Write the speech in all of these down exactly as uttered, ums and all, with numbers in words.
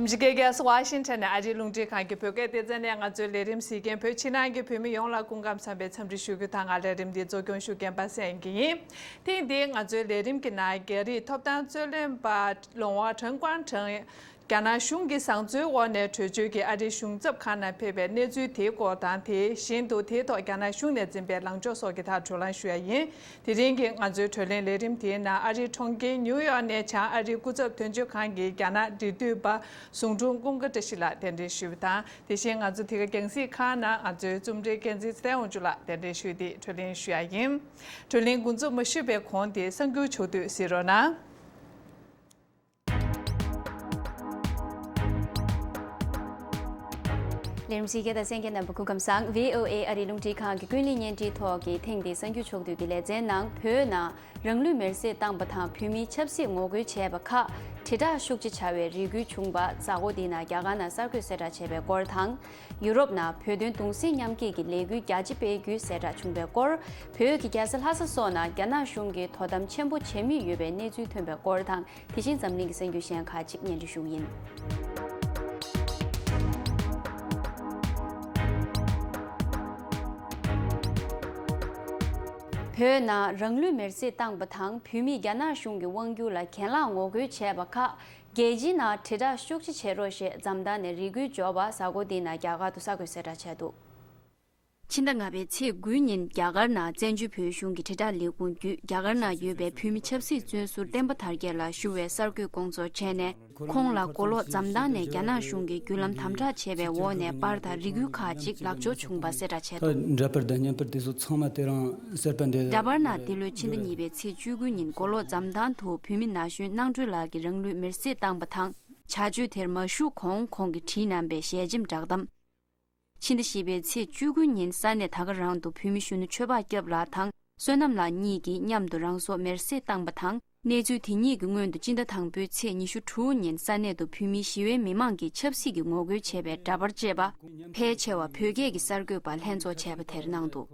ཨ་མི་རི་ཀའི་རྒྱལ་ས་ཝ་ཤིང་ཊོན་ནས་ཨ་རིའི་རླུང་འཕྲིན་ཁང་གི་བོད་སྐད་སྡེ་ཚན་ནས་ང་ཚོའི་ལས་རིམ་གཟིགས་མཁན་བོད་ཕྱི་ནང་གི་བོད་མི་ཡོངས་ལ་སྐུ་ཁམས་བཟང་བའི་འཚམས་འདྲི་ཞུ་རྒྱུ་དང་། ང་ལས་རིམ་འདི་གཙོ་སྐྱོང་ཞུ་མཁན་པ་སངས་དབྱངས་སྐྱིད་ཡིན། ཐེངས་འདིའི་ང་ཚོའི་ལས་རིམ་གྱི་ནང་རྒྱ་རིགས་ཐོབ་ཐང་རྩོད་ལེན་པ་ལོང་ཝ་ཁྲང་ཀོང་ཁྲང་རྒྱ་ནག་གཞུང་གི་བཟང་བཙོན་འོག་ནས་བྲོས་བྱོལ་གྱིས་ཨ་རིའི་གཞུང་ཚབ་ཁང་ནང་ཕེབས་པའི་གནས་ཚུལ་དེའི་སྐོར་དང་། དེ་བཞིན་དུ་དེའི་ཐོག་རྒྱ་ནག་གཞུང་ནས་འཛིན་པའི་ལངས་ཕྱོགས་སོགས་ཀྱི་ཐད་བགྲོ་གླེང་ཞུ་ཡ་ཡིན། དེ་རིང་གི་ང་ཚོའི་བགྲོ་གླེང་ལས་རིམ་དེའི་ནང་ཨ་རིའི་གྲོང་ཁྱེར་ཉིའུ་ཡོག་ནས་བྱང་ཨ་རིའི་སྐུ་ཚབ་དོན་གཅོད་ཁང་གི་རྒྱ་ནག་འབྲེལ་མཐུད་པ་ཟུང་དྲུང་ཀུན་དགའ་བཀྲ་ཤིས་ལགས་གདན་འདྲེན་ཞུས་པ་དང་། དེ་བཞིན་ང་ཚོ་དེ་ག་རྒྱང་སྲིང་ཁང་ནང་ང་ཚོའི་རྩོམ་སྒྲིག་འགན་འཛིན་ཚེ་བརྟན་དབང་ཕྱུག་ལགས་གདན་འདྲེན་ཞུས་ཏེ་བགྲོ་གླེང་ཞུ་ཡ་ཡིན། བགྲོ་གླེང་འགོ་འཛུགས་མ་ཞུས་པའི་གོང་དེ་གསར་འགྱུར་ཕྱོགས་བསྡུས་གཟིགས་རོགས་གནང་། ལས་རིམ་གཟིགས་མཁན་དང་གསན་མཁན་རྣམ་པ་སྐུ་ཁམས་བཟང་། ཝི་ཨོ་ཨེ་ཨ་རིའི་རླུང་འཕྲིན་ཁང་གི་ཀུན་གླེང་བརྙན་འཕྲིན་ཐོག་གི་ཐེངས་འདིའི་གསར་འགྱུར་ཕྱོགས་བསྡུས་ཀྱི་ལེ་ཚན་ནང་། བོད་ནང་རང་ལུས་མེར་སྲེག་བཏང་པ་དང་བོད་མིའི་ཆབ་སྲིད་ངོ་རྒོལ་བྱས་པ་ཁག་དྲིལ་བསྒྲགས་ཤུགས་ཆེ་བྱ་བའི་རེ་སྐུལ་བྱུང་བ། གཟའ་འཁོར་འདིའི་ནང་རྒྱ་གར་ནང་གསར་འགོད་གསལ་བསྒྲགས་བྱས་པའི་སྐོར་དང་། ཡུ་རོབ་ནང་བོད་དོན་གདུང་སེམས་མཉམ་སྐྱེད་ཀྱི་ལས་འགུལ་རྒྱ་ཆེ་སྤེལ་རྒྱུའི་གསལ་བསྒྲགས་བྱུང་བའི་སྐོར། བོད་ཀྱི་རྒྱལ་ས་ལྷ་ས་སོགས་ནང་རྒྱ་ནག་གཞུང་གིས་དོ་དམ་ཆེན་པོ་བྱེད་མུས་ཡོད་པའི་གནས་ཚུལ་ཐོན་པའི་སྐོར་དང་། དེ་བཞིན་འཛམ་གླིང་གི་གསར་འགྱུར་གཞན་ཁག་ཅིག་སྙན་སྒྲོན་ཞུ་གི་ཡིན། བོད་ནང་རང་ལུས་མེར་སྲེག་བཏང་པ་དང་བོད་མིས་རྒྱ་ནག་གཞུང་གི་དབང་སྒྱུར་ལ་གྱེན་ལངས་ངོ་རྒོལ་བྱས་པ་ཁག་རྒྱལ་སྤྱིའི་ནང་དྲིལ་བསྒྲགས་ཤུགས་ཆེ་བྱེད་རོགས་ཞེས་འཛམ་བདག་ནས་རེ་སྐུལ་འབྱོར་བ། གཟའ་འཁོར་འདིའི་ནང་རྒྱ་གར་དུ་གསར་འགོད་གསལ་བསྒྲགས་བྱས་འདུག་ཕྱི་ཟླ་ལྔ་པའི་ཚེས་དགུ་ཉིན་རྒྱ་གར་ནང་བཙན་བྱོལ་བོད་གཞུང་གི་དྲིལ་བསྒྲགས་ལས་ཁུངས་བརྒྱུད། རྒྱ་གར་ནང་ཡོད་པའི་བོད་མི་ཆབ་སྲིད་བཙོན་ཟུར་བསྟན་པ་དར་རྒྱས་ལགས་ཞུ་བའི་གསར་འགོད་སྐོང་ཚོགས་བྱས་ནས། ཁོང་ལ་མགོ་ལོག་འཛམ་ཐང་ནས་རྒྱ་ནག་གཞུང་གིས་བརྒྱུད་ལམ་དམ་དྲག་བྱས་པའི་འོག་ནས་པར་དང་རེ་སྐུལ་ཁག་ཅིག་ལག་འབྱོར་བྱུང་བ་གསལ་བསྒྲགས་བྱས་འདུག་འདྲ་པར་དང་བརྙན་པར་དེ་ཚོ་ཚང་མ་དེ་རིང་གསར་པ་འདི། འདྲ་པར་ནང་འདི་ལོའི་ཕྱི་ཟླ་གཉིས་པའི་ཚེས་བཅུ་དགུ་ཉིན་མགོ་ལོག་འཛམ་ཐང་དུ་བོད་མི་ན་གཞོན་གནང་སྒྲོལ་ལགས་ཀྱིས་རང་ལུས་མེར་སྲེག་བཏང་པ་དང་། བྱ་སྤྱོད་དེར་མ་ཞུགས་གོང་ཁོང་གིས་བྲིས་གནང་པའི་ཞལ་ཆེམས་བསྒྲགས་གཏམ། ཕྱི་ཟླ་བཞི་པའི་ཚེས་བཅུ་དགུ་ཉིན་ས་གནས་དར་དཀར་རང་དུ་བོད་མི་གཞོན་ནུ་ཆོས་འཕགས་སྐྱབས་ལགས་དང་བསོད་ནམས་ལགས་གཉིས་ཀྱིས་མཉམ་དུ་རང་སྲོག་མེར་སྲེག་བཏང་པ་དང་། གནས་ཚུལ་དེ་གཉིས་ཀྱི་སྔོན་དུ་སྤྱི་ཟླ་དང་པོའི་ཚེས་ཉི་ཤུ་དྲུག་ཉིན་ས་གནས་དུ་བོད་མིའི་ཞི་བའི་མི་མང་གིས་ཆབ་སྲིད་ཀྱི་ངོ་རྒོལ་བྱས་པའི་འདྲ་པར་བཅས་པ་ཕལ་ཆེ་བ་བོད་སྐད་ཀྱི་གསར་འགོད་པ་ལྷན་ཚོགས་བྱས་པ་དེར་གནང་འདུག་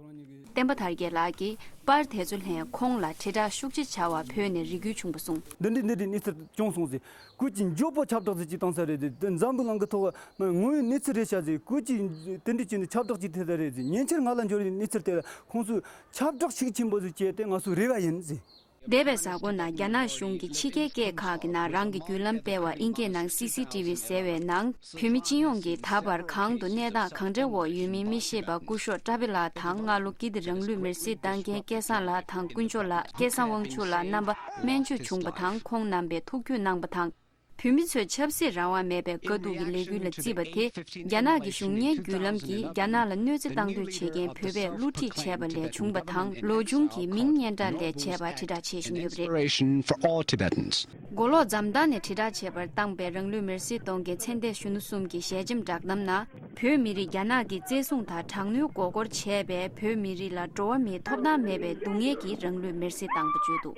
བསྟན་པ་དར་རྒྱས་ལགས་ཀྱིས་པར་དེ་ཚོ་ལྷན་ཁོང་ལ་དྲིལ་བསྒྲགས་ཤུགས་ཆེ་བྱ་བ་བོད་ནས་རེ་སྐུལ་བྱུང་བ་གསུངས། འདི་འདྲའི་འདི་འདྲའི་གནས་ཚུལ་བྱུང་སོང་ཟེར། ཁོས་ཀྱིས་མགྱོགས་པོ་ཁྱབ་བསྒྲགས་ཟིག་ཅིག་བཏང་ས་རེད་ཟེར། འཛམ་བུ་གླིང་གི་ཐོག་ངོ་བོའི་གནས་ཚུལ་རེད་ཤག་ཟེར། ཁོས་ཀྱིས་དེ་འདྲའི་བྱས་ནས་ཁྱབ་བསྒྲགས་ཅིག་ཐེབས་ས་རེད་ཟེར། ཉེ་ཆར་ང་ལ་འབྱོར་བའི་གནས་ཚུལ་དེ་ཁོང་ཚོས་ཁྱབ་བསྒྲགས་ཤུགས་ཆེན་པོ་ཟིག་བྱས་ཏེ་ང་ཚོའི་རེ་བ་ཡིན་ཟེར། འདས་པའི་གཟའ་འཁོར་ནང་རྒྱ་ནག་གཞུང་གིས་ཕྱི་རྒྱལ་སྐད་ཁག་གི་ནང་རང་གི་བརྒྱུད་ལམ་སྤེལ་བ་ཨིན་སྐད་ནང་སི་སི་ཊི་ཝི་ཟེར་བའི་ནང་བོད་མི་སྤྱི་ཡོངས་ཀྱིས་ད་བར་གང་དུ་གནས་སྟངས་གང་འདྲ་འོག་ཡོད་མིན་མི་ཤེས་པར་སྐུ་ཞབས་བཀྲ་བྷེ་ལགས་དང་སྔ་ལོ་དཀྱིལ་དུ་རང་ལུས་མེར་སྲེག་བཏང་མཁན་སྐལ་བཟང་ལགས་དང་དཀོན་མཆོག་ལགས། སྐལ་བཟང་དབང་ཕྱུག་ལགས་རྣམ་པ་སྨན་བཅོས་བྱུང་བ་དང་ཁོང་རྣམ་པས་ཐུགས་རྒྱུས་གནང་བ་དང་། བོད་མི་ཚོས་ཆབ་སྲིད་རང་དབང་མེད་པའི་དཀའ་སྡུག་གི་ལས་འགུལ་ལ་བརྩིས་པ་དེ་རྒྱ་ནག་གི་གཞུང་གཉེར་བརྒྱུད་ལམ་གྱིས་རྒྱ་ནག་ལ་གནོད་འཚེ་བཏང་འདོད་བྱེད་མཁན་བོད་པས་བསླུ་བྲིད་བྱས་པ་ལས་བྱུང་བ་དང་། ལོ་ཆུང་གི་མིང་སྙན་གྲགས་ལས་བྱས་པ་དྲིལ་བསྒྲགས་བྱེད་བཞིན་ཡོད་པ་རེད། Liberation for all Tibetans. མགོ་ལོག་འཛམ་ཐང་ནས་དྲིལ་བསྒྲགས་བྱས་པར་བཏང་པའི་རང་ལུས་མེར་སྲེག་གཏོང་མཁན་ཚེ་འདས་གཞོན་ནུ་གསུམ་གྱི་ཞལ་ཆེམས་བསྒྲགས་གཏམ་ནང་། བོད་མི་རིགས་རྒྱ་ནག་གིས་བཙན་བཟུང་དང་དྲག་གནོན་མགོ་སྐོར་བྱས་པའི་བོད་མི་རིགས་ལ་འགྲོ་བ་མིའི་ཐོབ་ཐང་མེད་པའི་སྡུག་བསྔལ་གྱིས་རང་ལུས་མེར་སྲེག་བཏང་པ་བརྗོད་འདུག་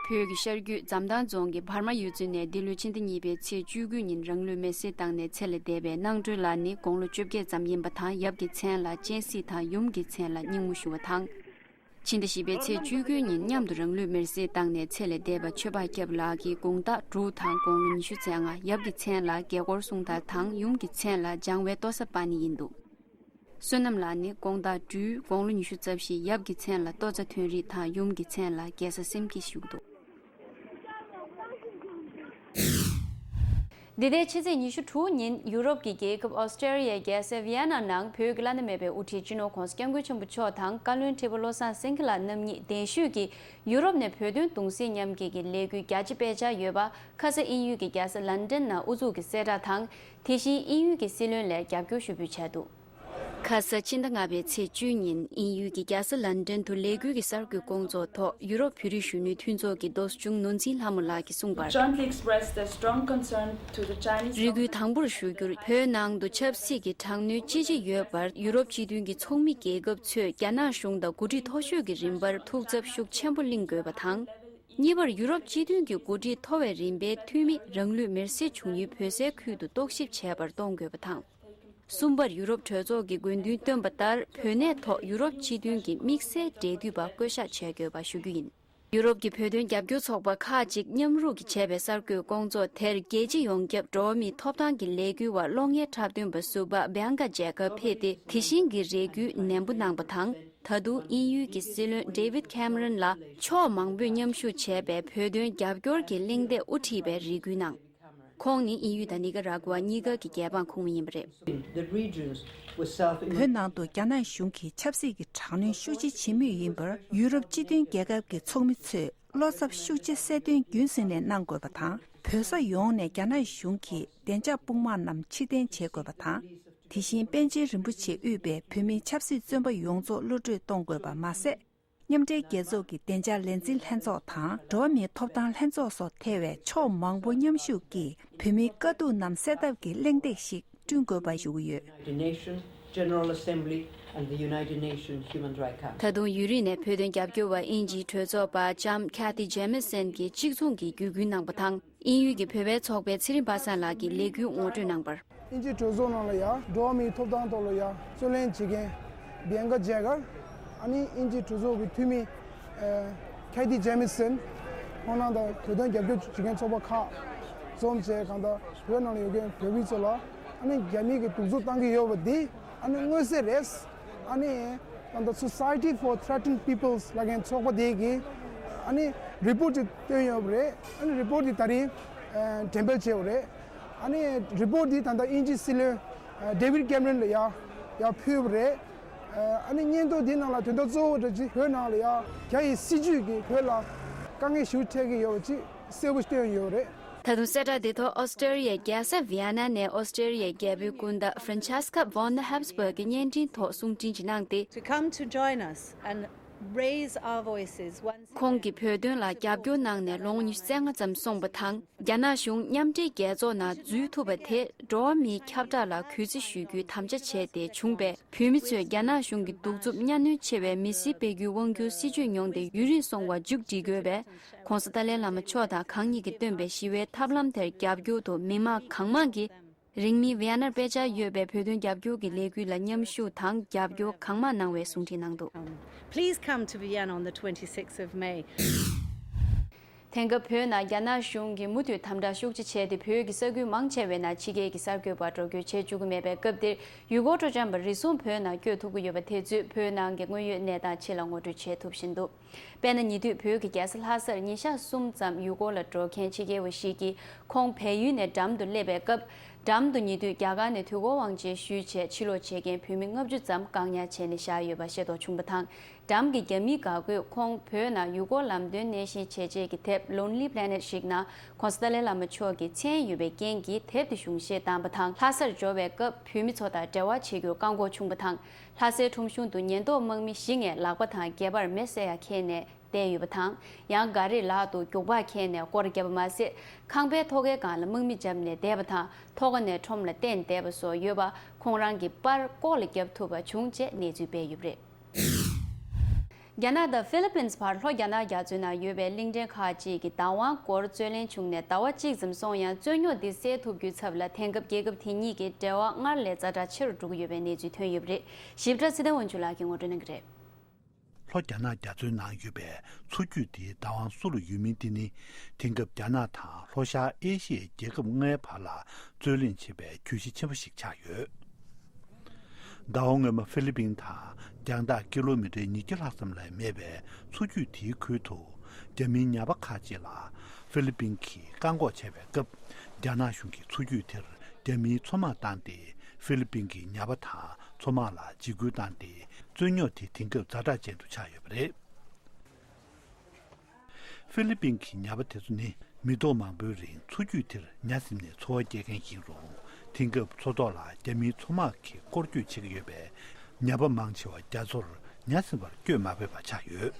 བོད་ཀྱི་ཤར་རྒྱུད་འཛམ་ཐང་རྫོང་གི་བྷར་མ་ཡུལ་ཚོ་ནས་འདི་ལོའི་ཕྱི་ཟླ་གཉིས་པའི་ཚེས་བཅུ་དགུ་ཉིན་རང་ལུས་མེར་སྲེག་བཏང་ནས་ཚེ་ལས་འདས་པའི་གནང་སྒྲོལ་ལགས་ནི་དགུང་ལོ་བཅོ་བརྒྱད་ཙམ་ཡིན་པ་དང་། ཡབ་ཀྱི་མཚན་ལ་སྤྱན་སྲིད་དང་ཡུམ་གྱི་མཚན་ལ་སྙིང་མོ་ཞུ་བ་དང་། ཕྱི་ཟླ་བཞི་པའི་ཚེས་བཅུ་དགུ་ཉིན་མཉམ་དུ་རང་ལུས་མེར་སྲེག་བཏང་ནས་ཚེ་ལས་འདས་པ་ཆོས་འཕགས་སྐྱབས་ལགས་ཀྱི་དགུང་རྟགས་དྲུག་དང་དགུང་ལོ་ཉི་ཤུ་རྩ་ལྔ། ཡབ་ཀྱི་མཚན་ལ་དགེ་སྐོར་གསུང་ཐར་དང་ཡུམ་གྱི་མཚན་ལ་འཇང་བའི་ལྟོ་ཚ་པ་ཎི་ཡིན་འདུག་བསོད་ནམས་ལགས་ནི་དགུང་རྟགས་དྲུག་དགུང་ལོ་ཉི་ཤུ་རྩ་བཞི། ཡབ་ཀྱི་མཚན་ལ་ལྟོ་ཚ་ཐོན་རིས་དང་ཡུམ་གྱི་མཚན་ལ་རྒྱལ་ས་སེམས་བསྐྱེད་བཞུགས་འདུག་འདི་ཟླའི་ཕྱི་ཚེས་ཉི་ཤུ་དྲུག་ཉིན་ཡུ་རོབ་ཀྱི་རྒྱལ་ཁབ་ཨོ་སི་ཀྲེ་ལི་ཡའི་རྒྱལ་ས་ཝི་ཡ་ན་ནང་བོད་ཀྱི་བླ་ན་མེད་པའི་དབུ་ཁྲིད་སྤྱི་ནོར་༸གོང་ས་༸སྐྱབས་མགོན་ཆེན་པོ་མཆོག་དང་བཀའ་བློན་ཁྲི་པ་བློ་བཟང་སེང་གེ་ལགས་རྣམ་གཉིས་གདན་ཞུས་ཀྱིས་ཡུ་རོབ་ནས་བོད་དོན་གདུང་སེམས་མཉམ་སྐྱེད་ཀྱི་ལས་འགུལ་རྒྱ་ཆེ་སྤེལ་འཆར་ཡོད་པ་ཁ་ས་དབྱིན་ཡུལ་གྱི་རྒྱལ་ས་ལན་ཀྲན་ནང་དབུ་འཛུགས་ཀྱི་གསལ་བསྒྲགས་དང་། དེ་བཞིན་དབྱིན་ཡུལ་གྱི་སྲིད་བློན་ལས་རྒྱབ་སྐྱོར་ཞུ་འབུལ་བྱས་འདུག་ཁ་ས་ཕྱི་ཟླ་ལྔ་པའི་ཚེས་བཅུ་ཉིན་དབྱིན་ཡུལ་གྱི་རྒྱལ་ས་ལན་ཀྲན་དུ་ལས་འགུལ་གྱི་གསར་འགོད་སྐོང་ཚོགས་ཐོག་ཡུ་རོབ་བོད་རིགས་གཞོན་ནུའི་མཐུན་ཚོགས་ཀྱི་ཐུགས་སྐྱོང་ནོར་འཛིན་ལྷ་མོ་ལགས་ཀྱིས་གསུངས་པར། Jointly expressed their strong concern to the Chinese རེ་སྐུལ་དང་པོར་ཞུ་རྒྱུར། བོད་ནང་དུ་ཆབ་སྲིད་ཀྱི་དྲག་གནོན་ཅི་ཆེ་ཡོད་པར་ཡུ་རོབ་སྤྱི་མཐུན་གྱི་ཚོགས་མི་རྒྱལ་ཁབ་ཚོས་རྒྱ་ནག་གཞུང་དང་འགོ་ཁྲིད་མཐོ་ཤོས་ཀྱི་རིམ་པར་ཐུགས་འཚབ་ཤུགས་ཆེན་པོ་གླེང་དགོས་པ་དང་། གཉིས་པར་ཡུ་རོབ་སྤྱི་མཐུན་གྱི་འགོ་ཁྲིད་མཐོ་བའི་རིམ་པའི་འཐུས་མི་རང་ལུས་མེར་སྲེག་བྱུང་ཡུལ་བོད་སའི་ཁུལ་དུ་རྟོག་ཞིབ་བྱས་པར་གཏོང་དགོས་པ་དང་། གསུམ་པར་ཡུ་རོབ་གྲོས་ཚོགས་ཀྱི་དགོས་འདུན་བཏོན་པ་ལྟར་བོད་གནས་ཐོག་ཡུ་རོབ་སྤྱི་མཐུན་གྱི་དམིགས་བསལ་འབྲེལ་མཐུད་པ་བསྐོ་གཞག་བྱེད་དགོས་པ་ཞུ་རྒྱུ་ཡིན། ཡུ་རོབ་ཀྱི་བོད་དོན་རྒྱབ་སྐྱོར་ཚོགས་པ་ཁག་ཅིག་མཉམ་རུབ་ཀྱིས་བྱས་པའི་གསར་འགོད་སྐོང་ཚོགས་དེར་རྒྱལ་སྤྱི་ཡོངས་ཁྱབ་འགྲོ་བ་མིའི་ཐོབ་ཐང་གི་ལས་འགུལ་བ་གློག་བརྙན་འཁྲབ་སྟོན་པ་ཟུར་པ་བྷི་ཡང་ཀ་ཇེ་ཀབ་ཕེབས་ཏེ། དེ་བཞིན་གྱི་རེ་སྐུལ་ནན་པོ་གནང་པ་དང་། ད་དུང་དབྱིན་ཡུལ་གྱི་སྲིད་བློན་ཌེ་ཝིད་ཁེམ་རོན་ལ་ཕྱོགས་མང་པོས་མཉམ་ཞུགས་བྱས་པའི་བོད་དོན་རྒྱབ་སྐྱོར་གྱི་གླེང་སྟེགས་དབུ་ཁྲིད་པའི་རེ་སྐུལ་གནང་། ཁོང་ནི་དབྱིན་ཡུལ་དང་ནི་ཀ་ར་ཀུ་ཝ་གཉིས་ཀ་གི་རྒྱལ་འབངས་ཁོངས་མི་ཡིན་པ་རེད། The regions with South བོད་ནང་དུ་རྒྱ་ནག་གཞུང་གིས་ཆབ་སྲིད་ཀྱི་དྲག་གནོན་ཤུགས་ཆེ་བྱེད་མུས་ཡིན་པར། ཡུ་རོབ་སྤྱི་མཐུན་རྒྱལ་ཁབ་ཀྱི་ཚོགས་མི་ཚོས་བློ་འཚབ་ཤུགས་ཆེ་གསལ་སྟོན་རྒྱུན་སྲིང་ནས་གནང་དགོས་པ་དང་། བོད་ས་ཡོངས་ནས་རྒྱ་ནག་གཞུང་གིས་བདེ་འཇགས་དཔུང་དམག་རྣམས་ཕྱིར་འཐེན་བྱེད་དགོས་པ་དང་། དེ་བཞིན་པཎ་ཆེན་རིན་པོ་ཆེས་དབུས་པའི་བོད་མིའི་ཆབ་སྲིད་བཙོན་པ་ཡོངས་རྫོགས་གློད་བཀྲོལ་གཏོང་དགོས་པ་མ་ཟད། མཉམ་འབྲེལ་རྒྱལ་ཚོགས་ཀྱི་བདེ་འཇགས་ལས་འཛིན་ལྷན་ཚོགས་དང་། འགྲོ་བ་མིའི་ཐོབ་ཐང་ལྷན་ཚོགས་སོགས་ཐེ་བའི་ཕྱོགས་མང་པོ་མཉམ་ཞུགས་ཀྱིས་བོད་མིའི་དཀའ་སྡུག་རྣམས་སེལ་ཐབས་ཀྱི་གླེང་སྟེགས་ཤིག་བསྐྲུན་དགོས་པ་ཞུ་གི་ཡོད། United Nations General Assembly and the United Nations Human Rights Council. ད་དུང་ཡུན་རིང་ནས་བོད་དོན་རྒྱབ་སྐྱོར་བ་དབྱིན་ཇིའི་གྲོས་ཚོགས་པ་ལྕམ་Cathy Jamieson གྱིས་གཅིག་མཚུངས་ཀྱིས་བརྒྱུད་སྐུལ་གནང་པ་དང་། དབྱིན་ཡུལ་གྱི་བོད་པའི་ཚོགས་པའི་ཚེ་རིང་པ་སངས་ལགས་ཀྱིས་ལས་འགུལ་ངོ་སྤྲོད་གནང་བར། དབྱིན་ཇིའི་གྲོས་ཚོགས་ནང་ལ་ཡང་འགྲོ་བ་མིའི་ཐོབ་ཐང་ཐོག་ལ་ཡང་རྩོད་ལེན་བྱེད་མཁན་བྷི་ཡང་ཀ་ཇེ་ཀབ། ཨ་ནི་དབྱིན་ཇིའི་གྲོས་ཚོགས་ཀྱི་འཐུས་མི་ཨ་Cathy Jamieson། ཁོང་རྣམ་དང་བོད་དོན་རྒྱབ་སྐྱོར་བྱེད་མཁན་ཚོགས་པ་ཁག་འཛོམས་བྱས། གང་ལྟར་བོད་ནང་ལ་ཡོད་མཁན་བོད་མི་ཚོ་ལ་ཨ་ནི་རྒྱ་མི་གིས་གདུག་རྩུབ་བཏང་གི་ཡོད་པ་འདི་ཨ་ནི་མངོན་གསལ་རེད། ཨ་ནི་ད་ལྟ་Society for Threatened Peoples ལབ་མཁན་ཚོགས་པ་དེ་གིས་ཨ་ནི་རི་པོར་ཊི་དེ་བཏོན་ཡོད་པ་རེད། ཨ་ནི་རི་པོར་ཊི་དེ་ད་རིང་ཨ་འགྲེམས་སྤེལ་བྱས་པ་རེད། ཨ་ནི་རི་པོར་ཊི་དེ་ད་ལྟ་དབྱིན་ཇིའི་སྲིད་བློན་ཨ་ཌེ་ཝིཌ་ཀེམ་རོན་ལ་ཡར་ཡར་ཕུལ་བ་རེད། ཨ་ནི་སྙན་ཐོ་དེའི་ནང་ལ་དོན་དག་གཙོ་བོ་འདྲ་ཅིག་བོད་ནང་ལ་ཡར་རྒྱ་ཡི་སྲིད་ཇུས་ཀྱིས་བོད་ལ་དཀའ་ངལ་ཞིག་འཕྲད་ཀྱི་ཡོད་པ་ཅིག་གསལ་པོ་བཏོན་ཡོད་རེད། ད་དུང་གསལ་བསྒྲགས་འདི་ཐོག་ཨོ་སི་ཀྲོ་ལི་ཡའི་རྒྱལ་ས་ཝི་ཡ་ན་ནས་ཨོ་སི་ཀྲོ་ལི་ཡའི་རྒྱལ་པོའི་སྐུ་ཟླ་Francesca von der Habsburg གྱི་བརྙན་འཕྲིན་ཐོག་གསུང་འཕྲིན་ཞིག་གནང་སྟེ། To come to join us and raise our voices once again. ཁོང་གིས་བོད་དོན་ལ་རྒྱབ་སྐྱོར་གནང་ནས་ལོ་ངོ་ཉི་ཤུ་རྩ་ལྔ་ཙམ་སོང་བ་དང་། རྒྱ་ནག་གཞུང་མཉམ་འབྲེལ་རྒྱལ་ཚོགས་ནང་འཛུལ་ཐུབ་པ་དེ་འགྲོ་བ་མིའི་ཁྱབ་བསྒྲགས་ལ་གུས་བརྩི་ཞུ་རྒྱུའི་དམ་བཅའ་བྱས་ཏེ་བྱུང་བས། བོད་མི་ཚོས་རྒྱ་ནག་གཞུང་གི་གདུག་རྩུབ་གཉའ་གནོན་ཆེ་བའི་མི་སེར་སྤེལ་རྒྱུའི་དབང་སྒྱུར་སྲིད་ཇུས་མྱོང་སྟེ་ཡུན་རིང་སོང་བ་མཇུག་སྒྲིལ་དགོས་པས། ྋགོང་ས་ཏཱ་ལའི་བླ་མ་མཆོག་དང་གང་ཉིད་ཀྱིས་བཏོན་པའི་ཞི་བའི་ཐབས་ལམ་དེར་རྒྱབ་སྐྱོར་དུ་མི་མང་གང་མང་གིས་རིང་མིན་ཝི་ཡ་ནར་དཔེ་ཆ་ཡོད་པའི་བོད་དོན་རྒྱབ་སྐྱོར་གྱི་ལས་འགུལ་ལ་མཉམ་ཞུགས་དང་རྒྱབ་སྐྱོར་གང་མང་གནང་བའི་གསུང་འཕྲིན་གནང་འདུག Please come to Vienna on the twenty-sixth of May. དེང་སྐབས་བོད་ནང་རྒྱ་ནག་གཞུང་གིས་མུ་མཐུད་དམ་དྲག་ཤུགས་ཆེ་བྱས་ཏེ། བོད་ཀྱི་ས་ཁུལ་མང་ཆེ་བའི་ནང་ཕྱི་རྒྱལ་གྱི་གསར་འགོད་པ་འགྲོ་སྐྱོད་བྱེད་བཅུག་གི་མེད་པའི་སྐབས་འདིར། ཡུལ་སྐོར་སྤྲོ་འཆམ་པ་རེ་ཟུང་བོད་ནང་བསྐྱོད་ཐུབ་ཀྱི་ཡོད་པ་དེ་ཚོས་བོད་ནང་གི་དངོས་ཡོད་གནས་སྟངས་ཕྱི་ལ་ངོ་སྤྲོད་བྱེད་ཐུབ་བཞིན་འདུག་དཔེར་ན། ཉེ་དུས་བོད་ཀྱི་རྒྱལ་ས་ལྷ་སར་ཉིན་ཞག་གསུམ་ཙམ་ཡུལ་སྐོར་ལ་འགྲོ་མཁན་ཕྱི་རྒྱལ་བ་ཞིག་གིས། ཁོང་བལ་ཡུལ་ནས་འགྲམ་དུ་སླེབས་པའི་སྐབས། འགྲམ་དུ་ཉེ་དུས་རྒྱ་གར་ནས་དུས་འཁོར་དབང་ཆེན་ཞུས་བྱས་ཕྱིར་ལོག་བྱེད་མཁན་བོད་མི་ལྔ་བཅུ་ཙམ་བཀག་ཉར་བྱས་ནས་བཞག་ཡོད་པ་ཤེས་རྟོགས་བྱུང་བ་དང་། འགྲམ་གྱི་རྒྱ་མིའི་འགག་སྒོས་ཁོང་བོད་ནང་ཡུལ་སྐོར་ལམ་སྟོན་སྣེ་ཤན་བྱས་རྗེས་ཀྱི་དེབ་Lonely Planet ཞིག་ནང་། ྋགོང་ས་ཏཱ་ལའི་བླ་མ་མཆོག་གི་མཚན་ཡོད་པའི་རྐྱེན་གྱིས་དེབ་དེ་གཞུང་བཞེས་བཏང་བ་དང་། ལྷ་སར་འབྱོར་བའི་སྐབས་བོད་མི་ཚོ་དང་འབྲེལ་བ་བྱེད་རྒྱུར་བཀག་འགོག་བྱུང་བ་དང་། ལྷ་སའི་ཁྲོམ་གཞུང་དུ་ཉེན་རྟོག་དམག་མི་བཞི་ལྔས་ལག་པ་དང་སྒལ་པར་མེ་བསད་ཡ་འཁྱེར་ནས་བསྡད་ཡོད་པ་དང་། ཡང་ག་རེ་ལག་ཏུ་རྒྱུག་པ་འཁྱེར་ནས་སྐོར་བརྒྱབ་པ་མ་ཟད། ཁང་པའི་ཐོག་ཁའི་སྒང་ལ་དམག་མི་བརྒྱབ་ནས་བསྡད་པ་དང་། ཐོག་ཁ་ནས་ཁྲོམ་ལ་བརྟེན་བསྡད་པ་སོགས་ཡོད་པ། ཁོང་རང་གི་པར་ལྐོག་ལ་བརྒྱབ་ཐུབ་པ་བྱུང་ཅེས་གནས་ཚུལ་སྤེལ་ཡོད་པ་རེད། རྒྱ་ནག་དང་ཧྥི་ལི་པིན་བར་ལྷོ་རྒྱ་ནག་རྒྱ་མཚོའི་ནང་ཡོད་པའི་གླིང་ཕྲན་ཁག་ཅིག་གི་བདག་དབང་སྐོར་རྩོད་གླེང་བྱུང་ནས་ཟླ་བ་གཅིག་ཙམ་སོང་ཡང་། རྩོད་རྙོག་འདི་སེལ་ཐུབ་རྒྱུའི་ཚབ་ལ། དེང་སྐབས་རྒྱལ་ཁབ་དེ་གཉིས་ཀྱི་འབྲེལ་བ་སྔར་ལས་ཛ་དྲག་ཆེ་རུ་འགྲོ་གི་ཡོད་པའི་གནས་ཚུལ་ཐོན་ཡོད་པ་རེད། ཞིབ་ཕྲ་ཚེ་བརྟན་དབང་ཕྱུག་ལགས་ཀྱིས་ངོ་སྤྲོད་གནང་གི་རེད། ལྷོ་རྒྱ་ནག་རྒྱ་མཚོའི་ནང་ཡོད་པའི་མཚོ་རྒྱུད་དེའི་བདག་དབང་སུ་ལ་ཡོད་མིན་དེ་ནི། དེང་སྐབས་རྒྱ་ནག་དང་ལྷོ་ཤར་ཨེ་ཤི་ཡའི་རྒྱལ་ཁབ་ལྔའི་བར་ལ་རྩོད་གླེང་བྱེད་པའི་གྱོད་གཞི་ཆེན་པོ་ཞིག་ཆགས་ཡོད། ཟླ་བ་སྔོན་མ་ཧྥི་ལི་པིན་དང་རྒྱང་ཐག་ཀི་ལོ་མི་ཊར་ཉིས་བརྒྱ་ལྷག་ཙམ་ལས་མེད་པའི་མཚོ་རྒྱུད་དེའི་ཁུལ་དུ་རྒྱ་མིའི་ཉ་པ་ཁག་ཅིག་ལ་ཧྥི་ལི་པིན་གྱིས་བཀག་འགོག་བྱས་པའི་སྐབས། རྒྱ་ནག་གཞུང་གིས་མཚོ་རྒྱུད་དེར་རྒྱ་མིའི་མཚོ་དམག་བཏང་སྟེ། ཧྥི་ལི་པིན་གྱི་ཉ་པ་དང་མཚོ་དམག་ལ་འཇིགས་སྐུལ་བཏང་སྟེ། རྩོད་རྙོག་དེ་དེང་སྐབས་ཛ་དྲག་ཅན་དུ་ཆགས་ཡོད་པ་རེད། ཧྥི་ལི་པིན་གྱི་ཉ་པ་དེ་ཚོ་ནི་མི་ཐོག་མང་པོའི་རིང་མཚོ་རྒྱུད་དེར་ཉ་ཟིན་ནས་འཚོ་བ་སྐྱེལ་མཁན་ཡིན་རུང་། དེང་སྐབས་མཚོ་ཐོག་ལ་རྒྱ་མིའི་མཚོ་དམག་གིས་སྐོར་སྐྱོད་བྱེད་ཀྱི་ཡོད་པས། ཉ་པ་མང་ཆེ་བ་རྒྱ་མཚོར་ཉ་ཟིན་པར་བསྐྱོད་མ་ཕོད་པ་ཆགས་ཡོད།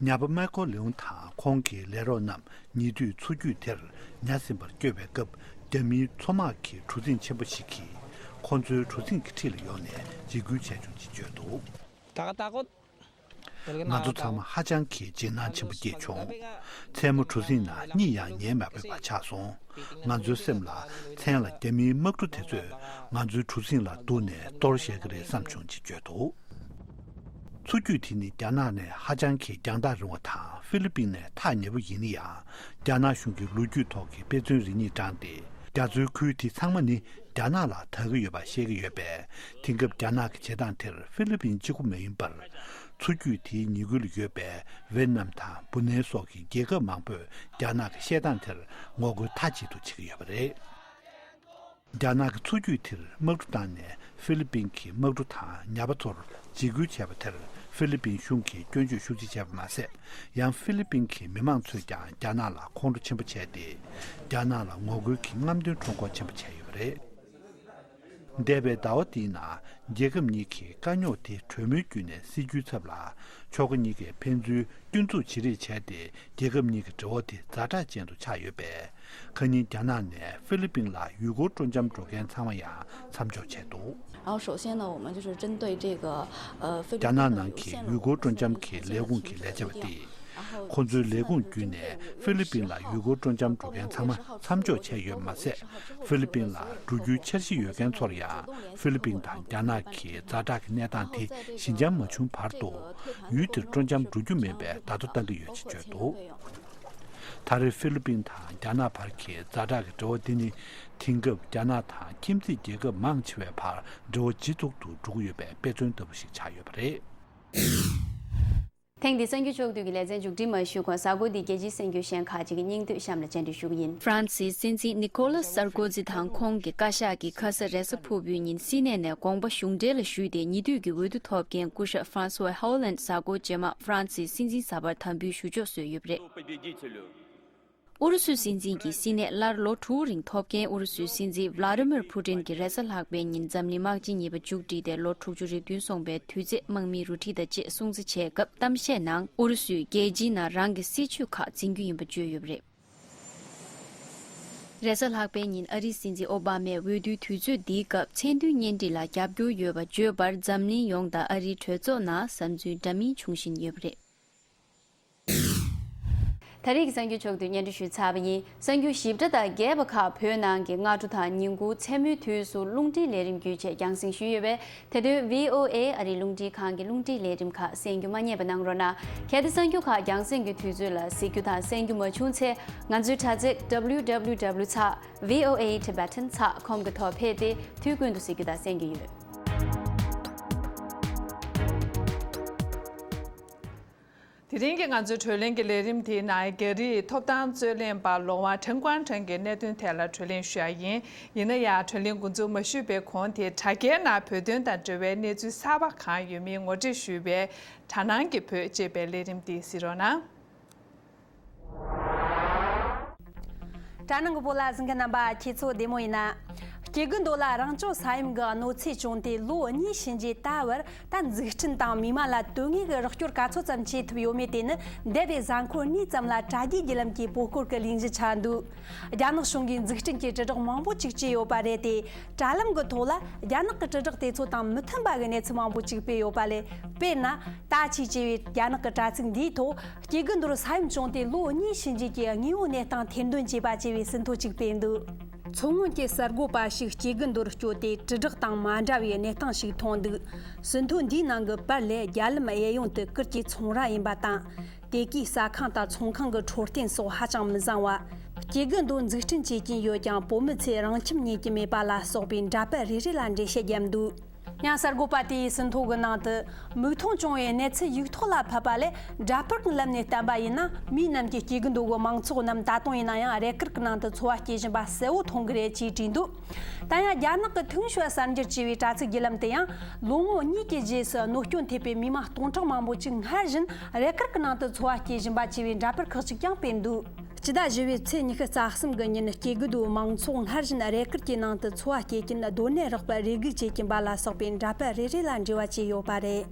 ཉ་པ་མའི་ཁོ་ལེའུ་དང་ཁོང་གི་ལས་རོགས་རྣམས་ཉེ་དུས་མཚོ་རྒྱུད་དེར་ཉ་ཟིན་པར་བསྐྱོད་པའི་སྐབས། རྒྱ་མིའི་མཚོ་དམག་གི་གྲུ་གཟིངས་ཆེན་པོ་ཞིག་གིས་ཁོ་ཚོའི་གྲུ་གཟིངས་ཀྱི་འཁྲིས་ལ་ཡོང་ནས་འཇིགས་སྐུལ་བྱས་བྱུང་ཅེས་བརྗོད་འདུག་ད་ག་ད་གོ། ང་ཚོ་ཚང་མ་ཧ་ཅང་གི་འཇིགས་སྣང་ཆེན་པོ་སྐྱེས་བྱུང་། མཚན་མོ་གྲུ་གཟིངས་ནང་གཉིད་ཡང་ཉལ་མ་ཕོད་པ་ཆགས་སོང་། ང་ཚོའི་སེམས་ལ་མཚན་ལ་རྒྱ་མིའི་དམག་གྲུ་དེ་ཚོས་ང་ཚོའི་གྲུ་གཟིངས་ལ་ལྡུག་ནས་གཏོར་བཞག་གི་རེད་བསམ་བྱུང་ཅེས་བརྗོད་འདུག་མཚོ་རྒྱུད་དེ་ནི་རྒྱ་ནག་ནས་ཧ་ཅང་གི་རྒྱང་ཐག་རིང་བ་དང་ཧྥི་ལི་པིན་ནས་ཐག་ཉེ་པོ་ཡིན་ན་ཡང་། རྒྱ་ནག་གཞུང་གིས་ལོ་རྒྱུས་ཐོག་གི་དཔེ་མཚོན་རེ་གཉིས་དྲངས་ཏེ། རྒྱ་མཚོའི་ཁུལ་དེ་ཚང་མ་ནི་རྒྱ་ནག་ལ་བདག་གི་ཡོད་པ་བཤད་ཀྱི་ཡོད་པས། དེང་སྐབས་རྒྱ་ནག་གི་བྱེད་སྟངས་དེར་ཧྥི་ལི་པིན་གཅིག་པུ་མ་ཡིན་པར། མཚོ་རྒྱུད་དེའི་ཉེ་ཁུལ་ལ་ཡོད་པའི་ཝེ་ཏི་ནམ་དང་བུ་ནན་སོགས་ཀྱི་རྒྱལ་ཁབ་མང་པོས་རྒྱ་ནག་གི་བཤད་སྟངས་དེར་ངོ་རྒོལ་མཐའ་གཅིག་ཏུ་བྱེད་ཀྱི་ཡོད་པ་རེད། རྒྱ་ནག་གི་མཚོ་རྒྱུད་དེར་དམག་གྲུ་བཏང་ནས་ཧྥི་ལི་པིན་གྱི་དམག་གྲུ་དང་ཉ་པ་ཚོར་འཇིགས་སྐུལ་བྱས་པ་དེར་ཧྥི་ལི་པིན་གཞུང་གིས་སྐྱོན་བརྗོད་ཤུགས་ཆེ་བྱས་པ་མ་ཟད། ཡང་ཧྥི་ལི་པིན་གྱི་མི་མང་ཚོས་ཀྱང་རྒྱ་ནག་ལ་ཁོང་ཁྲོ་ཆེན་པོ་བྱས་ཏེ། རྒྱ་ནག་ལ་ངོ་རྒོལ་གྱི་རྔམ་སྟོན་ཁྲོམ་སྐོར་ཆེན་པོ་བྱས་ཡོད་པ་རེད། འདས་པའི་ཟླ་བ་འདིའི་ནང་རྒྱལ་ཁབ་གཉིས་ཀྱི་དཀའ་རྙོག་དེ་གྲོས་མོལ་བརྒྱུད་ནས་སེལ་རྒྱུའི་ཚབ་ལ། ཕྱོགས་ཁག་གཉིས་ཀས་ཕན་ཚུན་སྐྱོན་འཛུགས་བྱེད་རེས་བྱས་ཏེ། རྒྱལ་ཁབ་གཉིས་ཀྱི་འབྲེལ་བ་དེ་ཛ་དྲག་ཅན་དུ་ཆགས་ཡོད་པས། ཁ་ཉིན་རྒྱ་ནག་ནས་ཧྥི་ལི་པིན་ལ་ཡུལ་སྐོར་སྤྲོ་འཆམ་འགྲོ་མཁན་ཚང་མ་ཡང་མཚམས་འཇོག་བྱས་འདུག 然后首先呢，我们就是针对这个呃菲律 རྒྱ་ནག་ནང་གི་ཡུལ་སྐོར་སྤྲོ་འཆམ་གྱི་ལས་ཁུངས་ཀྱི་ལས་བྱེད་པ་དེས། ཁོ་ཚོའི་ལས་ཁུངས་བརྒྱུད་ནས་ཧྥི་ལི་པིན་ལ་ཡུལ་སྐོར་སྤྲོ་འཆམ་འགྲོ་མཁན་ཚང་མ་མཚམས་འཇོག་བྱས་ཡོད་པ་མ་ཟད། ཧྥི་ལི་པིན་ལ་འགྲོ་རྒྱུའི་འཆར་གཞི་ཡོད་མཁན་ཚོར་ཡང་ཧྥི་ལི་པིན་དང་རྒྱ་ནག་གི་ཛ་དྲག་གི་གནས་སྟངས་དེ་ཞི་འཇམ་མ་བྱུང་བར་དུ། ཡུལ་དེར་སྤྲོ་འཆམ་འགྲོ་རྒྱུ་མིན་པའི་བརྡ་ཐོ་བཏང་གི་ཡོད་ཅེས་བརྗོད་འདུག་ད་རེས་ཧྥི་ལི་པིན་དང་རྒྱ་ནག་བར་གྱི་ཛ་དྲག་གི་འབྲེལ་བ་འདི་ནི། དེང་སྐབས་རྒྱ་ནག་དང་ཁྱིམ་མཚེས་རྒྱལ་ཁབ་མང་ཆེ་བའི་བར་འབྲེལ་བ་ཇེ་སྡུག་ཏུ་འགྲོ་གི་ཡོད་པའི་དཔེ་མཚོན་ལྟ་བུ་ཞིག་ཆགས་ཡོད་པ་རེད། ཐེངས་འདིའི་གསར་འགྱུར་ཕྱོགས་བསྡུས་ཀྱི་ལེ་ཚན་མཇུག་སྒྲིལ་མ་ཞུས་གོང་། གཟའ་འཁོར་འདིའི་རྒྱལ་སྤྱིའི་གསར་འགྱུར་གཞན་ཁག་ཅིག་གི་སྙིང་བསྡུས་གཤམ་ལ་སྤྱན་འབུལ་ཞུ་གི་ཡིན། ཧྥ་རན་སིའི་སྲིད་འཛིན་ནི་ཀོ་ལ་སར་ཀོ་ཛི་དང་ཁོང་གི་བཀའ་ཤག་གི་ཁ་ས་རེས་གཟའ་ཕུར་བུའི་ཉིན་སི་ནེ་ནས་དགོངས་པ་གཞུང་འབྲེལ་ལ་ཞུས་ཏེ། ཉེ་དུས་ཀྱི་འོས་བསྡུ་ཐོབ་མཁན་སྐུ་ཞབས་ཧྥ་རན་སུ་ཝེ་ཧོ་ལན་གཟའ་འཁོར་རྗེས་མ་ཧྥ་རན་སིའི་སྲིད་འཛིན་གསར་པར་དམ་འབུལ་ཞུ་ཕྱོགས་བཟོས་ཡོད་པ་རེད། ཨུ་རུ་སུའི་སྲིད་འཛིན་གྱི་སྲིད་གནས་སླར་ལོ་དྲུག་རིང་ཐོབ་མཁན་ཨུ་རུ་སུའི་སྲིད་འཛིན་ཝླ་ཏི་མིར་ཕུ་ཏིན་གྱིས་རེས་གཟའ་ལྷག་པའི་ཉིན་འཛམ་གླིང་དམག་ཆེན་གཉིས་པ་མཇུག་བསྒྲིལ་ཏེ་ལོ་དྲུག་ཅུ་རེ་བདུན་སོང་པའི་དུས་ཚེས་དམག་མིའི་རུ་ཁྲིད་དང་བཅས་སྲུང་བརྩི་བྱས་སྐབས་གཏམ་བཤད་ནང་ཨུ་རུ་སུས་རྒྱལ་སྤྱིའི་ནང་རང་གི་སྲིད་བྱུས་ཁག་འཛིན་རྒྱུ་ཡིན་པ་བརྗོད་ཡོད་པ་རེད། རེས་གཟའ་ལྷག་པའི་ཉིན་ཨ་རིའི་སྲིད་འཛིན་ཨོ་བྷ་མས་འོས་བསྡུའི་དུས་ཚོད་འདིའི་སྐབས་མཚན་མཐུན་གཉེན་སྒྲིག་ལ་རྒྱབ་སྐྱོར་ཡོད་པ་བརྗོད་པར་འཛམ་གླིང་ཡོངས་དང་ཨ་རིའི་གྲོས་ཚོགས་ནང་བསམ་ཚུལ་འདྲ་མིན་འབྱུང་བཞིན་ཡོད་པ་རེད། ད་རེས་ཀྱི་གསར་འགྱུར་ཕྱོགས་བསྡུས་སྙན་སྒྲོན་ཞུས་ཚར་བ་ཡིན། གསར་འགྱུར་ཞིབ་ཕྲ་དང་རྒྱས་པ་ཁག་བོད་ནང་གི་སྔ་དྲོ་དང་ཉིན་གུང་མཚན་མོའི་དུས་སུ་རླུང་འཕྲིན་ལས་རིམ་བརྒྱུད་བཅས་རྒྱང་སྲིང་ཞུས་ཡོད་པས། དེ་དོན་བྷི་ཨོ་ཨེ་ཨ་རིའི་རླུང་འཕྲིན་ཁང་གི་རླུང་འཕྲིན་ལས་རིམ་ཁག་གསན་རྒྱུ་མ་བསྙེལ་བ་གནང་རོགས་གནང་། གལ་ཏེ་གསར་འགྱུར་ཁག་རྒྱང་སྲིང་གི་དུས་ཚོད་ལ་གཟིགས་རྒྱུ་དང་གསན་རྒྱུ་མ་བྱུང་ཚེ། ང་ཚོའི་དྲ་ཚིགས་W W W ཚེག་V O A Tibetan ཚེག་ཁོམ་གྱི་ཐོག་ཕེབས་ཏེ་དུས་ཀུན་ཏུ་གཟིགས་རྒྱུ་དང་གསན་རྒྱུ་ཡོད། དེ་རིང་གི་ང་ཚོའི་བགྲོ་གླེང་གི་ལས་རིམ་དེའི་ནང་རྒྱ་རིགས་ཐོབ་ཐང་རྩོད་ལེན་པ་ལོ་ཝང་ཁྲེན་ཀོང་ཁྲེང་གི་གནད་དོན་ཐད་ལ་བགྲོ་གླེང་ཞུ་ཡ་ཡིན། ཡིན་ན་ཡང་བགྲོ་གླེང་འགོ་འཛུགས་མ་ཞུས་པའི་གོང་དེ་དྲ་རྒྱའི་ནང་བོད་དོན་དང་འབྲེལ་བའི་གནས་ཚུལ་གསར་པ་གང་ཡོད་མེད་ངོ་སྤྲོད་ཞུས་པའི་དྲ་སྣང་གི་བོད་ཅེས་པའི་ལས་རིམ་དེ་གཟིགས་རོགས་གནང་། དྲ་སྣང་གི་བོད་ལ་གཟིགས་མཁན་རྣམ་པ་ཁྱེད་ཚོ་བདེ་མོ་ཡིན་ན། སྐྱེ་རྒུ་མདོ་ལ་རང་སྐྱོང་ས་ཡོམ་གྱི་གནོད་འཚེ་བྱུང་སྟེ་ལོ་གཉིས་ཕྱིན་རྗེས་ད་བར་ད་འཛུགས་སྐྲུན་དང་མི་མང་ལ་དོན་དངོས་ཀྱི་རོགས་སྐྱོར་ག་ཚོད་ཙམ་བྱེད་ཐུབ་ཡོད་མེད་དེ་ནི་འདས་པའི་གཟའ་འཁོར་གཉིས་ཙམ་ལ་དྲ་རྒྱའི་བརྒྱུད་ལམ་གྱི་སྤོ་སྐོར་གྱི་ལས་གཞི་ཆགས་འདུག་རྒྱ་ནག་གཞུང་གིས་འཛུགས་སྐྲུན་གྱི་དྲིལ་བསྒྲགས་མང་པོ་ཅིག་བྱས་ཡོད་པ་རེད་དེ། དྲ་ལམ་གྱི་ཐོག་ལ་རྒྱ་ནག་གི་དྲིལ་བསྒྲགས་དེ་ཚོ་དང་མི་མཐུན་པ་གི་གནས་ཚུལ་མང་པོ་ཅིག་སྤེལ་ཡོད་པ་ལས། དཔེར་ན། ཏ་ཆི་ཅེས་པའི་རྒྱ་ནག་གི་དྲ་ཚིགས་འདིའི་ཐོག་སྐྱེ་རྒུ་མདོར་ས་ཡོམ་བྱུང་སྟེ་ལོ་གཉིས་ཕྱིན་རྗེས་ཀྱི་དངོས་ཡོད་གནས་སྟངས་ཐེར་འདོན་བྱས་པ་ཅེས་པའི་ཟིན་ཐོ་གཅིག་སྤེལ་འདུག་མཚོ་སྔོན་གྱི་གསར་འགོད་པ་ཞིག་སྐྱེ་རྒུ་མདོར་བསྐྱོད་དེ་དྲིལ་བསྒྲགས་དང་མ་འདྲ་བའི་གནས་སྟངས་ཤིག་མཐོང་འདུག་ཟིན་ཐོ་འདིའི་ནང་གི་པར་ལས་རྒྱ་ལམ་གཡས་གཡོན་དུ་གུར་གྱི་ཚོང་ར་ཡིན་པ་དང་། དེ་གའི་ཟ་ཁང་དང་ཚོང་ཁང་གི་འཕྲོད་བསྟེན་སོགས་ཧ་ཅང་མི་བཟང་བ། སྐྱེ་རྒུ་མདོ་འཛུགས་སྐྲུན་བྱེད་ཀྱིན་ཡོད་ཀྱང་བོད་མི་ཚོས་རང་ཁྱིམ་ཉོ་གི་མེད་པ་ལ་སོགས་པའི་འདྲ་པར་རེ་རེ་ལ་འགྲེལ་བཤད་བརྒྱབ་འདུག་ཡང་གསར་འགོད་པ་དེའི་ཟིན་ཐོ་གི་ནང་དུ། མིག་མཐོང་བྱུང་བའི་གནས་ཚུལ་ཡིག་ཐོག་ལ་ཕབ་པ་ལས་འདྲ་པར་གྱི་ལམ་ནས་བསྟན་པ་ཡིན་ན། མི་རྣམས་ཀྱིས་སྐྱེ་རྒུ་མདོ་གི་མང་ཚོགས་རྣམས་ད་དུང་ཡིན་ན་ཡང་རས་དཀར་གྱི་ནང་དུ་འཚོ་བ་སྐྱེལ་བཞིན་པ་གསལ་བོ་མཐོང་གི་རེད་ཅེས་བྲིས་འདུག་ད་ཡང་རྒྱ་ནག་གི་ཐིང་ཤུའེ་གསར་འགྱུར་ཅེས་པའི་དྲ་ཚིགས་བརྒྱུད་ལམ་དུ་ཡང་། ལོ་ངོ་གཉིས་ཀྱི་རྗེས་སུ་གནོད་སྐྱོན་ཐེབས་པའི་མི་མང་སྟོང་ཕྲག་མང་པོ་ཅིག་སྔར་བཞིན་རས་དཀར་གྱི་ནང་དུ་འཚོ་བ་སྐྱེལ་བཞིན་པ་ཅེས་པའི་འདྲ་པར་ཁག་ཅིག་ཀྱང་སྤེལ་འདུག་སྤྱི་ཟླ་བཞི་པའི་ཚེས་ཉི་ཤུ་རྩ་གསུམ་གྱི་ཉིན་སྐྱེ་རྒུ་མདོའི་མང་ཚོགས་སྔར་བཞིན་རས་དཀར་གྱི་ནང་དུ་འཚོ་བ་སྐྱེལ་རྐྱེན་སྡོད་གནས་རག་པར་རེ་སྒུག་བྱེད་ཀྱིན་པ་ལ་སོགས་པའི་འདྲ་པར་རེ་རེ་ལ་འབྲེལ་བ་བཅས་ཡོད་པ་རེད།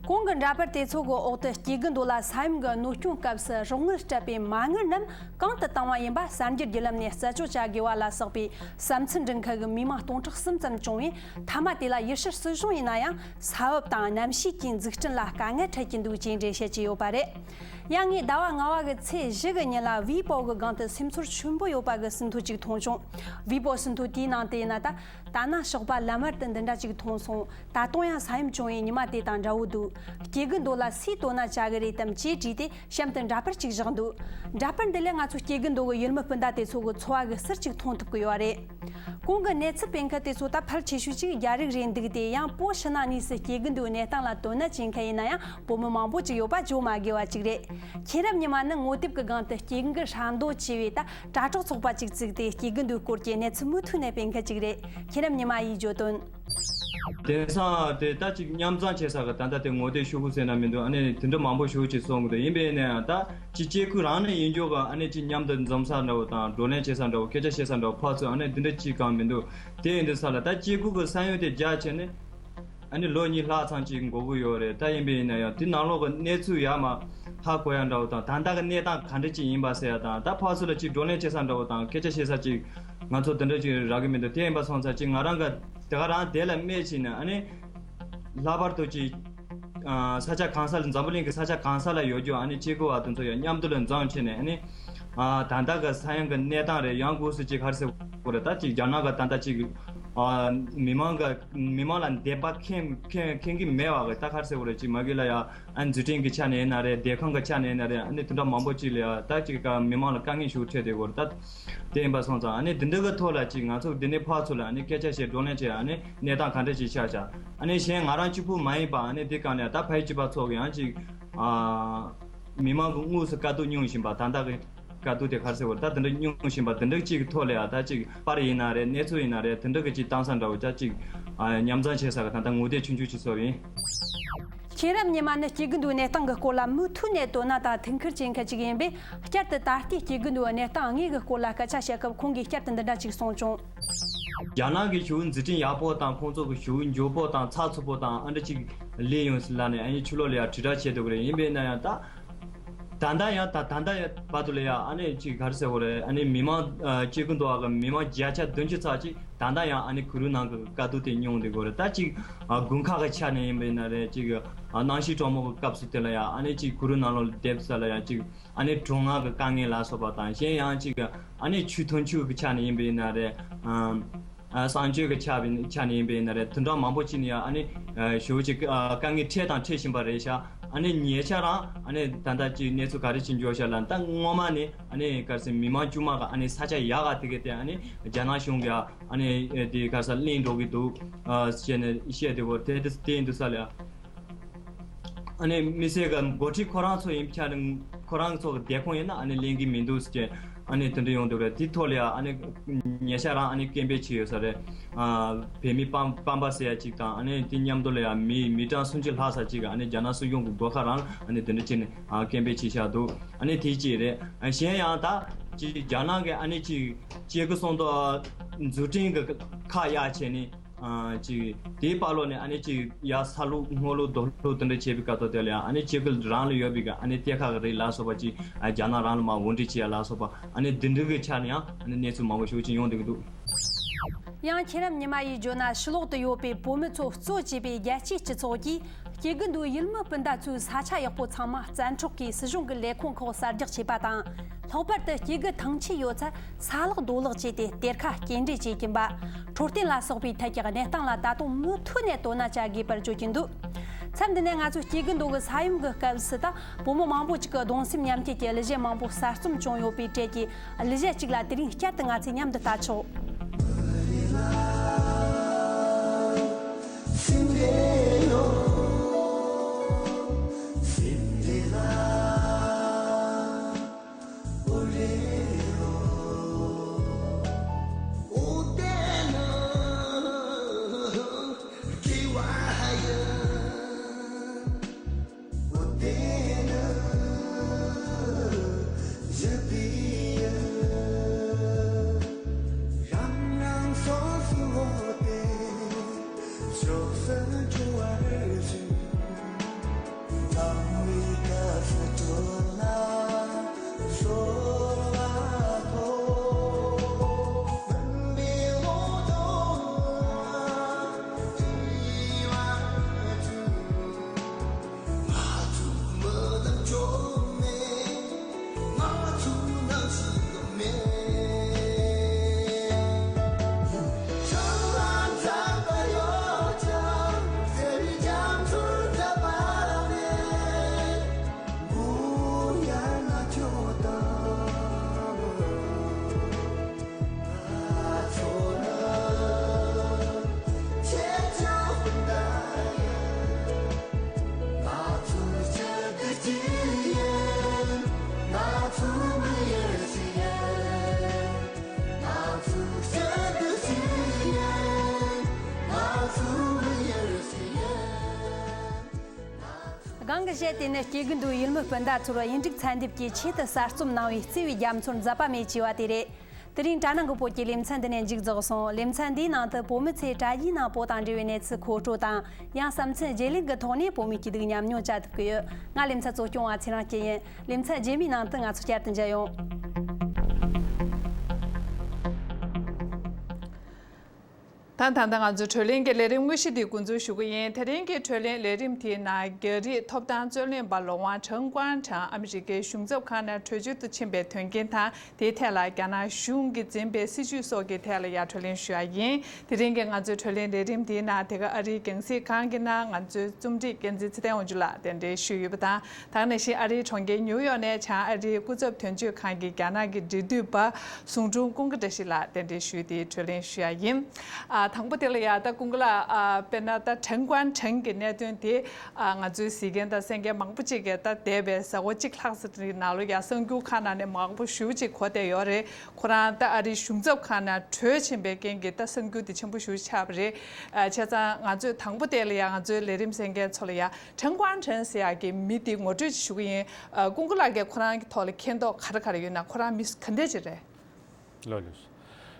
གོང་གི་འདྲ་པར་དེ་ཚོ་གི་འོག་ཏུ་སྐྱེ་རྒུ་མདོ་ལ་ས་ཡོམ་གྱི་གནོད་སྐྱོན་སྐབས་སུ་རོགས་དངུལ་སྤྲད་པའི་མ་དངུལ་རྣམས་གང་དུ་བཏང་བ་ཡིན་པ་གསར་འགྱུར་བརྒྱུད་ལམ་ནས་རྩད་གཅོད་བྱ་དགོས་པ་ལ་སོགས་པའི་བསམ་ཚུལ་འདྲེན་མཁན་གྱི་མི་མང་སྟོང་ཕྲག་གསུམ་ཙམ་བྱུང་བས། མཐའ་མ་དེ་ལ་ཡུལ་ཤུལ་སྲིད་གཞུང་ཡིན་ན་ཡང་ས་བབ་དང་གནམ་གཤིས་ཀྱིས་འཛུགས་སྐྲུན་ལ་དཀའ་ངལ་འཕྲད་ཀྱི་འདུག་ཅེས་འགྲེལ་བཤད་བྱས་ཡོད་པ་རེད། ཡང་ངས་ཟླ་བ་ལྔ་པ་གི་ཚེས་བཞི་གི་ཉིན་ལ་ཝི་པོ་གི་སྒང་དུ་སེམས་ཚོར་ཆེན་པོ་ཡོད་པ་གི་ཟིན་ཐོ་གཅིག་མཐོང་བྱུང་། ཝི་པོ་ཟིན་ཐོ་དེའི་ནང་དུ་ཡིན་ན་ད། ད་ ལྟ་ན་ཞོགས་པ་ལམ་བར་དུ་འདི་འདྲ་ཅིག་མཐོང་སོང་། ད་དུང་ཡང་ས་ཡོམ་བྱུང་བའི་ཉི་མ་དེ་དང་འདྲ་བོ་འདུག། སྐྱེ་རྒུ་མདོ་ལ་སུས་དོ་སྣང་བྱ་གི་རེད་དམ་ཅེས་དྲིས་ཏེ། གཤམ་དུ་འདྲ་པར་གཅིག་བཞག་འདུག། འདྲ་པར་འདི་ལས་ང་ཚོ་སྐྱེ་རྒུ་མདོ་གི་ཡུལ་མི་སྤུན་ཟླ་དེ་ཚོ་གི་འཚོ་བ་གི་ཟུར་གཅིག་མཐོང་ཐུབ་ཀྱི་ཡོད་རེད། གོང་གི་གནས་ཚུལ་སྤེལ་མཁན་དེ་ཚོ་ད་ཕལ་ཆེ་ཤོས་ཅིག་རྒྱ་རིགས་རེད་འདུག་སྟེ། ཡང་བོད་ཕྱི་ནང་གཉིས་སུ་སྐྱེ་རྒུ་མདོའི་གནས་སྟངས་ལ་དོ་སྣང་བྱེད་མཁན་ཡིན་ན་ཡང་བོད་མི་མང་པོ་ཅིག་ཡོད་པ་བརྗོད་མ་དགོས་པ་ཅིག་རེད། མཁྱེན་རབ་ཉི་མ་ནི་ངོ་དེབ་ཀྱི་སྒང་དུ་སྐྱེ་རྒུ་ཧྲ་མདོ་ཅེས་པའི་ད་དྲ་གྲོགས་ཚོགས་པ་ཅིག་བཙུགས་ཏེ། སྐྱེ་རྒུ་མདོའི་སྐོར་གྱི་གནས་ཚུལ་མུ་མཐུད་ནས་སྤེལ་མཁན་ཅིག་རེད། མཁྱེན་རབ་ཉི་མ་ཡིས་བརྗོད་དོན། དེང་སང་དེ་ད་ཅིག་མཉམ་བཟང་བྱེད་ས་གི་ད་ལྟ་དེ་ངོ་དེབ་ཤོག་གུ་ཟེར་ན་མི་འདུག། ཨ་ནི་དེ་འདྲ་མང་པོ་ཞེ་པོ་ཅིག་སོང་གི་འདུག། ཡིན་པས་ན་ཡང་ད་ཅིག་སྐྱེ་རྒུ་རང་ནས་ཡིན་རྒྱུ་གི། ཨ་ནི་ཅིག་མཉམ་དུ་འཛོམས་ས་འདྲ་བོ་དང་། བགྲོ་གླེང་བྱེད་ས་འདྲ་བོ། སྐད་ཆ་བཤད་ས་འདྲ་བོ། ཕར་ཚུར་ཨ་ནི་དེ་འདྲ་ཅིག་གང་མི་འདུག། དེ་ཡིན་དུས་ས་ལ་ད་སྐྱེ་རྒུ་གི་ས་ཡོམ་དེ་རྒྱག་བྱས་ནས་ཨ་ནི་ལོ་གཉིས་ལྷག་ཙམ་ཅིག་འགོར་གི་ཡོད་རེད། ད་ཡིན་པས་ན་ཡང་དེ་ནང་ལོགས་ཀྱི་གནས་ཚུལ་ཡར་མར་ཧ་གོ་ཡ་འདྲ་བོ་དང་། ད་ལྟ་གི་གནས་སྟངས་ག་འདྲ་ཅིག་ཡིན་པ་ཟེར་ཡ་དང་། ད་ཕར་ཚུར་ལ་ཅིག་བགྲོ་གླེང་བྱེད་ས་འདྲ་བོ་དང་། སྐད་ཆ་བཤད་ས་ཅིག་ང་ཚོ་དེ་འདྲ་ཅིག་རག་གི་མི་འདུག། དེ་ཡིན་པ་སོང་ཙང་ཅིག་ང་རང་གི་དེ་ག་རང་དེ་ལ་སྨད་བྱས་ནས། ཨ་ནི་ལྷག་པར་དུ་ཅིག་ཨ་ས་ཆ་གང་ས་ལ། འཛམ་བུ་གླིང་གི་ས་ཆ་གང་ས་ལ་ཡོད་རྒྱུ་ཨ་ནི་སྐྱེ་རྒུ་བ་དེ་ཚོ་ཡང་མཉམ་དུ་ལ་འཛོམས་བྱས་ནས། ཨ་ནི་ཨ་ད་ལྟ་གི་ས་ཡོམ་གི་གནས་སྟངས་རེད། ཡང་སྒོས་སུ་ཅིག་ག་རེ་ཟེར་དགོས་རེད། ད་ཅིག་རྒྱ་ནག་གི་ད་ལྟ་ཅིག་ཨ་མི་མང་གི་མི་མང་ལ་འདོད་པ་ཁེངས་ཁེངས་ཁེངས་ཀྱི་མེད་པ་གི། ད་ག་རེ་ཟེར་དགོས་རེད། ཅིག་མ་གི་ལ་ཡ་ཨ་འཛུགས་སྐྲུན་གྱི་ཆ་ནས་ཡིན་ན་རེད། སྡོད་ཁང་གི་ཆ་ནས་ཡིན་ན་རེད། ཨ་ནི་དེ་འདྲ་མང་པོ་ཅིག་ལ་ཡ་ད་ཅིག་ག་མི་མང་ལ་དཀའ་ངལ་ཞིག་འཕྲད་བསྡད་ཡོད་རེད། ད་དེ་ཡིན་པ་སོང་ཙང་ཨ་ནི་དེ་འདྲ་གི་ཐོག་ལ་ཅིག་ང་ཚོ་འདི་ནས་ཕར་ཚུར་ལ་ཨ་ནི་སྐད་ཆ་བཤད། བགྲོ་གླེང་བྱས། ཨ་ནི་གནས་སྟངས་ག་འདྲ་ཅིག་ཆགས་ཤག། ཨ་ནི་གཞན་ང་རང་གཅིག་པུ་མ་ཡིན་པ། ཨ་ནི་དེ་ག་ནས་ད་ཕ་ཡུལ་གཅིག་པ་ཚོ་གི་ཡང་ཅིག་ཨ་མི་མང་གི་དངོས་སུ་དཀའ་སྡུག་མྱོང་བཞིན་པ། ད་ལྟ་གི་དཀའ་སྡུག་དེ་ག་རེ་ཟེར་དགོས་རེད། ད་དེ་འདྲ་མྱོང་བཞིན་པ་དེ་འདྲ་ཅིག་གི་ཐོག་ལ་ཡ་ད་ཅིག་པར་ཡིན་ན་རེད། གནས་ཚུལ་ཡིན་ན་རེད། དེ་འདྲ་གི་ཅིག་བཏང་ས་འདྲ་བོ་ཅིག་ཨ་མཉམ་བཟང་བྱེད་ས་གི་ད་ལྟ་ངོ་དེབ་ཆུང་ཆུང་ཅིག་བཟོས་ཡིན། མཁྱེན་རབ་ཉི་མ་ནི་སྐྱེ་རྒུ་མདོའི་གནས་སྟངས་ཀྱི་སྐོར་ལ་མུ་མཐུད་ནས་དོ་སྣང་དང་ཐུགས་ཁུར་བྱེད་མཁན་ཅིག་ཡིན་པས། བསྐྱར་དུ་ད་ལྟའི་སྐྱེ་རྒུ་མདོའི་གནས་སྟངས་དངོས་ཀྱི་སྐོར་ལ་སྐད་ཆ་བཤད་སྐབས་ཁོང་གིས་བསྐྱར་དུ་འདི་འདྲ་ཅིག་གསུངས་བྱུང་། རྒྱ་ནག་གི་ཞི་བའི་མཛུབ་སྟོན་ཡག་པོ་དང་། ཁོང་ཚོ་གི་ཞི་བའི་མགྱོགས་པོ་དང་། ཚགས་ཚུད་པོ་དང་། ཨ་འདྲ་ཅིག་སླེབས་ཡོང་ཟེར་ལབ་ནས་ཨ་ནི་ཕྱི་ལོགས་ལ་ཡང་དྲིལ་བསྒྲགས་བྱས་འདུག་གི་རེད། ཡིན་པས་ན་ཡང་ད་ད་ལྟ་ཡང་ད་ད་ལྟ་ཡང་བར་དུ་ལ་ཡང་ཨ་ནི་ཅིག་ག་རེ་ཟེར་དགོས་རེད། ཨ་ནི་མི་མང་ཨ་སྐྱེ་རྒུ་མདོ་བ་གི་མི་མང་བརྒྱ་ཆ་བདུན་ཅུ་ཙམ་ཅིག་ད་ལྟ་ཡང་ཨ་ནི་གུ་རུ་ནང་གི་དཀའ་སྡུག་དེ་མྱོང་བསྡད་ཡོད་རེད། ད་ཅིག་ཨ་དགོན་ཁག་གི་ཆ་ནས་ཡིན་པ་ཡིན་ན་རེད། ཅིག་ཨ་གནམ་གཤིས་གྲང་མོ་གི་སྐབས་སུ་དེ་ལ་ཡང་ཨ་ནི་ཅིག་གུ་རུ་ནང་ལོགས་ལ་སྡོད་ས་ལ་ཡང་ཅིག་ཨ་ནི་གྲང་ངར་གྱི་དཀའ་ངལ་ལ་སོགས་པ་དང་། གཞན་ཡང་ཅིག་ཨ་ནི་ཆུ་ཐོན་ཆུ་གི་ཆ་ནས་ཡིན་པ་ཡིན་ན་རེད། ཨ་ཨ་གསང་སྤྱོད་ཀྱི་ཆ་བའི་ཆ་ནས་ཡིན་པ་ཡིན་ན་རེད། དུད་འགྲམ་མང་པོ་ཅིག་ནས་ཡང་ཨ་ནི་ཨ་ཞེ་པོ་ཅིག་ཨ་དཀའ་ངལ་འཕྲད་དང་འཕྲད་བཞིན་པ་རེད་ཤག། ཨ་ནི་ཉེ་ཆར་རང་ཨ་ནི་ད་ལྟ་ཅིག་གནས་ཚུལ་ག་རེ་ཅིག་འབྱོར་ཤག་ལབ་ན། ད་སྔོན་མ་ནས་ཨ་ནི་ག་རེ་ཟེར། མི་མང་དཀྱུས་མ་གིས་ཨ་ནི་ས་ཆ་ཡག་ག་དེ་གའི་སྟེང་ཨ་ནི་རྒྱ་ནག་གཞུང་གིས་ཨ་ནི་དེ་ག་རེ་ཟེར་ལེན་འགྲོ་གི་འདུག་ཨ་ཟེར་ནས་བཤད་དེ་བོ་དེ་དེ་དེ་ཡིན་དུས་ས་ལ། ཨ་ནི་མི་སེར་གི་འགོ་ཁྲིད་ཁོ་རང་ཚོ་ཡིན་ཆ་ནས་ཁོ་རང་ཚོ་གི་སྡོད་ཁང་ཡིན་ན་ཨ་ནི་ལེན་གི་མི་འདུག་ཟེར། ཨ་ནི་དེ་འདྲ་ཡོང་འདུག་རེད། དེ་ཐོག་ལ་ཡ་ཨ་ནི་ཉེ་ཆར་རང་ཨ་ནི་སྐད་འབོད་བྱས་ཡོད་ས་རེད། ཨ་བོད་མི་སྤམ་སྤམ་པ་ཟེར་ཡ་གཅིག་དང་། ཨ་ནི་དེ་མཉམ་དུ་ལ་ཡ་མི་མི་གྲངས་སུམ་ཅུ་ལྷག་ཙམ་ཅིག་གིས་ཨ་ནི་རྒྱ་ནག་སྲིད་གཞུང་གི་སྒོ་ཁ་རང་ལ་ཨ་ནི་དེ་འདྲ་བྱས་ནས་ཨ་སྐད་འབོད་བྱས་བཞག་འདུག། ཨ་ནི་དེ་གཅིག་རེད། ཨ་གཞན་ཡང་ད་ཅིག་རྒྱ་ནག་གི་ཨ་ནི་ཅིག་སྐྱེ་རྒུ་གསོ་སྐྱོང་འཛུགས་སྐྲུན་གི་ཁག་ཡར་བྱས་ནས། ཨ་ཅིག་དེའི་བར་ལོགས་ནས་ཨ་ནི་ཅིག་ཡར་ས་སློག་སྔོག་སློག་རྡོ་སློག་དེ་འདྲ་བྱས་པའི་སྐབས་ཐོག་དེ་ལ་ཡང་ཨ་ནི་སྐྱེ་རྒུ་རང་ལ་ཡོད་པའི་གི་ཨ་ནི་གཏེར་ཁ་གི་རིགས་ལ་སོགས་པ་ཅིག་ཨ་རྒྱ་ནག་རང་ལ་མར་དབོར་འདྲེན་བྱེད་ཡ་ལ་སོགས་པ། ཨ་ནི་འདི་འདྲ་གི་ཆ་ནས་ཡང་ཨ་ནི་གནས་ཚུལ་མང་པོ་ཞེ་པོ་ཅིག་ཡོང་བསྡད་ཀྱི་འདུག། ཡང་མཁྱེན་རབ་ཉི་མ་ཡིས་བརྗོད་ན། ཕྱི་ལོག་ཏུ་ཡོད་པའི་བོད་མི་ཚོ་གཙོ་བྱས་པའི་རྒྱལ་སྤྱིའི་སྤྱི་ཚོགས་ཀྱིས་སྐྱེ་རྒུ་མདོའི་ཡུལ་མི་སྤུན་ཟླ་ཚོའི་ས་ཆ་ཡག་པོ་ཚང་མ་བཙན་འཕྲོག་གིས་སྲིད་གཞུང་གི་ལས་ཁུངས་ཁག་གསར་རྒྱག་བྱས་པ་དང་། ལྷག་པར་དུ་སྐྱེ་རྒུ་ཐང་ཆད་ཡོད་ཚད་ས་སློག་རྡོ་སློག་བྱས་ཏེ་གཏེར་ཁ་སྐྱེལ་འདྲེན་བྱེད་ཀྱིན་པ། འཕྲོད་བསྟེན་ལ་སོགས་པའི་ཐད་ཀྱི་གནས་སྟངས་ལ་ད་དུང་མུ་མཐུད་ནས་དོ་སྣང་བྱ་དགོས་པར་བརྗོད་ཀྱིན་འདུག། མཚམས་འདི་ནས་ང་ཚོས་སྐྱེ་རྒུ་མདོ་གི་ས་ཡོམ་གྱི་སྐབས་སུ་ད་བོད་མི་མང་པོ་ཅིག་གི་གདུང་སེམས་མཉམ་སྐྱེད་ཀྱི་གླུ་གཞས་མང་པོ་གསར་རྩོམ་བྱུང་ཡོད་པའི་གྲས་ཀྱི་གླུ་གཞས་གཅིག་ལ་དེ་རིང་བསྐྱར་དུ་ང་ཚོས་མཉམ་དུ་ལྟ་ཆོག། གཞས་དེ་ནི་སྐྱེ་རྒུ་མདོའི་ཡུལ་མི་སྤུན་ཟླ་ཚོར་གཡུ་འབྲུག་ཚན་སྡེབ་ཀྱིས་ཆེད་དུ་གསར་རྩོམ་གནང་བའི་བརྩེ་བའི་རྒྱ་མཚོར་འཛད་པ་མེད་ཅེས་པ་དེ་རེད། དེ་རིང་དྲ་ནང་གི་བོད་ཀྱི་ལེ་ཚན་འདི་ནས་མཇུག་རྫོགས་སོང་། ལེ་ཚན་འདིའི་ནང་དུ་བོད་མི་ཚོས་དྲ་རྒྱའི་ནང་བོད་དང་འབྲེལ་བའི་གནས་ཚུལ་མཁོ་སྤྲོད་དང་། ཡང་བསམ་ཚུལ་བརྗེ་ལེན་གྱི་ཐོག་ནས་བོད་མིའི་སྐྱིད་སྡུག་མཉམ་མྱོང་བྱ་ཐུབ་ཀྱི་ཡོད། ང་ལེ་ཚན་གཙོ་སྐྱོང་བ་ཚེ་རིང་སྐྱིད་ཡིན། ལེ་ཚན་རྗེས་མའི་ནང་དུ་ང་ཚོ་བསྐྱར་དུ་མཇལ་ཡོང་། ད་ད་ལྟ་ང་ཚོའི་བགྲོ་གླེང་གི་ལས་རིམ་དངོས་གཞི་འདི་འགོ་འཛུགས་ཞུ་གི་ཡིན། དེ་རིང་གི་བགྲོ་གླེང་ལས་རིམ་དེའི་ནང་རྒྱ་རིགས་ཐོབ་ཐང་རྩོད་ལེན་པ་ལོ་དབང་ཁྲེན་ཀོང་ཁྲེང་ཨ་མི་རི་ཀའི་གཞུང་ཚབ་ཁང་ནང་བྲོས་བྱོལ་དུ་ཕྱིན་པའི་དོན་རྐྱེན་དང་། དེའི་ཐད་ལ་རྒྱ་ནག་གཞུང་གིས་འཛིན་པའི་སྲིད་བྱུས་སོགས་ཀྱི་ཐད་ལ་ཡང་བགྲོ་གླེང་ཞུ་ཡ་ཡིན། དེ་རིང་གི་ང་ཚོའི་བགྲོ་གླེང་ལས་རིམ་དེའི་ནང་དེ་ག་ཨ་རིའི་རྒྱང་སྲིང་ཁང་གི་ནང་ང་ཚོའི་རྩོམ་སྒྲིག་བསྟན་འཛིན་ཚེ་བརྟན་དབང་ཕྱུག་ལགས་གདན་འདྲེན་ཞུས་ཡོད་པ་དང་། ད་ག་ནང་བཞིན་ཨ་རིའི་གྲོང་ཁྱེར་ཉིའུ་ཡོག་ནས་བྱང་ཨ་རིའི་སྐུ་ཚབ་དོན་གཅོད་ཁང་གི་རྒྱ་ནག་གི་འབྲེལ་མཐུད་པ་ཟུང་དྲུང་ཀུན་དགའ་བཀྲ་ཤིས་ལགས་གདན་འདྲེན་ཞུས་ཏེ་བགྲོ་གླེང་ཞུ་ཡ་ཡིན། ཨ། དང་པོ་དེ་ལ་ཡ་ད་ཀུན་དགའ་ལགས། ཨ། དཔེར་ན་ད་ཁྲེན་ཀོང་ཁྲེང་གི་གནད་དོན་དེ། ཨ། ང་ཚོའི་གཟིགས་མཁན་དང་གསན་མཁན་མང་པོ་ཅིག་གིས་ད་འདས་པའི་ཟླ་བ་གཅིག་ལྷག་ཙམ་རིང་ནང་ལོགས་ཡ་གསར་འགྱུར་ཁག་ནང་ནས་མང་པོ་ཞེ་པོ་ཅིག་གོ་བསྡད་ཡོད་རེད། ཁོ་རང་ད་ཨ་རིའི་གཞུང་ཚབ་ཁང་ནང་བྲོས་ཕྱིན་པའི་རྐྱེན་གྱིས་ད་གསར་འགྱུར་དེ་ཆེན་པོ་ཞེ་པོ་ཆགས་པ་རེད། ཨ། བྱས་ཙང་ང་ཚོས་དང་པོ་དེ་ལ་ཡ་ང་ཚོའི་ལས་རིམ་གསན་མཁན་ཚོ་ལ་ཡ་ཁྲེན་ཀོང་ཁྲེང་ཟེར་ཡག་གི་མི་དེ་ངོ་སྤྲོད་ཅིག་ཞུ་གི་ཡིན། ཨ། ཀུན་དགའ་ལགས་ཀྱིས་ཁོ་རང་གི་ཐོག་ལ་མཁྱེན་རྟོགས་ག་རེ་ག་རེ་ཡོད་ན། ཁོ་རང་མི་ག་འདྲས་ཅིག་རེད། ལགས་ལགས།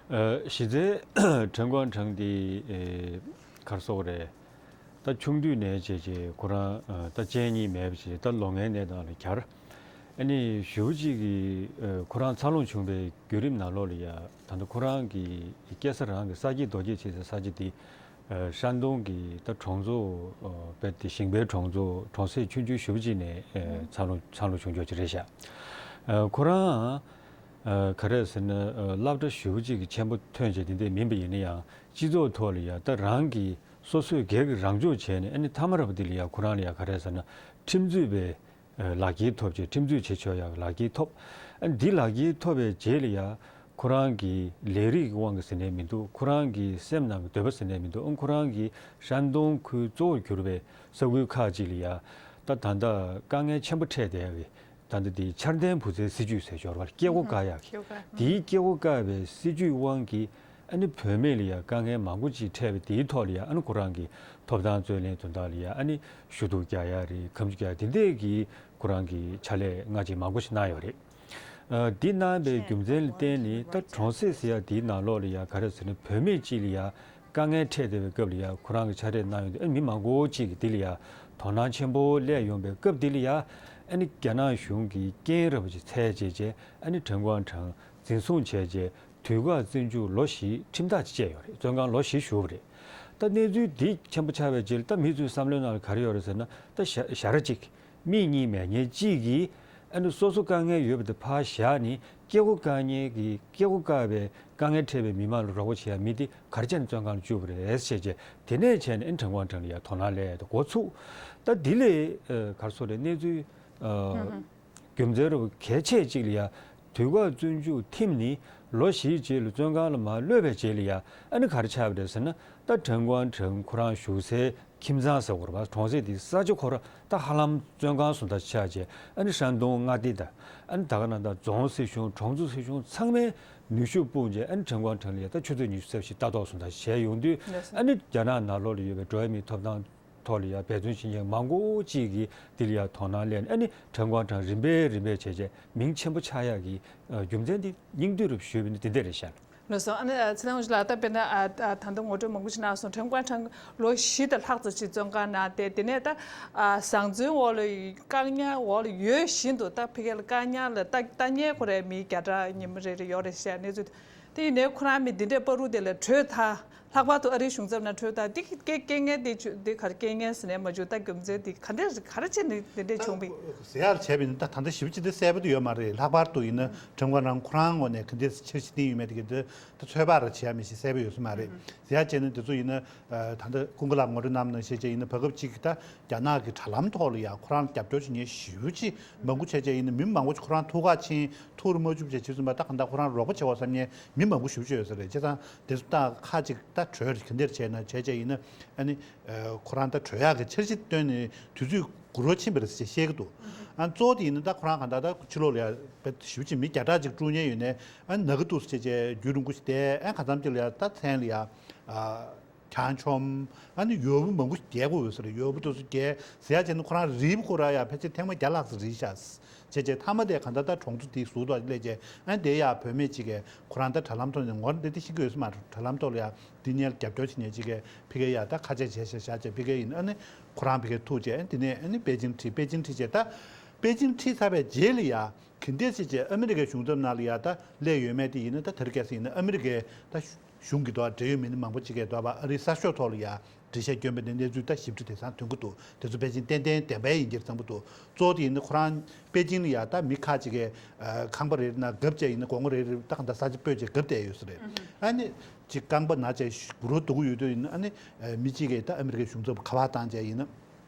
ཨ། གཞི་རྩའི་ཁྲེན་ཀོང་ཁྲེང་དེ། ཨེ། ག་རེ་ཟེར་དགོས་རེད། ད་ཆུང་དུས་ནས་བྱས་བྱས་ཁོ་རང་ཨ་ད་སྤྱན་གཉིས་མེད་པ་བྱས་ད་ལོ་ལྔའི་གནས་སྟངས་ལ་གྱར། ཨ་ནི་ཞེ་པོ་ཅིག་གི་ཨ་ཁོ་རང་འཚར་ལོངས་བྱུང་བའི་བརྒྱུད་རིམ་ནང་ལོགས་ལ་ཡ་ད་ལྟ་ཁོ་རང་གི་སྐྱེས་ས་རང་གི་ས་སྐྱེས་རྡོ་སྐྱེས་བྱས་ས་ས་ཆ་དེ། ཨ། ཧྲན་ཏུང་གི་ད་གྲོང་ཚོ། ཨ། དཔེ་དེ་ཞིང་པའི་གྲོང་ཚོ། གྲོང་གསེབ་ཆུང་ཆུང་ཞེ་པོ་ཅིག་ནས། ཨ། འཚར་ལོངས་འཚར་ལོངས་བྱུང་ཆོག་ཅིག་རེད་ཤག་ཨ། ཁོ་རང་ཨ་ག་རེ་ཟེར་ན། ཨ། སློབ་གྲྭ་ཞེ་པོ་ཅིག་གི་ཆེན་པོ་ཐོན་བྱས་དེ་འདྲ་མིན་པ་ཡིན་ན་ཡང་སྤྱི་ཚོགས་ཐོག་ལ་ཡ་ད་རང་གི་སོ་སོས་སྒེར་གྱི་རང་སྦྱོང་བྱས་ནས། ཨ་ནི་མཐའ་མ་ར་བ་དེ་ལ་ཡ་ཁོ་རང་ལ་ཡ་ག་རེ་ཟེར་ན། ཁྲིམས་རྩོད་པའི་ལག་འཁྱེར་ཐོབ་བྱས། ཁྲིམས་རྩོད་བྱེད་ཆོག་ཡག་ལག་འཁྱེར་ཐོབ། ཨ། འདི་ལག་འཁྱེར་ཐོབ་པའི་རྗེས་ལ་ཡ་ཁོ་རང་གི་ལས་རིགས་ཀྱི་དབང་གིས་ཟེར་ནའི་མི་འདུག་ཁོ་རང་གི་སེམས་ནང་གི་འདོད་པ་ཟེར་ནའི་མི་འདུག་ཨང་། ཁོ་རང་གི་ཧྲན་ཏུང་ཁུལ་གཙོ་བོར་གྱུར་པའི་ས་ཁུལ་ཁག་ཅིག་ལ་ཡ་ད་ད་ལྟ་དཀའ་ངལ་ཆེན་པོ་འཕྲད་བསྡད་པའི། ད་ལྟ་འདི་འཆར་ལྡན་བུ་ཚའི་སྲིད་ཇུས་ཟེར་ཞོར་བར་སྐྱེ་སྒོ་བཀག་ཡག་གི། སྐྱེ་སྒོ་བཀག་ཡག་དེའི་སྐྱེ་སྒོ་བཀག་པའི་སྲིད་ཇུས་དབང་གིས། ཨ་ནི་བུད་མེད་ལ་ཡ་དཀའ་ངལ་མང་པོ་ཅིག་འཕྲད་པའི་དེའི་ཐོག་ལ་ཡ། ཨ་ནི་ཁོ་རང་གི་ཐོབ་ཐང་རྩོད་ལེན་དོན་དག་ལ་ཡ། ཨ་ནི་ཞུ་གཏུག་རྒྱག་ཡ་རེད། ཁ་མཆུ་རྒྱག་ཡ་དེ་འདྲས་ཀྱི་ཁོ་རང་གི་ཕྱག་ལས་སྔ་ཕྱི་མང་པོ་ཞིག་གནང་ཡོད་རེད། ཨ། འདི་གནང་བའི་རྒྱུ་མཚན་ལ་བརྟེན་ནས་ད་གྲོང་གསེབ་ཟེར་ཡ་དེའི་ནང་ལོགས་ལ་ཡ་ག་རེ་ཟེར་ན། བུད་མེད་ཅིག་ལ་ཡ་དཀའ་ངལ་འཕྲད་བསྡད་པའི་སྐབས་ལ་ཡ་ཁོ་རང་གི་ཕྱག་ལས་གནང་ཡོང་དུས། ཨ་ནི་མི་མང་པོ་ཅིག་གིས་འདི་ལ་ཡ་དོ་སྣང་ཆེན་པོ་སླེབས་ཡོང་པའི་སྐབས་འདི་ལ་ཡ། ཨ་ནི་རྒྱ་ནག་གཞུང་གིས་རྐྱེན་རབ་ཅིག་འཚོལ་བྱས་བྱས། ཨ་ནི་ཁྲེན་ཀོང་ཁྲེང་འཛིན་བཟུང་བྱས་བྱས། དུས་བཀག་བཙོན་འཇུག་ལོ་བཞི། ཁྲིམས་ཐག་ཅིག་བཅད་ཡོད་རེད། བཙོན་ཁང་ལོ་བཞི་བཞུགས་པ་རེད། ད་གནས་ཚུལ་འདི་ཆེན་པོ་ཆགས་པའི་རྗེས་ལ་ད་མི་ཚོའི་བསམ་བློའི་ནང་ལ་ག་རེ་ཡོད་རེད་ཟེར་ན། ད་ཞ་ཞ་ར་གཅིག་མིག་གཉིས་མེད་མཁན་གཅིག་གིས། ཨ་ནི་སོ་སོ་དཀའ་ངལ་ཡོད་པ་དེ་ཕར་བཞག་ནས། སྐྱེ་སྒོ་བཀག་མཁན་གྱི། སྐྱེ་སྒོ་བཀག་པའི་དཀའ་ངལ་འཕྲད་པའི་མི་མང་ལ་རོགས་པ་བྱེད་ཡ་མི་དེ་ག་རེ་བྱས་ནས་བཙོན་ཁང་ལ་བཅུག་པ་རེད་ཟེར་བྱས། དེ་ནས་བྱས་ནས། ཨ་ནི་ཁྲེན་ཀོང་ཁྲེང་ལ་ཡ་དོ་སྣང་སླེབས་ཡ་དེ་འགོ་ཚུགས། ད་འདི་ལས་ཨ་ག་རེ་ཟེར་དགོས་རེད། གནས་ཚུལ་ཨ་རྒྱུ་མཚན་རུ་གལ་ཆེ་གཅིག་ལ་ཡ། དུས་བཀག་བཙོན་འཇུག་ཐིམ་ནས་ལོ་བཞིའི་རྗེས་ལ་བཙོན་ཁང་ལ་མར་གློད་པའི་རྗེས་ལ་ཡ། ཨ་ནི་ག་རེ་ཆགས་པ་རེད་ཟེར་ན། ད་ཁྲེན་ཀོང་ཁྲེང་ཁོ་རང་བཞུགས་སའི་ཁྱིམ་ཚང་ཟེར་དགོས་རེད་པ། གྲོང་གསེབ་དེའི་ས་ཆ་ཁོ་རང་ད་ཧ་ལམ་བཙོན་ཁང་བཟོ་ལྟ་ཆགས་བྱས། ཨ་ནི་ཧྲན་ཏུང་མངའ་སྡེ་དང་། ཨ་ནི་ད་ག་ནང་ད་རྫོང་སྲིད་གཞུང་། གྲོང་ཚོ་སྲིད་གཞུང་ཚང་མས་ནུས་ཤུགས་སྤུངས་བྱས། ཨ་ནི་ཁྲེན་ཀོང་ཁྲེང་ལ་ཡ་ད་ཆུ་ཚོད་ཉི་ཤུ་རྩ་བཞི་ལྟ་རྟོག་བཟོ་ལྟ་བྱས་ཡོང་དུས། ཨ་ནི་རྒྱ་ནག་ནང་ལོགས་ལ་ཡོད་པའི་འགྲོ་བ་མིའི་ཐོབ་ཐང་ཐོག་ལ་ཡ་འབད་བརྩོན་བྱེད་མཁན་མང་པོ་ཅིག་གིས་འདི་ལ་ཡ་དོ་སྣང་སླེབས་ནས། ཨ་ནི་ཁྲེན་ཀོང་ཁྲེང་རིམ་པས་རིམ་པས་བྱས་བྱས་མིང་ཆེན་པོ་ཆགས་ཡག་གི་ཨ་རྒྱུ་མཚན་འདི་སྙིང་བསྡུས་རུ་ཞུས་པ་ཡིན་ན་འདི་འདྲས་རེད་ཤག་ལགས་སོ། ཨ་ནི་ཨ་ཚེ་རིང་ལགས། ད་དཔེར་ན་ཨ་ཨ་ད་ལྟ་ངོ་སྤྲོད་མང་པོ་ཞིག་གནང་སོང་། ཁྲེན་ཀོང་ཁྲེང་ལོ་བཞི་དང་ལྷག་ཙམ་ཅིག་བཙོན་ཁང་ནང་བསྡད། དེ་ནས་ད་ཨ་བཟང་བཙོན་འོག་ལ། བཀག་ཉར་འོག་ལ་ཡོད་བཞིན་དུ། ད་ཕ་གི་ལ་བཀག་ཉར་ལ་ལྟ་ལྟ་མཁན་ཁོ་རའི་མི་བརྒྱ་ཕྲག་ཉིན་མོ་རེ་རེ་ཡོད་རེད་ཟེར་གནས་ཚུལ། དེ་ཡིན་ནའི་ཁོ་རང་མི་འདི་འདྲའི་བར་དུ་དེ་ལ་བྲོས་ཐལ། ལྷག་པར་དུ་ཨ་རིའི་གཞུང་ཚབ་ནང་བྲོས་ཐལ། འདི་སྐད་སྐད་ངན་འདི་བྱུ་འདི་ག་རེ་སྐད་ངན་ཟེར་ནའི་མ་བྱུང་། ད་རྒྱུ་མཚན་འདི་ག་འདྲས་ག་རེ་བྱས་ནས་འདི་འདྲས་བྱུང་བ་ཡིན། ཟེར་ཡག་བྱས་པ་ཡིན་ན། ད་ད་ལྟ་ཞེ་པོ་ཅིག་འདི་གསལ་པོ་དེ་ཡོད་མ་རེད། ལྷག་པར་དུ་ཡིན་ན་ཁྲེན་ཀོང་ཁྲེང་ཁོ་རང་ངོས་ནས་ག་འདྲས་འཆར་གཞི་བཏིང་ཡོད་མེད་དེ་གི་འདི་ད་ཚོད་དཔག་ར་བྱེད་ཡག་མི་ཤེས། གསལ་པོ་ཡོད་ས་མ་རེད། ཟེར་ཡག་བྱས་ན་འདི་ཚོ་ཡིན་ན། ཨ་ད་ལྟ་ཀུན་དགའ་ལགས་ངོ་སྤྲོད་གནང་བ་ནང་བཞིན་བྱས་ཡིན་ན། བར་སྐབས་ཅིག་ད་རྒྱ་ནག་གི་དྲ་ལམ་ཐོག་ལ་ཡ་ཁོ་རང་རྒྱབ་སྐྱོར་བྱེད་མཁན་ཞེ་པོ་ཅིག་མང་པོ་བྱས་བྱས་ཡིན་ན། མི་མང་པོ་ཅིག་ཁོ་རང་ཐུག་ག་ཕྱིན། ཐུགས་ར་མ་ཆུབ་བྱས་བྱས་ཙམ་པ། ད་གང་ལྟར་ཁོ་རང་རོགས་པ་བྱེད་དགོས་བསམ་མཁན་མི་མང་པོ་ཞེ་པོ་ཅིག་ཡོད་ས་རེད། བྱས་ཙང་དེ་ཚོ་ད་ཁ་ཅིག་ད་བྲོས་ག་འདྲས་བྱས་ན་བྱས་བྱས་ཡིན་ན། ཨ་ནི་ཨ་ཁོ་རང་ད་བྲོས་ཡག་གི་འཆར་གཞི་བཏོན་ནས་དུས་ཚོད་འགོར་བ་ཕྱིན་པ་རེད་ཟེར་བཤད་ཀྱི་འདུག་ཨ་གཙོ་བོ་དེ་ཡིན་ན་ད་ཁོ་རང་གང་ལྟར་ད་ཕྱི་ལོགས་ལ་ཡ་དཔེ་ཞེ་པོ་ཅིག་མི་བརྒྱ་ཕྲག་ཅིག་དཀྲུག་མཁན་ཡོད་ནའི། ཨ་ནི་ན་གི་འདུག་ཟེར་བྱས་བྱས་རྒྱུན་རིང་པོ་ཞིག་བསྡད། ཨ་གང་འཚམ་ཅིག་ལ་ཡ་ད་མཚན་ལ་ཡ་ཨ། གངས་ཆོམ། ཨ་ནི་ཡོལ་བ་མང་པོ་རྒྱག་དགོས་ཡོད་ས་རེད། ཡོལ་བ་དེ་ཚོ་རྒྱག་ཟེར་ཡ་བྱས་ན་ཁོ་རང་རིལ་བུ་ཁོ་རང་ཡ་ཕལ་ཆེར་ཐེངས་མ་བརྒྱ་ལྷག་ཙམ་རིལ་ཤག་བྱས་བྱས་མཐའ་མ་དེ་གང་ལྟར་ད་གྲོང་ཚོ་དེ་ཟུར་དུ་སླེབས་བྱས་ཨ་ནི་དེ་ཡ་བུད་མེད་ཅིག་གིས་ཁོ་རང་ད་དྲ་ལམ་ཐོག་ནས་ངོ་འདི་དེ་ཤེས་ཀྱི་ཡོད་ས་མ་རེད། དྲ་ལམ་ཐོག་ལ་ཡ་འདི་གཉེར་རྒྱབ་སྐྱོར་བྱེད་མཁན་ཅིག་གིས་ཕ་གིར་ཡ་ད་ཁ་ཆད་བྱས་བྱས་བཞག་བྱས་ཕ་གིར་ཡིན་ཨ་ནི་ཁོ་རང་ཕ་གིར་ཐུག་བྱས་ཨ་ནི་དེ་ནས་ཨ་ནི་པེ་ཅིང་ཁྲིད། པེ་ཅིང་ཁྲིད་བྱས་ད་པེ་ཅིང་ཁྲིད་ཚར་བའི་རྗེས་ལ་ཡ་ག་འདྲས་བྱས་བྱས་ཨ་མི་རི་ཀའི་གཞུང་ཚབ་ནང་ལ་ཡ་ད་སླེབས་ཡོད་མེད་དེ་ཡིན་ན་ད་དེ་རིང་ཁ་སང་ཡིན་ན་ཨ་མི་རི་ཀའི་ད་གཞུང་གི་ཐོག་འབྲེལ་ཡོད་མི་སྣ་མང་པོ་ཅིག་གིས་འདུག་པ་ཨ་རིའི་གསར་ཤོག་ཐོག་ལ་ཡ་འགྲེལ་བཤད་བསྐྱོན་པ་ནས་གནས་ཚུལ་ད་ཞིབ་ཕྲ་དེང་སང་ཐོན་གྱི་འདུག་དེ་ཚོ་ཕལ་ཆེར་ཏན་ཏན་བདེན་པ་ཡིན་གྱི་རེད་བསམ་གྱི་འདུག་གཙོ་བོ་དེ་ཡིན་ན་ཁོ་རང་པེ་ཅིང་ལ་ཡ་ད་མི་ཁག་ཅིག་གིས་ཨ་ཁང་པ་རེ་རེ་ནང་སྒབ་བྱས་ཡིན་ན་སྒོ་ངོ་རེ་རེ་ད་གང་ལྟར་ས་ཆ་སྤོས་བྱས་སྒབ་བསྡད་ཡོད་ས་རེད། ཨ་ནི་ཅིག་རྐང་པ་ན་བྱས་རུ་འདུག་གི་ཡོད་དུས་ཡིན་ན་ཨ་ནི་མི་གཅིག་གིས་ད་ཨ་མི་རི་ཀའི་གཞུང་ཚབ་ག་པར་བཏང་བྱས་ཡིན་ན།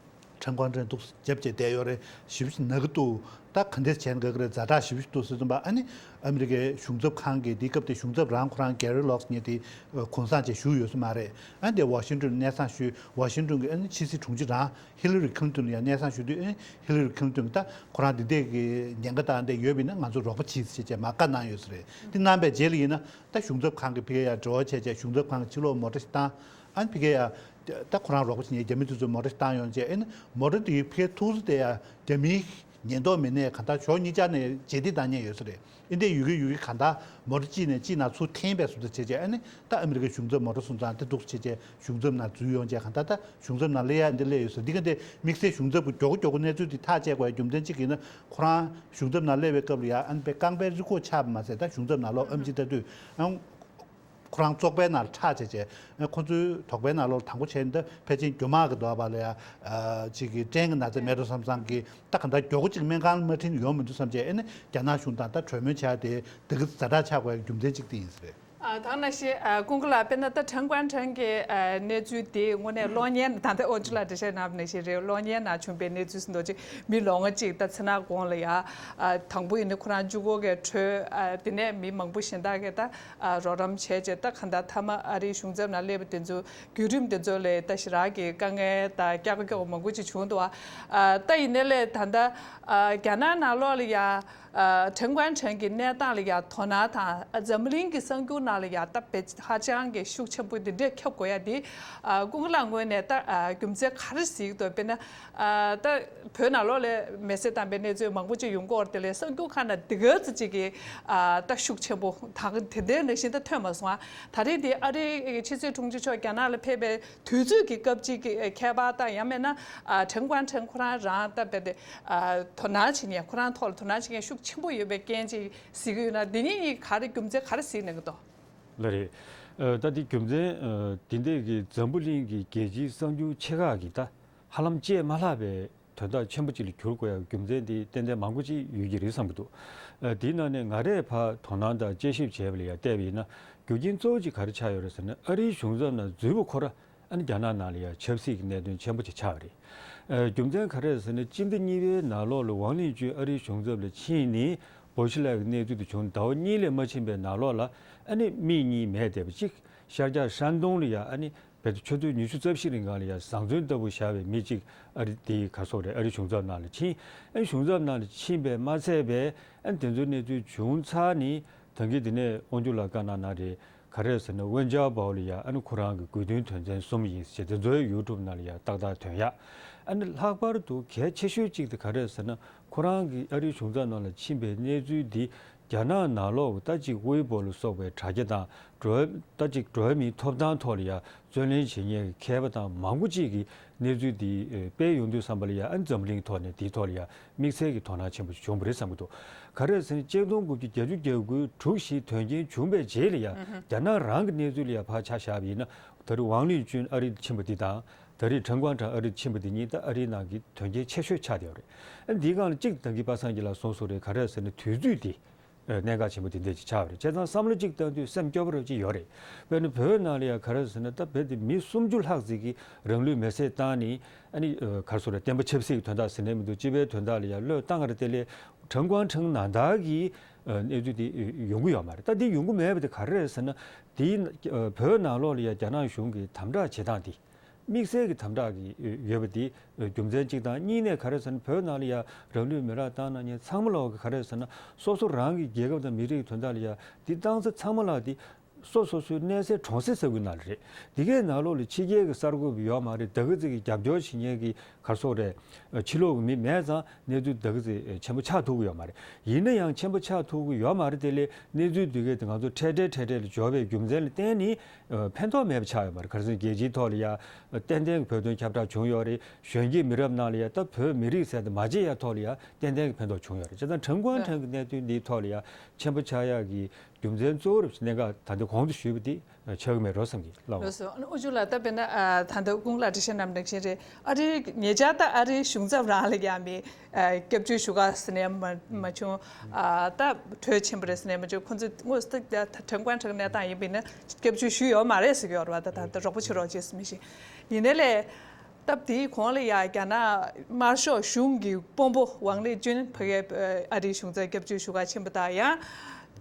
ཁྲེན་ཀོན་ཀྲེང་འདུག་རྒྱབ་བྱས་བསྡད་ཡོད་རེད། ཞེ་པོ་ཅིག་ན་གི་འདུག་ད་ག་འདྲས་བྱས་ན་དགའ་གི་རེད། ཛ་དྲག་ཞེ་པོ་ཅིག་འདུག་ཟེར་དུས་ཨ་ནི་ཨ་མི་རི་ཀའི་གཞུང་ཚབ་ཁང་གི་དེའི་སྐབས་དེ་གཞུང་ཚབ་རང་ཁོ་རང་གྷེ་རི་ལོག་སི་ངེས་དེ་གུང་སེང་བྱས་བཞུགས་ཡོད་ས་མ་རེད། ཨ་ནི་དེ་ཝ་ཤིང་ཊོན་གནས་ཚང་ཞུས། ཝ་ཤིང་ཊོན་གྱི་ཨ་ནི་ཕྱི་སྲིད་དྲུང་ཆེ་རང་ཧི་ལི་རི་ཁི་ལིན་ཊོན་ལ་ཡང་གནས་ཚང་ཞུ་དུས་ཨ་ནི་ཧི་ལི་རི་ཁི་ལིན་ཊོན་གྱིས་ད་ཁོ་རང་འདི་འདྲས་ཀྱི་ཉེན་ཁ་དང་འདྲ་ཡོད་པ་ཡིན་ན་ང་ཚོ་རོགས་པ་བྱེད་ཟེར་བྱས་མ་བཀའ་གནང་ཡོད་ས་རེད། དེ་གནང་པའི་རྗེས་ལ་ཡིན་ན་ད་གཞུང་ཚབ་ཁང་གིས་ཕ་གིར་ཡར་འབྲེལ་བ་བྱས་བྱས་གཞུང་ཚབ་ཁང་གི་ཕྱི་ལོགས་མོ་ཊ་ཞིག་བཏང་། ཨ་ནི་ཕ་གིར་ཡ། ད་ཁོ་རང་རོགས་པ་བྱེད་མཁན་རྒྱ་མི་དེ་ཚོས་མོ་ཊ་བཏང་ཡོང་བྱས་ཨེ་ནི་མོ་ཊ་དེའི་ཕ་གིར་ཐུག་ས་དེ་ཡ་རྒྱ་མིའི་ཉེན་རྟོག་མི་སྣས་གང་ལྟར་ཕྱོགས་གཉིས་ཆ་ནས་རྗེས་འདེད་བཏང་མཁན་ཡོད་ས་རེད། ཨེ་འདྲས་ཡོད་གི་ཡོད་གི་གང་ལྟར་མོ་ཊ་གཅིག་ནས་གཅིག་ནང་ཚུར་འཐེན་པའི་བཟོ་འདྲ་བྱས་བྱས་ཨེ་ནི་ད་ཨ་མི་རི་ཀའི་གཞུང་ཚབ་མོ་ཊ་སོང་ཙང་དེ་འདུག་བྱས་བྱས་གཞུང་ཚབ་ནང་འཛུལ་ཡོང་བྱས་གང་ལྟར་ད་གཞུང་ཚབ་ནང་སླེབས་ཡ་འདི་སླེབས་ཡོད་ས་འདི་ག་འདི་དམིགས་བསལ་གཞུང་ཚབ་ཀྱི་མགྱོགས་པོ་མགྱོགས་པོ་གནས་ཚུལ་འདི་ཐག་བཅད་དགོས་ཡ་རྒྱུ་མཚན་གཅིག་ཡིན་ན་ཁོ་རང་གཞུང་ཚབ་ནང་སླེབས་པའི་སྐབས་ལ་ཡ་ཨ་ནི་དཔེ་རྐང་པའི་རིལ་ཁོག་ཆག་པ་མ་ཟད་ད་གཞུང་ཚབ་ནང་ལོགས་ཨེམ་ཆི་ལྟ་དུས་ཨང་། ཁོ་རང་བཙོག་པའི་ནང་ལ་ཁྲག་བྱས་བྱས་ཁོ་ཚོའི་དོགས་པའི་ནང་ལོགས་དང་པོ་བྱས་འདི་ཕལ་ཆེར་རྒྱུ་མ་གི་འདུག་པ་ལ་ཡ་ཅིག་གི་སྐྲན་གི་ན་ཚ་མེད་འགྲོ་བསམ་བསམ་གི་ད་ག་འདྲ་མགྱོགས་པོ་ཅིག་སྨན་ཁང་མ་ཁྲིད་ན་ཡོང་མི་འདུག་བསམ་བྱས་ཨེ་ནི་རྒྱ་ནག་གཞུང་དང་ད་གྲོས་མོལ་བྱས་ཏེ་འདི་གི་ཛ་དྲག་ཆགས་དགོས་རྒྱུ་མཚན་གཅིག་དེ་ཡིན་ས་རེད། ཨ་ད་ནང་བཞིན་ཨ་ཀུན་དགའ་ལགས་དཔེར་ན་ད་ཁྲེན་ཀོན་ཀྲེང་གི་ཨ་གནས་ཚུལ་དེ་དངོས་གནས་གློག་བརྙན་ད་ལྟ་ཨོ་ཅུ་ལགས་འགྲེལ་བཤད་གནང་བ་ནང་བཞིན་རེད། གློག་བརྙན་ནང་བྱུང་པའི་གནས་ཚུལ་ཟིན་ཐོ་ཅིག་མི་ལོ་ལྔ་གཅིག་ད་ཚེ་ནག་གོང་ལ་ཡ་ཨ་དང་པོ་ཡིན་ན་ཁོ་རང་གཅིག་པོ་གི་གྲོས་ཨ་དེ་ནས་མི་མང་པོ་གཞན་དག་གིས་ད་ཨ་རོགས་རམ་བྱས་བྱས་ད་གང་ལྟར་མཐའ་མ་ཨ་རིའི་གཞུང་ཚབ་ནང་སླེབས་པ་དེ་ཚོ་བརྒྱུད་རིམ་དེ་ཚོ་ལ་ད་ཞེ་དྲག་གི་དཀའ་ངལ་དང་སྐྱག་པ་སྐྱོག་པ་མང་པོ་ཅིག་བྱུང་འདུག་ཨ་ད་ཡིན་ནའི་ལས་ད་ལྟ་ཨ་རྒྱ་ནག་ནང་ལོགས་ལ་ཡ། ཨ་ཁྲེན་ཀོན་ཀྲེང་གི་གནས་སྟངས་ལ་ཡ་དོ་སྣང་དང་ཨ་འཛམ་གླིང་གི་གསར་འགྱུར་ནང་ལ་ཡ་ད་དཔེ་ཧ་ཅང་གི་ཤུགས་ཆེན་པོ་འདི་འདྲས་ཁྱབ་དགོས་ཡ་འདི་ཨ་ཀུན་དགའ་ལགས་ངོས་ནས་ད་ཨ་རྒྱུ་མཚན་ག་རེ་གཟིགས་འདུག་དཔེར་ན་ཨ་ད་བོད་ནང་ལོགས་ལ་མེ་སྲེག་བཏང་པའི་གནས་ཚུལ་མང་པོ་ཅིག་ཡོང་གི་ཡོད་རེད། དེ་ལས་གསར་འགྱུར་ཁག་ནང་འདི་ག་ཙམ་ཅིག་གི་ཨ་ད་ཤུགས་ཆེན་པོ་ད་དེ་འདྲའི་ནང་བཞིན་ད་ཐོན་མ་སོང་ཨ། ད་རེས་འདི་ཨ་རིའི་ཕྱི་སྲིད་དྲུང་ཆེ་མཆོག་རྒྱ་ནག་ལ་ཕེབས་པའི་དུས་ཚོད་ཀྱི་སྐབས་གཅིག་གི་ཁྱད་པར་དང་ཡང་མིན་ན་ཨ་ཁྲེན་ཀོན་ཀྲེང་ཁོ་རང་རང་ད་རྦད་དེ་ཨ་དོ་སྣང་བྱེད་མཁན་ཁོ་རང་ཐོག་ལ་དོ་སྣང་བྱེད་མཁན་ཤུགས་ཆེན་པོ་ཡོད་པའི་རྐྱེན་ཅིག་གཟིགས་ཀྱི་ཡོད་ན་འདི་གཉིས་གཉིས་ག་རེ་རྒྱུ་མཚན་ག་རེ་གཟིགས་གནང་གི་འདུག་ལགས་རེད། ཨ་ད་འདི་རྒྱུ་མཚན་ཨ་འདི་འདྲས་ཀྱི་འཛམ་བུ་གླིང་གི་རྒྱལ་སྤྱིའི་གསར་འགྱུར་ཆེ་ཁག་གིས་ད་ཧ་ལམ་བཅད་མ་ལྷག་པའི་དོན་དག་ཆེན་པོ་ཅིག་ལ་གྱུར་དགོས་ཡག་རྒྱུ་མཚན་འདི་ཏན་ཏན་མང་པོ་ཅིག་ཡོད་ཀྱི་རེད་བསམ་གྱི་འདུག་ཨ་འདིའི་ནང་ནས་ང་རས་ཕར་དོ་སྣང་དང་དཔྱད་ཞིབ་བྱས་པ་ལ་ཡང་བལྟས་པ་ཡིན་ན་རྒྱུ་རྐྱེན་གཙོ་བོ་གཅིག་ག་རེ་ཆགས་ཡོད་རེད་ཟེར་ན་ཨ་རིའི་གཞུང་ཚབ་ནང་འཛུལ་བ་ཁོ་ར། ཨ་ནི་རྒྱ་ནག་ནང་ལ་ཡང་ཆབ་སྲིད་ཀྱི་གནད་དོན་ཆེན་པོ་ཅིག་ཆགས་པ་རེད། ཨ་རྒྱུ་མཚན་ག་རེ་ཟེར་ན་སྤྱི་ཟླ་གཉིས་པའི་ནང་ལོགས་ལ་ཝང་ལིན་ཅུན་ཨ་རིའི་གཞུང་ཚབ་ལ་ཕྱིན་ནས་བོ་ཤི་ལ་གི་གནས་ཚུལ་དེ་བྱུང་ཟླ་བ་གཉིས་ལས་མ་ཕྱིན་པའི་ནང་ལོགས་ལ་ཨ་ནི་མིག་གཉིས་མེད་བསྡད་པ་གཅིག་ཤར་རྒྱག་ཧྲན་ཏུང་ལ་ཡང་ཨ་ནི་བོད་དུ་ཆུ་ཚོད་ཉི་ཤུ་རྩ་བཞི་རིང་གང་ལ་ཡང་བཟང་བཙོན་ལྟ་བུ་བཞག་པའི་མི་གཅིག་ཨ་རི་དེའི་ག་སོག་རེད་ཨ་རི་གཞུང་ཚབ་ནང་ལ་ཕྱིན། ཨ་ནི་གཞུང་ཚབ་ནང་ལ་ཕྱིན་པས་མ་ཚད་པའི་ཨ་ནི་དེ་ཚོའི་གནས་ཚུལ་བྱུང་ཚར་ནས་ད་གིན་དེ་ནས་དབང་ཕྱུག་ལགས་བཀའ་གནང་གནང་རེད། ག་རེ་ཟེར་ན་ཝེན་ཅའོ་པའོ་ལ་ཡ་ཨ་ནི་ཁོ་རང་གི་དགོས་འདུན་དོན་ཚན་གསུམ་ཡིན་ཟེར་དེ་ཚོའི་ཡུ་ཊུབ་ནང་ལ་ཡ་ཏག་ཏག་ཐོན་ཡག་ཨ་ནི་ལྷག་པར་དུ་གལ་ཆེ་ཤོས་གཅིག་དེ་ག་རེ་ཟེར་ན་ཁོ་རང་གི་ཨ་རིའི་གཞུང་ཚབ་ནང་ལ་ཕྱིན་པའི་གནས་ཚུལ་འདི་རྒྱ་ནག་ནང་ལོགས་ད་ཅིག་ཝེ་པོ་ལ་སོགས་པའི་དྲ་རྒྱ་དང་འགྲོ་ད་ཅིག་འགྲོ་བ་མིའི་ཐོབ་ཐང་ཐོག་ལ་ཡ་རྩོད་ལེན་བྱེད་མཁན་གྱི་མཁས་པ་དང་མང་པོ་ཅིག་གིས་གནས་ཚུལ་འདི་སྤེལ་ཡོང་དུས་ཙམ་པ་ལ་ཡ་ཨ་ནི་འཛམ་གླིང་ཐོག་ནས་འདིའི་ཐོག་ལ་ཡ་དམིགས་བསལ་གྱི་དོ་སྣང་ཆེན་པོ་ཞིག་བྱུང་བ་རེད་བསམ་གྱི་འདུག་ག་རེ་ཟེར་ན་གཅིག་སྟོང་དགུ་བརྒྱ་བརྒྱད་ཅུ་གྱ་དགུ་དྲུག་བཞི་དོན་རྐྱེན་བྱུང་པའི་རྗེས་ལ་ཡང་རྒྱ་ནག་རང་གི་གནས་ཚུལ་ལ་ཡང་ཕར་ཆ་བཞག་པ་ཡིན་ན་ད་རེས་ཝང་ལིན་ཅུན་ཨ་རིར་ཕྱིན་པ་འདི་དང་ད་རེས་ཁྲེན་ཀོན་ཀྲེང་ཨ་རིར་ཕྱིན་པ་འདི་གཉིས་ད་ཨ་རིའི་ནང་གི་དོན་རྐྱེན་ཆེ་ཤོས་ཆགས་བསྡད་ཡོད་རེད། ཨ་འདིའི་སྒང་ལ་གཅིག་ད་གིན་པ་སངས་སྐྱིད་ལགས་གསུངས་སོང་རེད། ག་རེ་ཟེར་ན་དུས་ཚོད་འདི་གནད་འགག་ཆེན་པོ་དེ་འདྲ་ཅིག་ཆགས་པ་རེད། བྱས་ཙང་བསམ་བློ་གཅིག་བཏང་དུས་སེམས་སྐྱོ་པོ་རེ་ཅིག་ཡོད་རེད། དཔེར་ན་བོད་ནང་ལ་ཡང་ག་རེ་ཟེར་ན་ད་བོད་དེ་མི་སུམ་ཅུ་ལྷག་ཙམ་གྱིས་རང་ལུས་མེར་སྲེག་བཏང་ནས་ཨ་ནི་ག་རེ་ཟེར་རེད། བསྟན་པ་ཆབ་སྲིད་ཀྱི་དོན་དག་ཟེར་ནས་མི་འདུག་སྤྱི་པའི་དོན་དག་ལ་ཡང་བློས་བཏང་ག་རེ་དེ་ལས་ཁྲེན་ཀོན་ཀྲེང་ནང་ལྟར་གྱི་གནས་ཚུལ་དེ་ཡོང་གི་ཡོད་མ་རེད། ད་འདི་ཡོང་གི་མེད་པ་དེ་ག་རེ་རེད་ཟེར་ན་དེའི་བོད་ནང་ལོགས་ལ་ཡང་རྒྱ་ནག་གཞུང་གི་དམ་དྲག་བྱེད་སྟངས་དེ། དམིགས་བསལ་གྱི་དམ་དྲག་གི་ཡོད་པ་དེ་རྒྱུ་མཚན་གཅིག་དང་། གཉིས་ནས་ག་རེ་ཟེར་ན་བོད་ནང་ལ་ཡ་རང་ལུས་མེ་རག་བཏང་གནང་མཁན་ཚང་མ་ལོག་གི་ག་རེ་ཟེར་ན་སོ་སོ་རང་གི་རྒྱལ་ཁབ་དང་མི་རིགས་ཀྱི་དོན་དག་ལ་ཡ་འདི་བཏང་ས་ཚང་མ་ལ་འདི་ སོ་སོ་སོའི་གནས་སའི་གྲོང་གསེབ་ས་ཁུལ་ནང་ལ་རེད། དེ་གའི་ནང་ལོགས་ལ་ཕྱི་རྒྱལ་གྱི་གསར་འགོད་པ་ཡོད་མ་རེད། ད་ག་ཙིག་གི་རྒྱབ་སྐྱོར་བྱེད་མཁན་གྱི་ག་རེ་ཟེར་དགོས་རེད། ཕྱི་ལོགས་ཀྱི་མི་མེད་ཙང་གནས་ཚུལ་ད་ག་ཙིག་ཆེན་པོ་ཆགས་ཐུབ་ཀྱི་ཡོད་མ་རེད། ཡིན་ན་ཡང་ཆེན་པོ་ཆགས་ཐུབ་ཀྱི་ཡོད་མ་རེད། དེ་ལས་གནས་ཚུལ་དེ་གའི་དེ་ང་ཚོ་འཕྲལ་འཕྲལ་འཕྲལ་འཕྲལ་ལ་འབྱོར་བའི་རྒྱུ་མཚན་ལ་བརྟེན་ནས་ཕན་ཐོགས་མེད་པ་ཆགས་ཡོད་མ་རེད། ག་རེ་ཟེར་ན་རྒྱལ་སྤྱིའི་ཐོག་ལ་ཡ་ཏན་ཏན་གྱི་བོད་དོན་ཁྱབ་བསྒྲགས་བྱུང་ཡོད་རེད། གཞོན་སྐྱེས་མི་རབས་ནང་ལ་ཡ་ད་བོད་མི་རིགས་ཟེར་དེ་མ་བརྗེད་ཡ་ཐོག་ལ་ཡ་ཏན་ཏན་གྱི་ཕན་ཐོགས་བྱུང་ཡོད་རེད། བྱས་ཙང་ཁྲེན་ཀོང་ཧྲེང་གི་གནད་དོན་འདིའི་ཐོག་ལ་ཡ་ཆེན་པོ་ཆགས་ཡག་གི་རྒྱུ་མཚན་གཙོ་བོ་རུ་གནད་འགག་ད་ལྟ་གོང་དུ་ཞུས་པ་དེ་ཆགས་ཀྱི་མེད་འགྲོ་བསམ་གྱི་ལགས། ལགས་སོ། ཨ་ནི་ཨུ་ཆུ་ལགས། ད་དཔེར་ན་ཨ་ད་ལྟ་སྐུ་ངོ་ལགས་འགྲེལ་བཤད་གནང་ནང་བཞིན་རེད། ཨ་རི་ཉེ་ཆར་ད་ཨ་རིའི་གཞུང་ཚབ་རང་ལ་ཡང་མི་ཨ་སྐྱབས་བཅོལ་ཞུ་ག་ཟེར་ནས་མ་མ་བྱུང་། ཨ་ད་གྲོས་ཆེན་པོ་རེད་ཟེར་ནས་མ་བྱུང་། ཁོང་ཚོས་དངོས་སུ་ད་ད་ཁྲེན་ཀོང་ཧྲེང་གནས་སྟངས་ཡིན་པ་ཡིན་ན་སྐྱབས་བཅོལ་ཞུས་ཡོད་མ་རེད་ཟེར་གྱི་ཡོད་རེད་བ། ད་ད་ད་རོགས་པ་བྱེད་རོགས་བྱེད་ཟེར་མི་ཞིག་ཡིན་ནའི་ལས། སྟབས་དེའི་གོང་ལ་ཡང་རྒྱ་ནག་དམར་ཤོག་གཞུང་གི་དཔོན་པོ་ཝང་ལི་ཅུན་ཕ་གིའི་ཨ་རིའི་གཞུང་ཚབ་སྐྱབས་བཅོལ་ཞུ་ག་ཕྱིན་པ་དང་། ཡང་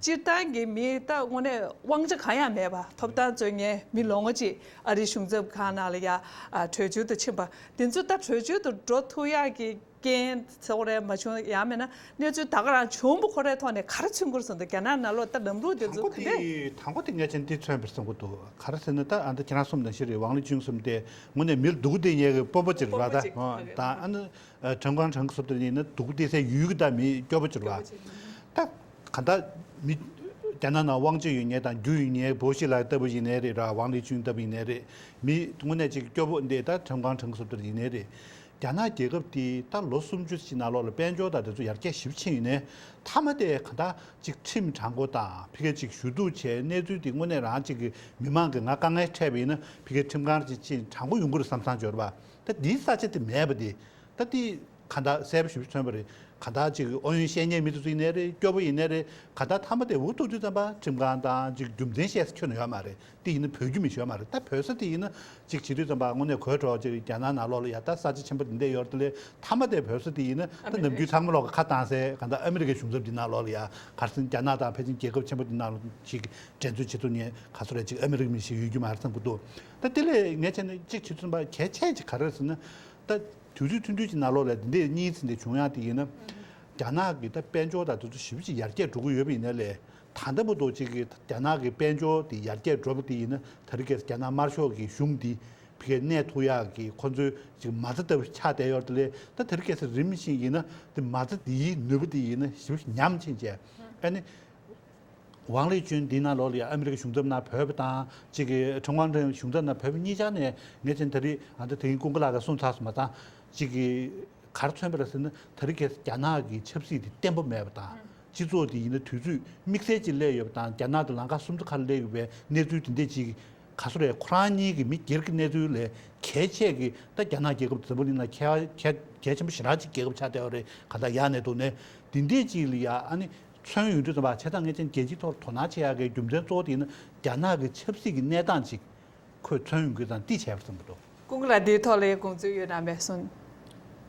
སྤྱིར་བཏང་གི་མི་ད་དངོས་གནས་དབང་ཆ་གང་ཡང་མེད་པ། ཐོབ་ཐང་རྩོད་མཁན་མི་ལོ་ངོ་གཅིག་ཨ་རིའི་གཞུང་ཚབ་ཁང་ནང་ལ་ཡང་བྲོས་བྱོལ་དུ་ཕྱིན་པ་དེ་ཚོ་ད་བྲོས་བྱོལ་དུ་འགྲོ་ཐུབ་ཡག་གི་རྐྱེན་ཚོགས་རེ་མ་བྱུང་། ཡང་མིན་ན་གནས་ཚུལ་ད་ག་རང་བྱུང་བ་ཁོ་རའི་ཐོག་ནས་ག་རེ་མཚོན་གྱི་རེད་བསམ་འདུག་རྒྱ་ནག་ནང་ལོགས་ད་ལམ་ལུགས་དེ་ཚོ་དེ་འདྲས། དང་པོ་དེ་ངས་ཅན་འདི་མཚོན་པར་བསམ་གྱི་འདུག་ག་རེ་ཟེར་ན་ད་ཨ་ད་ཁྱེད་རང་གསུངས་ནང་བཞིན་རེད། ཝང་ལི་ཅུན་གསུམ་དེ་དངོས་གནས་མི་ལ་སྡུག་སྡིག་ཉེས་ཀྱི་དཔོན་པོ་ཅིག་རེད་བ། ད་ཨ་ད་ཨ་ནི་ཁྲེན་ཀོང་ཧྲེང་གསུམ་དེ་ཡིན་ན་སྡུག་སྡིག་སའི་ཡུལ་གྱི་ད་མི་སྐྱོ་པོ་ཅིག་རེད་བ། ད་ག་ད་མི་རྒྱ་ནག་ནང་དབང་ཆ་ཡོད་མཁན་དང་རྒྱུ་ཡོད་མཁན་པོ་ཤི་ལ་ལྟ་བུ་ཡིན་ནའི་རེད་ར། ཝང་ལི་ཅུན་ལྟ་བུ་ཡིན་ནའི་རེད། མི་དངོས་གནས་ཅིག་སྐྱོ་པོ་འདི་ད་ཁྲེན་ཀོང་ཧྲེང་གསུམ་དེ་ཡིན་ནའི་རེད། རྒྱ་ནག་རྒྱལ་ཁབ་དེ་ད་ལོ་སུམ་ཅུ་ཅིག་ནང་ལོགས་ལ་དཔལ་འབྱོར་དང་དེ་ཚོ་ཡར་རྒྱས་ཞེ་པོ་ཕྱིན་ཡོད་ནའི། མཐའ་མ་དེ་ག་ད་ཅིག་ཁྲིམས་དྲང་པོ་དང་ཕ་གིར་ཅིག་ཞུ་གཏུག་བྱས་གནས་ཚུལ་དེ་དངོས་གནས་རང་ཅིག་གི་མི་མང་གི་ང་དཀའ་ངལ་འཕྲད་པ་ཡིན་ན་ཕ་གིར་ཁྲིམས་ཁང་ཅིག་ཕྱིན་དྲང་པོ་ཡོང་གི་རེད་བསམ་བསམ་འབྱོར་བ། ད་དེའི་ས་ཆ་དེ་མེད་པ་དེ། ད་དེ་ག་ད་གསལ་པོ་ཞེ་པོ་མཚོན་པ་རེད། ག་ད་ཅིག་ཨོ་ཡོན་བཤད་མཁན་མི་དེ་ཚོ་ཡིན་ནའི་རེད། སྐྱོ་པོ་ཡིན་ནའི་རེད། ག་ད་མཐའ་མ་དེ་འུ་ཐུག་དུས་ཙམ་པ་ཁྲིམས་ཁང་དང་ཅིག་རྒྱུ་མཚན་བཤད་ས་ཁྱོན་ནས་ཡོད་མ་རེད། དེ་ཡིན་ན་བོད་རྒྱུ་མི་ཤོད་མ་རེད། ད་བོད་ས་དེ་ཡིན་ན་ཅིག་བྱེད་དུས་ཙམ་པ་དངོས་གནས་གོ་ཡ་འདྲ་བོ་ཅིག་རྒྱ་ནག་ནང་ལོགས་ལ་ཡ་ད་ས་ཆ་ཆེན་པོ་དེ་འདྲ་ཡོད་རེད། དེ་ལས་མཐའ་མ་དེ་བོད་ས་དེ་ཡིན་ན་ད་ནམ་རྒྱུན་ཚང་མ་ལོག་གི་ཁ་བཏང་སའི་ག་ད་ཨ་མི་རི་ཀའི་གཞུང་ཚབ་འདི་ནང་ལོགས་ལ་ཡ་ག་རེ་ཟེར་ན་རྒྱ་ནག་དང་ཕལ་ཆེར་རྒྱལ་ཁབ་ཆེན་པོ་འདི་ནང་ལོགས་ཅིག་འགྲན་རྩོད་བྱེད་ཐུབ་མཁན་ག་ཚོད་རེད་ཅིག་ཨ་མི་རི་ཀ་མི་ཞིག་ཡོད་རྒྱུ་མ་རེད་བསམ་གྱི་འདུག་ད་དེ་ལས་ངས་བྱས་ན་ཅིག་བྱེད་དུས་ཙམ་པ་གལ་ཆེ་ཅིག་ག་རེ་རེད་ཟེར་ན། ད་དུས་ཚོད་ཐུང་ཐུང་ཅིག་ནང་ལོགས་ལ་འདི་འདྲའི་གཉིས་ཚན་འདི་བྱུང་ཡག་དེ་ཡིན་ན། རྒྱ་ནག་གི་ད་དཔལ་འབྱོར་དང་དེ་ཚོ་ཞེ་པོ་ཅིག་ཡར་རྒྱས་འགྲོ་གི་ཡོད་པ་ཡིན་ནའི་ལས། ད་ལྟ་བར་དུ་ཅིག་གི་རྒྱ་ནག་གི་དཔལ་འབྱོར་དེ་ཡར་རྒྱས་འགྲོ་བ་དེ་ཡིན་ན་ད་རེས་ཀྱི་རྒྱ་ནག་དམར་ཤོག་གི་གཞུང་འདི་ཕ་གིར་གནས་ཐུབ་ཡག་གི་ཁོ་ཚོའི་ཅིག་མ་རྩ་ལྟ་བུ་ཆགས་བསྡད་ཡོད་རེད། དེ་ལས་ད་ད་རེས་ཀྱི་རིམ་བཞིན་ཡིན་ན་དེ་མ་རྩ་དེའི་ནུས་པ་དེ་ཡིན་ན་ཞེ་པོ་ཉམས་ཕྱིན་བྱས། ཨ་ནི། ཝང་ལི་ཅུན་འདི་ནང་ལོགས་ལ་ཡང་ཨ་མི་རི་ཀའི་གཞུང་ཚབ་ནང་བོད་པ་དང་གཅིག་གི་ཁྲེན་ཀོང་ཧྲེང་གཞུང་ཚབ་ནང་བོད་པ་གཉིས་ཆར་ནས་ངས་ཅན་ད་རེས་ཨ་ད་དེ་རིང་ཀུན་དགའ་ལགས་ཀྱིས་གསུངས་ཚར་སོང་བ་དང་གཅིག་གི་ག་རེ་མཚོན་པ་རེད་ཟེར་ན་ད་རེས་ཀྱི་རྒྱ་ནག་གི་ཆབ་སྲིད་དེ་བརྟན་པོ་མེད་པ་དང་སྤྱི་ཚོགས་དེ་ཡིན་ན་དུས་ཚོད་དམིགས་བསལ་ཅིག་སླེབས་ཡོད་པ་དང་རྒྱ་ནག་དང་ལམ་ཁ་སུམ་ཅུ་ཁ་སླེབས་ཡོད་པའི་གནས་ཚུལ་དེ་འདྲས་ཅིག་ག་ཚོད་རེད། ཁོ་རང་གཉིས་ཀྱི་མི་སྒེར་གྱི་གནས་ཚུལ་ལས་གལ་ཆེ་གི་ད་རྒྱ་ནག་རྒྱལ་ཁབ་འཛམ་བུ་གླིང་ནང་གལ་གལ་གལ་ཆེན་པོ་ཞེ་དྲག་ཅིག་རྒྱལ་ཁབ་ཆགས་བསྡད་པ་རེད། ག་ད་ཡག་ནས་འདུག་ནས་དེ་འདྲས་ཅིག་ལ་ཡ་ཨ་ནི། མཚོན་ཡོང་དུས་ཙམ་པ་བྱས་ཙང་ངས་ཀྱང་རྒྱལ་སྤྱིའི་ཐོག་དོ་སྣང་བྱེད་ཡག་གི་རྒྱུ་མཚན་གཙོ་བོ་དེ་ཡིན་ན་རྒྱ་ནག་གི་ཆབ་སྲིད་ཀྱི་གནས་སྟངས་ཅིག་ཁོས་མཚོན་ཡོང་གི་དང་དེ་བྱས་པ་བསམ་གྱི་འདུག་སྐུ་ངོ་ལགས་འདིའི་ཐོག་ལ་དགོངས་ཚུལ་ཡོད་ན་མེད་གསུངས།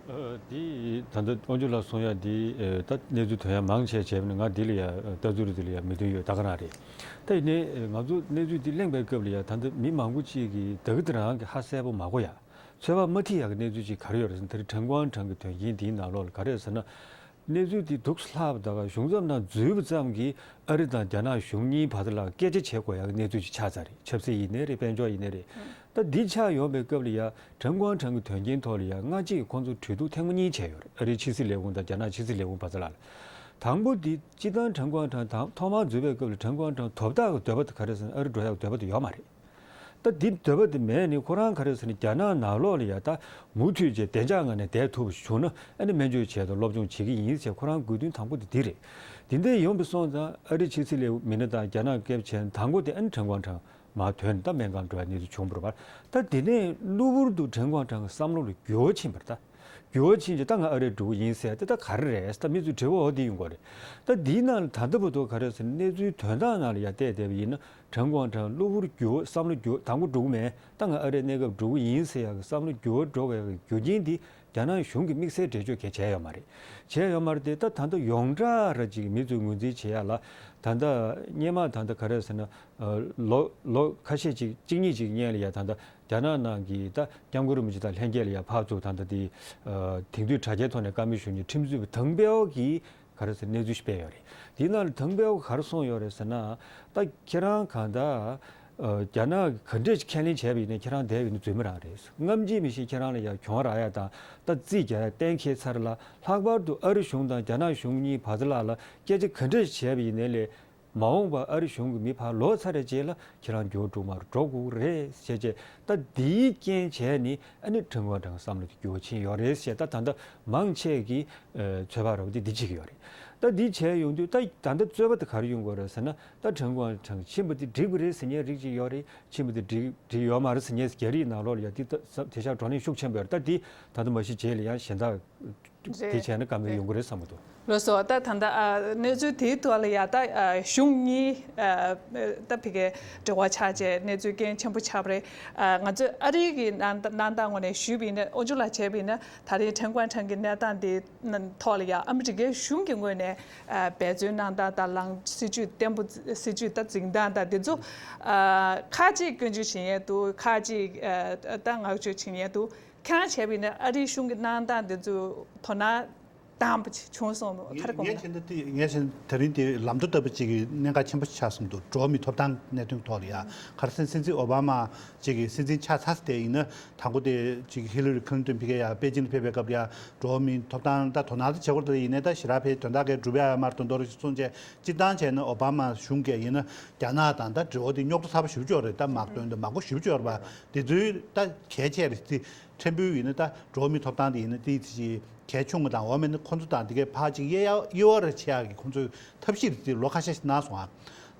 ཨ་འདི་ད་ལྟ་དབང་ཕྱུག་ལགས་གསུང་ཡག་འདི་ཨ་ད་གནས་ཚུལ་ཐོན་ཡག་མང་ཆེ་བྱས་པ་ནི་ང་འདི་ལ་ཡ་ལྟ་ཚུལ་འདི་ལ་ཡ་མོས་མཐུན་ཡོད་ད་ག་རང་རེད། ད་ཡིན་ནའི་ང་ཚོ་གནས་ཚུལ་འདི་གླེང་པའི་སྐབས་ལ་ཡ་ད་ལྟ་མི་མང་པོ་ཅིག་གིས་ད་གི་དེ་རང་གི་ཧ་གསལ་པོ་མ་གོ་ཡ། ཚོད་དཔག་མ་ཐིག་ཡག་གི་གནས་ཚུལ་ཅིག་ག་རེ་ཡོད་རེད་ཟེར་ན་དེ་རིང་ཁྲེན་ཀོང་ཧྲེང་གི་དོན་རྐྱེན་འདིའི་ནང་ལོགས་ལ་ག་རེ་ཡོད་ཟེར་ན། གནས་ཚུལ་འདི་སྡུག་ས་ལྷག་པ་ད་ག་གཞུང་ཚབ་ནང་འཛུལ་བ་ཙམ་གྱིས་ཨ་རི་དང་རྒྱ་ནག་གཞུང་གཉིས་བར་དུ་ལ་སྐད་ཆ་བྱེད་དགོས་ཡག་གི་གནས་ཚུལ་ཅིག་ཆགས་ཚར་རེད། ཆབ་སྲིད་ཡིན་ནའི་རེད། དཔལ་འབྱོར་ཡིན་ནའི་རེད། ད་འདི་ཆགས་ཡོང་པའི་སྐབས་ལ་ཡ་ཁྲེན་ཀོང་ཧྲེང་གི་དོན་རྐྱེན་ཐོག་ལ་ཡ་སྔ་ཕྱི་ཁོང་ཚོ་གྲོས་བསྡུར་ཐེངས་མ་གཉིས་བྱས་ཡོད་རེད། ཨ་རིའི་ཕྱི་སྲིད་ལས་ཁུངས་དང་རྒྱ་ནག་ཕྱི་སྲིད་ལས་ཁུངས་བར་དུ་ལ། དང་པོ་འདི་སྤྱིར་བཏང་ཁྲེན་ཀོང་ཧྲེང་དང་ཐོག་མར་འཛུལ་བའི་སྐབས་ལ་ཁྲེན་ཀོང་ཧྲེང་དོ་བདག་གི་འདོད་པ་དེ་ག་རེ་ཟེར་ན་ཨ་རི་འགྲོ་ཡག་འདོད་པ་དེ་ཡོད་མ་རེད། ད་འདི་འདོད་པ་དེ་མེད་ནི་ཁོ་རང་ག་རེ་ཟེར་ན་རྒྱ་ནག་ནང་ལོགས་ལ་ཡ་ད་མུ་མཐུད་བྱས་བདེ་འཇགས་ངང་ནས་བསྡད་ཐུབ་པ་བྱུང་ན་ཨ་ནི་སྨན་བཅོས་བྱས་དང་སློབ་སྦྱོང་བྱེད་ཀྱི་ཡིན་ཟེར་ཁོ་རང་དགོས་འདུན་དང་པོ་དེ་འདི་རེད། དེ་འདྲ་ཡོང་པ་སོང་ཙང་ཨ་རི་ཕྱི་སྲིད་ལས་མི་སྣ་དང་རྒྱ་ནག་སྐད་ཆ་བྱས་ན་དང་པོ་དེ་ཨ་ནི་ཁྲེན་ཀོང་ཧྲེང་མར་ཐོན་ནས་ད་སྨན་ཁང་འགྲོ་ཡ་གནས་ཚུལ་བྱུང་བ་རེད་པ། ད་དེ་ནས་གློ་བུར་དུ་ཁྲེན་ཀོང་ཧྲེང་གི་བསམ་བློ་ལ་འགྱུར་བ་ཕྱིན་པ་རེད་ད། འགྱུར་བ་ཕྱིན་རྗེས་ད་ང་ཨ་རིར་འགྲོ་གི་ཡིན་ཟེར་ཏེ་ད་ག་རེ་རེད་ད་མི་ཚོས་དྲི་བ་འོ་དེ་ཡོང་གི་རེད། ད་འདིའི་ནང་ལ་ད་ལྟ་བར་དུ་ག་རེ་ཟེར་ན་གནས་ཚུལ་དོན་དག་ནང་ལ་ཡ་བལྟས་བསྡད་པ་ཡིན་ན་ཁྲེན་ཀོང་ཧྲེང་གློ་བུར་འགྱུར་བསམ་བློ་འགྱུར་དང་པོ་འགྲོ་གི་མེད། ད་ང་ཨ་རིར་གནས་སྐབས་འགྲོ་གི་ཡིན་ཟེར་ཡག་གི་བསམ་བློ་འགྱུར་བ་འགྲོ་བའི་རྒྱུ་རྐྱེན་འདི་རྒྱ་ནག་གཞུང་གིས་དམིགས་བསལ་འགྲེལ་བརྗོད་གང་བྱས་ཡོད་མ་རེད། བྱས་ཡོད་མ་རེད་དེ་ད་ད་ལྟ་ཡོངས་གྲགས་ར་ཅིག་མི་ཚོས་ངོས་འཛིན་བྱེད་ཡག་ལ་ད་ལྟ་སྔོན་མ་ད་ལྟ་ག་རེ་ཟེར་ན་ལོ་ལོ་ཁ་ཤས་ཅིག་གཅིག་གཉིས་ཅིག་སྔོན་ལ་ཡ་ད་ལྟ། རྒྱ་ནག་ནང་གི་ད་སྐྱབས་མགོན་རིན་པོ་ཆེ་དང་ལྷན་རྒྱས་ལ་ཡ་ཕར་ཚུར་ད་ལྟ་དེ་དེང་དུས་དྲ་རྒྱའི་ཐོག་ནས་བཀའ་མོལ་ཞུ་མཁན་ཁྲིམས་རྩོད་པ་ཐང་པའོ་གིས་ ག་རེ་ཟེར་གནས་ཚུལ་ཞིག་སྤེལ་ཡོད་རེད། དེའི་ནང་ལ་དང་པོའི་ག་རེ་གསུངས་ཡོད་རེད་ཟེར་ན། ད་ཁྱེད་རང་གང་ལྟར་རྒྱ་ནག་གིས་ག་འདྲས་ཁས་ལེན་བྱས་པ་ཡིན་ནའི་ཁྱེད་རང་བསྡད་ཡོད་ན་རྫུན་མ་རང་རེད། སྔ་ཕྱི་མི་ཤེས། ཁྱེད་རང་ལ་ཡང་གྱོང་རག་ཡ་དང་ད་རྩིས་རྒྱག་ཡ་གཏན་འཁེལ་ཚར་ལ། ལྷག་པར་དུ་ཨ་རི་གཞུང་དང་རྒྱ་ནག་གཞུང་གཉིས་བར་དུ་ལ་ལ་སྐད་ཆ་ག་འདྲས་བྱས་པ་ཡིན་ནའི་ལས། མ་འོངས་པར་ཨ་རི་གཞུང་གི་མི་ཕར་ལོག་ཚར་བའི་རྗེས་ལ་ཁྱེད་རང་འགྱུར་བ་འགྲོ་མ་འགྲོ་དགོས་རེད་ཟེར་བྱས། ད་འདིའི་རྐྱེན་བྱས་ནས་ཨ་ནི་ཁྲིན་ཀོང་ཀྲང་བསམ་བློ་དེ་འགྱུར་བ་ཕྱིན་ཡོད་རེད་ཟེར། ད་ད་ལྟ་མང་ཆེ་གིས་ཚོད་དཔག་རོབ་དེ་འདི་བྱེད་ཀྱི་ཡོད་རེད། ད་འདི་བྱས་ཡོང་དུས་ད་ད་ལྟ་རྩོད་པ་དེ་ག་རེ་ཡོང་གི་ཡོད་རེད་ཟེར་ན། ད་ཁྲིན་ཀོང་ཀྲང་ཕྱིན་པ་དེ་འགྲིག་པ་རེད་ཟེར་མཁན་རིགས་ཅིག་ཡོད་རེད། ཕྱིན་པ་དེ་འགྲིག་འགྲིག་ཡོད་མ་རེད་ཟེར་མཁན་རྒྱ་རིགས་ནང་ལོགས་ལ་ཡ་དེ་ད་དེ་ཤག་བགྲོ་གླེང་ཤུགས་ཆེན་པོ་ཡོད་རེད། ད་འདི་ད་ལྟ་མ་གཞི་རྗེས་ལ་ཡང་གཞན་དག་རེད། དེ་བྱས་ན་དཀའ་ངལ་རེད། ཡོང་གི་རེད་བསམ་གྱི་འདུག་ལགས་སོ། ད་ད་ལྟ་ཨ་གནས་ཚུལ་དེའི་ཐོག་ལ་ཡ་ད་ཨ་གཞུང་གཉིས་ཨ་ད་ཕ་གིའི་འབྲེལ་བ་ཆགས་བྱས་གནས་ཚུལ་རྐྱེན་ཆེན་པོ་ཆགས་པ་རེད། ཨ་ང་ཚོས་ཨ་རིའི་གི་གནང་གནང་སྟངས་ངོས་ནས་ཞུས་པ་ཡིན་ན། ཨོ་ཇོ་ལགས་བྱས་པ་ཡིན་ན། ད་རེས་ཁྲེན་ཀོང་ཁྲེང་གི་གནས་སྟངས་དེ་ཐོག་ལ་ཡ་ཨ་མི་རི་ཀའི་གཞུང་གི་ངོས་ནས་ཨ་འབད་བརྩོན་གནང་སྟངས་དང་། ལངས་སྲིད་ཇུས་བརྟན་པོ། སྲིད་ཇུས་ད་འཛིན་སྟངས་དང་དེ་ཚོ་ཨ་ཁ་ཅིག་སྐྱོན་བརྗོད་བྱེད་མཁན་འདུག་ཁ་ཅིག་ཨ་ད་བསྔགས་བརྗོད་བྱེད་མཁན་འདུག་ཁྱེད་རང་བྱས་པ་ཡིན་ན་ཨ་རིའི་གཞུང་གི་གནང་སྟངས་དེ་ཚོ་དོ་སྣང་བཏང་པ་ཅིག་བྱུང་སོང་། ག་རེ་དགོངས་ངས་ན། བྱས་ན་དེ་ངས་བྱས་ན་དེ་རིང་དེ་ལམ་འགྲོ་ལྟ་བུ་ཅིག་གི་གནད་འགག་ཆེན་པོ་ཆགས་སོང་འདུག་འགྲོ་བ་མིའི་ཐོབ་ཐང་གནད་དོན་ཐོག་ལ་ཡ། ག་རེ་ཟེར་ན། སྲིད་འཛིན་ཨོ་བྷ་མ་ཅིག་གི་སྲིད་འཛིན་ཆགས་ཚར་དེ་ཡིན་ན། དང་པོ་དེ་ཅིག་ཧི་ལི་རི་ཁི་ལིན་ཏོན་ཕ་གི་ཡ་པེ་ཅིན་ལ་ཕེབས་པའི་སྐབས་ལ་ཡ་འགྲོ་བ་མིའི་ཐོབ་ཐང་ད་དོ་སྣང་དེ་བྱེད་དགོས་རེད། ཡིན་ནའི་ད་ཞེ་དྲག་ཕན་དོན་དག་གི་སྒྲུབ་ཡ་ཡོད་མ་རེད་མདོག་མདོག་རེད་ཅེས་གསུངས་བྱས། སྤྱིར་བཏང་བྱས་ན་ཨོ་བྷ་མ་གཞུང་གིས་ཡིན་ན་རྒྱ་ནག་དང་ད་འབྲེལ་བ་དེ་རྙོག་དྲ་ཚ་པོ་ཞེ་པོ་ཅིག་ཡོད་རེད། ད་དམག་དོན་དང་མང་པོ་ཞེ་པོ་ཅིག་ཡོད་རེད་པ། དེ་ཚོའི་ད་གལ་ཆེ་རེད། དེ་ཕྲན་བུ་ཡིན་ན་ད་འགྲོ་བ་མིའི་ཐོབ་ཐང་དེ་ཡིན་ན་དེ་ཅིག་གལ་ཆུང་ངུ་དང་། འོ་མེད་ན་ཁོང་ཚོ་དང་དེ་གའི་ཕར་ཅིག་དབྱེ་ཡ་དབྱེ་བ་རེ་ཕྱེ་ཡག་གི་ཁོང་ཚོའི་ཐབས་ཤེས་དེ་ལོ་ཁ་ཤས་ཤིག་གནང་སོང་ཨ།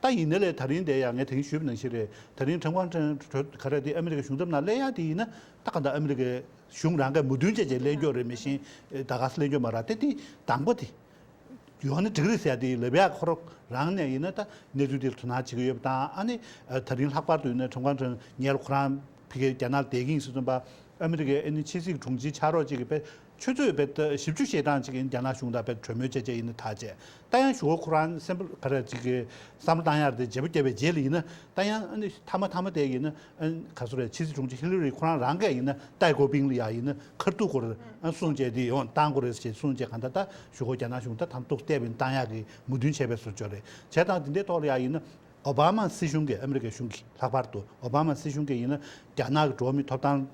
ད་ཡིན་ནའི་ལས་ད་རིང་དེ་ཡང་ངས་དེ་རིང་ཞུས་པ་ནང་བཞིན་རེད། ད་རིང་ཁྲེན་ཀོང་ཀྲེང་ག་རེ་དེ་ཨ་མི་རི་ཀའི་གཞུང་ཚབ་ནང་སླེབས་ཡ་དེ་ཡིན་ན། ད་ག་འདྲ་ཨ་མི་རི་ཀའི་གཞུང་རང་གིས་མོས་མཐུན་བྱས་བྱས་སླེབས་རྒྱུ་རེད། མི་ཤེས་ད་ག་སེ་སླེབས་རྒྱུ་མ་རེད། དེ་དེ་དང་པོ་དེ། ཡོང་ན་འགྲིག་རེད་ཟེར་ཡ་དེ་ལབ་ཡག་ཁོ་རང་ནས་ཡིན་ན་ད་གནས་ཚུལ་དེར་དོ་སྣང་བྱེད་ཀྱི་ཡོད་པ་དང་། ཨ་ནི་ད་རིང་ལྷག་པར་དུ་ཡིན་ན་ཁྲེན་ཀོང་ཀྲེང་ཉལ་ཁོ་རང་ཕ་གིར་རྒྱ་ནག་ལ་བསྡད་ཀྱི་ཡིན་ཟེར་དུས་ཙམ་པ། ཨ་མི་རི་ཀའི་ཨ་ནི་ཕྱི་སྲིད་དྲུང་ཆེའི་ཕྱག་རོགས་གཅིག་གིས་དཔེ་ཆུ་ཚོད་དཔེ་ཞིབ་འཇུག་བྱེད་སྟངས་གཅིག་ཡིན། རྒྱ་ནག་གཞུང་དང་དཔེ་གྲོས་མོལ་བྱས་བྱས་ཡིན་ན་ཐག་བཅད། ད་ཡང་གཞུག་གུ་ཁོ་རང་སེམས་པ་ག་རེ་གཅིག་གི་བསམ་བློ་བཏང་ཡག་དེ་བརྗེ་པོ་བརྒྱབ་པའི་རྗེས་ལ་ཡིན་ན། ད་ཡང་ཨ་ནི་མཐའ་མ་མཐའ་མ་དེ་ཡིན་ན། ཨ་ག་ཚོད་རེད། ཕྱི་སྲིད་དྲུང་ཆེ་ཧི་ལི་རི་ཁོ་རང་རང་གིས་ཡིན་ན་ཏའེ་ཀོ་པིང་ལ་ཡ་ཡིན་ན་ཁ་ཐུག་སྐོར་ཨ་གསུངས་བྱས་དེ་ཡོང་བཏང་དགོས་རེད་ཅེས་གསུངས་བྱས། གང་ལྟར་ད་གཞུག་གུ་རྒྱ་ནག་གཞུང་ད་དམ་ཐུག་བལྟས་པ་ཡིན་བཏང་ཡག་གི་མོས་མཐུན་བྱས་པའི་བཟོ་བཅོས་རེད། བྱས་ཙང་དེ་འདྲའི་ཐོག་ལ་ཡ་ཡིན་ན། ཨོ་བྷ་མ་སྲིད་གཞུང་གིས། ཨ་མི་རི་ཀའི་གཞུང་གིས། ལྷག་པར་དུ་ཨོ་བྷ་མ་སྲིད་གཞུང་གིས་ཡིན་ན་རྒྱ་ནག་གི་འགྲོ་བ་མིའི་ཐོབ་ཐང་